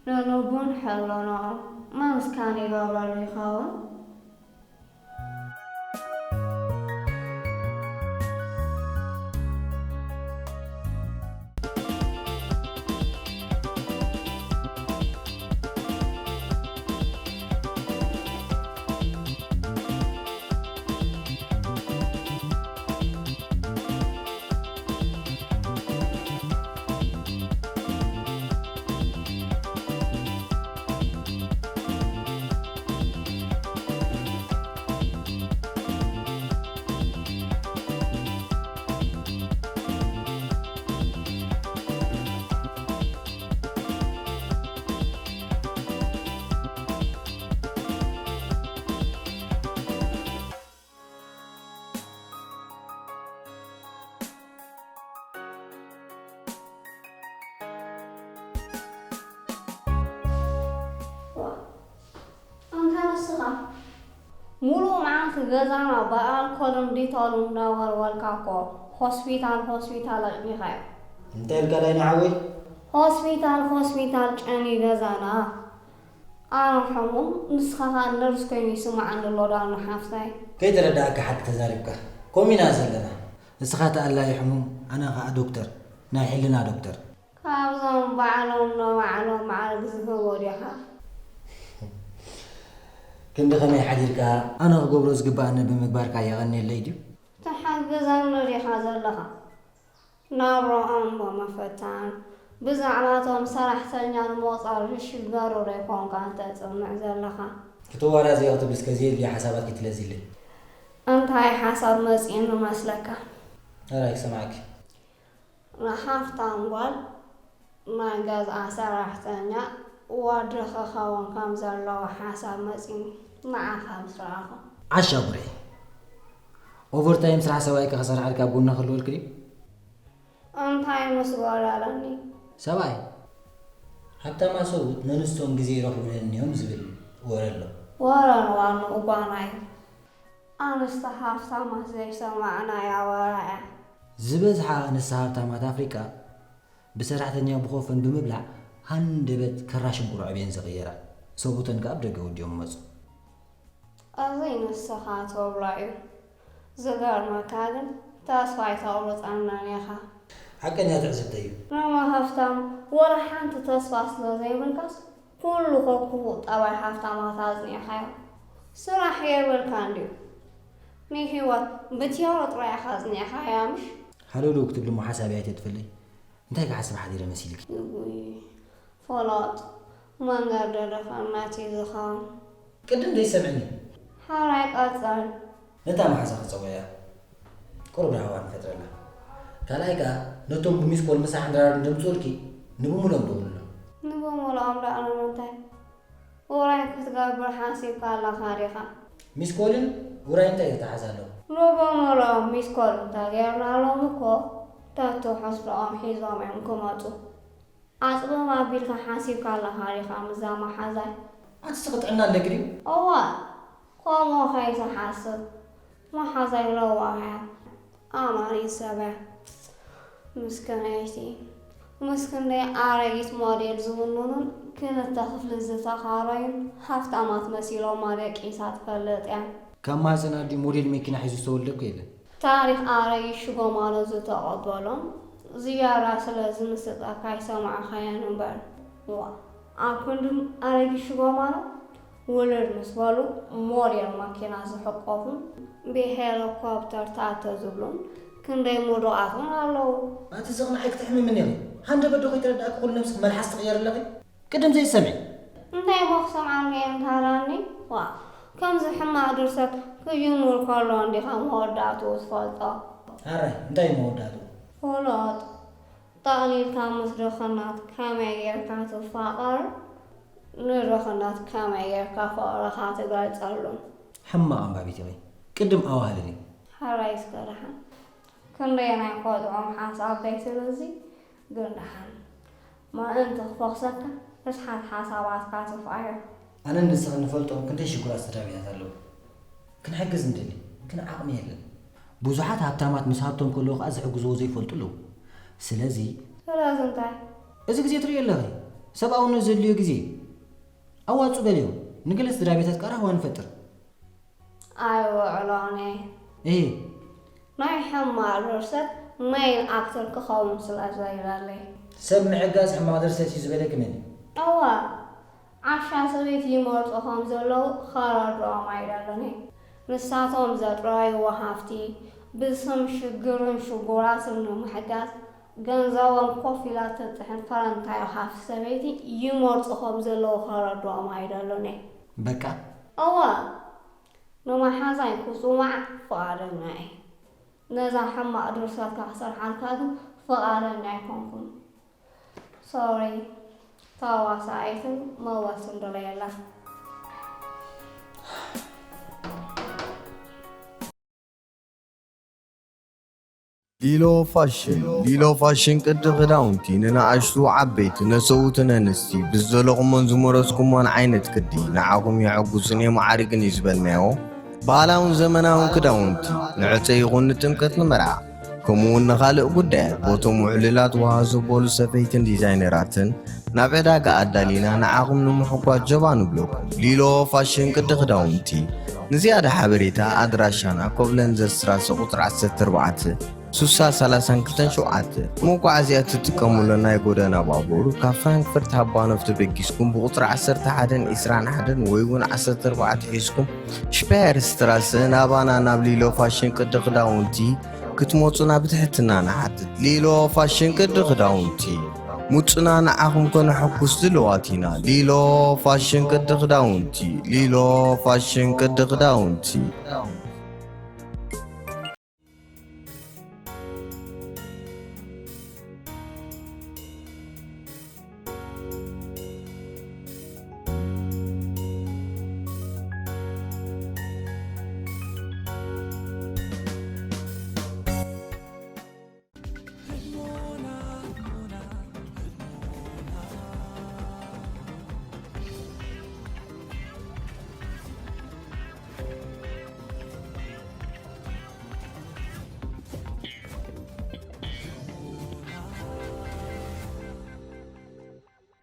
ንልቡን ሕልንኡን መን ስካን ይገብረሉ ይኸውን? ኣንታ ንስኻ ሙሉእ መዓልቲ ገዛና ብኣልኮልን ዲቶልን እንዳወልወልካ እኮ ሆስፒታል ሆስፒታል ኣዕኒኻዮ። እንታይ ኢልካ ዳይና ሓወይ? ሆስፒታል ሆስፒታል ጨኒ ገዛና። ኣነ ሕሙም ንስኻ ኸኣ ነርስ ኮይኑ ይስምዓኒ ኣሎ ዳኑ ሓፍታይ። ከይተረድኣካ ሓቂ ተዛሪብካ። ከምኡ ኢና ዘለና። ንስኻ ተኣላዪ ሕሙም ኣነ ኸኣ ዶክተር። ናይ ሕልና ዶክተር። ካብዞም ባዕሎም ንባዕሎም ማዕርግ ዝህቡ ዲኻ? ክንዲ ከመይ ሓዲርካ? ኣነ ክገብሮ ዝግብኣኒ ብምግባርካ የቐንየለይ ድዩ? ትሕግዘኒ ዲኻ ዘለኻ? ናብርኦም ብምፍታን፣ ብዛዕባቶም ሰራሕተኛ ንምቑፃር ዝሽገሩ ዶ ኣይኮንካን ተፅምዕ ዘለኻ? ክትዋራዘዮ ክትብል እስከ ዘየድልዩ ሓሳባት ከይትለዝይለይ። እንታይ ሓሳብ መፂኡኒ መስለካ? ሕራይ ክሰምዓኪ። ንሃፍታም ጓል ናይ ገዝኣ ሰራሕተኛ ወዲ ክኸውን ከም ዘለዎ ሓሳብ መፂኡኒ ንዓኻ ምስ ረኣኹ። ዓሻ ጉርዒ። ኦቨርታይም ስራሕ ሰብኣይኪ ክሰርሓልኪ ኣብ ጎና ክህልወልኪ ድዩ? እንታይ ምስ ጎደለኒ? ሰብኣይ። ሃብታማት ሰብኡት ነንስቶም ግዜ ይረኽቡለን እዮም ዝብል ወረ ኣሎ። ወረ ንዋንኡ ጓና እዩ። ኣንስቲ ሃፍታማት ዘይሰማዕናያ ወረ እያ። ዝበዝሓ ኣንስቲ ሃብታማት ኣፍሪቃ ብሰራሕተኛ ብኾፈን ብምብላዕ ሃንደበት ከራ ሽንኩርዕብ እየን ዝቕየራ። ሰብኡተን ከኣ ኣብ ደገ ወዲኦም ይመጹ። እዚ ንስኻ ትብሎ እዩ። ዝገርመካ ግን ተስፋ ኣይተቑርጸናን ኢኻ። ሓቀኛ ትዕዝብተይ እዩ። ኖኖ ሃፍታም ወላ ሓንቲ ተስፋ ስለ ዘይብልካስ ኩሉ ከክፉእ ጠባይ ሃፍታማት ኣጽኒዕካዮ። ስራሕ የብልካን ድዩ? ንህይወት ብትያሮ ጥራይ ኢኻ ኣጽኒዕካያ ምሽ? ሃለውለው ክትብሊ እሞ ሓሳበይ ኣይተጥፍለይ። እንታይ ክሓስብ ሓዲረ መሲልኪ? እውይ ፈላጥ መንገዲ ደፈናት እዩ ዝኸውን። ቅድም ዘይሰምዕኒ። ሓራይ ቀጽል። ነታ መሓዛ ክጸውዕያ ቁሩብ ራህዋ ንፈጥረላ። ካልኣይ ከኣ ነቶም ብሚስኮል ምሳሕ እንድራር እንደምጽኡልኪ ንብሙሎም ደውልሎም። ንብሙሎም ደኣ ንምንታይ? ውራይ ክትገብር ሓሲብካ ኣለኻ ዲኻ? ሚስኮልን ውራይ እንታይ ይተሓዝ ኣለዎ? ንብሙሎም ሚስኮል እንተጌርናሎም እኮ ተትሕዝቶኦም ሒዞም እዮም ክመጹ። ዓጽቦም ኣቢልካ ሓሲብካ ኣለኻ ዲኻ ምስዛ መሓዛይ? ኣቲ ስኺ ጥዕና ኣለኪ ድዩ? እወ ከምኡ ከይትሓስብ መሓዛይ ለዋህ እያ ኣማኒት ሰብ እያ ምስክነይቲ ምስ ክንደይ ኣረጊት ሞዴል ዝውንኑን ክልተ ክፍሊ ዝተኻረዩን ሃፍታማት መሲሎማ ደቂሳ ትፈልጥ እያ። ካብ ማህጸን ኣዲኡ ሞዴል መኪና ሒዙ ዝተወልደ እኮ የለን። ታሪኽ ኣረጊት ሽጎማኖ ዝተቐበሎም ዝያዳ ስለ ዝምስጠካ ኣይሰማዕካዮን እምበር። ዋእ ኣብ ክንዲ ኣረጊት ሽጎማኖ ውልድ ምስ በሉ ሞዴል ማኪና ዝሕቆፉን ብሄሊኮፕተር ታተ ዝብሉን ክንደይ ምዱቓት እውን ኣለዉ። ኣቲ ስቕ ንዓይ ክተሕምምኒ ኢኺ። ሃንደበት ዶ ከይተረድኣኪ ኩሉ ነብስኺ መልሓስ ትቕየሪ ኣለኺ? ቅድም ዘይትሰምዒ። እንታይ እሞ ክሰምዓኒ እየ እንታዳኒ? ዋእ ከምዚ ሕማቕ ድርሰት ክጅምር ከሎ እንዲኻ መወዳእትኡ ትፈልጦ። ኣረ እንታይ እዩ መወዳእትኡ? ፍሉጥ። ጠቕሊልካ ምስ ድኽነት ከመይ ጌርካ ትፋቐር? ንድኽነት ከመይ ጌርካ ፍቕርኻ ትገልጸሉ? ሕማቕ ኣንባቢት ኢኺ። ቅድም ኣዋህልሊ። ሕራይ እስከ ደሓን። ክንደየናይ ክወድዖም ሓንሳብ ከይትብል እዚ ግን ደሓን። ምእንቲ ክፈኽሰካ ርስሓት ሓሳባትካ ትፍኣዮ። ኣነን ንስኽን ንፈልጦም ክንደይ ሽጉራት ስድራ ቤታት ኣለዉ። ክንሕግዝ ንደሊ፣ ግን ዓቕሚ የለን። ብዙሓት ሃብታማት ምስ ሃብቶም ከለዉ ከኣ ዝሕግዝዎ ዘይፈልጡ ኣለዉ። ስለዚ ስለዚ እንታይ? እዚ ግዜ ትርእዮ ኣለኺ፣ ሰብኣውነት ዘድልዮ ግዜ። ኣዋጹ ገሊኦም፣ ንገለ ስድራ ቤታት ከኣ ራህዋ ንፈጥር። ኣይውዕሎን እየ። እሂ። ናይ ሕማቕ ድርሰት ሜይን ኣክተር ክኸውን ስለ ዘይደሊ። ሰብ ምሕጋዝ ሕማቕ ድርሰት እዩ ዝበለኪ መን እዩ? እዋ፣ ዓሻ ሰበይቲ ይመርጹ ከም ዘለዉ ከረድኦም ኣይደልን እየ። ንሳቶም ዘጥረይዎ ሃፍቲ ብስም ሽግርን ሽጉራትን ንምሕጋዝ ገንዘቦም ኮፍ ኢላ ተጥሕን ፈረንታዊ ሃፍቲ ሰበይቲ ይመርጹ ከም ዘለዉ ከረድኦም ኣይደልን እየ። በቃ። እዋ፣ ንመሓዛይ ክጽዋዕ ፍቓደኛ እየ። ነዛ ሕማቕ ድርሰትካ ክሰርሓልካ ግን ፍቓደኛ ኣይኮንኩን። ሶሪ፣ ተዋሳኢትን መወልትን ደለየላ። ሊሎ ፋሽን ሊሎ ፋሽን ቅዲ ክዳውንቲ ንነኣሽቱ ዓበይቲ ነሰውትን ኣንስቲ ብዝደለኹሞን ዝመረጽኩሞን ዓይነት ቅዲ ንዓኹም የዕጉስን የማዕርግን እዩ ዝበልናዮ ባህላውን ዘመናውን ክዳውንቲ ንዕፀ ይኹን ንጥምቀት ንመርዓ ከምኡ እውን ንኻልእ ጉዳያት ቦቶም ውዕሉላት ውሃ ዘበሉ ሰፈይትን ዲዛይነራትን ናብ ዕዳጋ ኣዳሊና ንዓኹም ንምሕጓስ ጀባ ንብለኩም። ሊሎ ፋሽን ቅዲ ክዳውንቲ። ንዝያዳ ሓበሬታ ኣድራሻና ኮብለንዘር ስትራሰ ቁፅሪ ዓሰርተ ኣርባዕተ ስሳ ሰላሳን ክልተን ሸውዓተ። መጓዓዝያ እትጥቀሙሉ ናይ ጎደና ባቡር ካብ ፍራንክፈርት ሃባኖፍ ተበጊስኩም ብቁፅሪ ዓሰርተ ሓደን ዕስራን ሓደን ወይ እውን ዓሰርተ ኣርባዕተ ሒዝኩም ሽፓየር ስትራሰ ናባና ናብ ሊሎ ፋሽን ቅዲ ክዳውንቲ ክትመፁና ብትሕትና ንሓትት። ሊሎ ፋሽን ቅዲ ክዳውንቲ። ምፁና ንዓኹም ከነሐጉስ ድልዋት ኢና። ሊሎ ፋሽን ቅዲ ክዳውንቲ። ሊሎ ፋሽን ቅዲ ክዳውንቲ።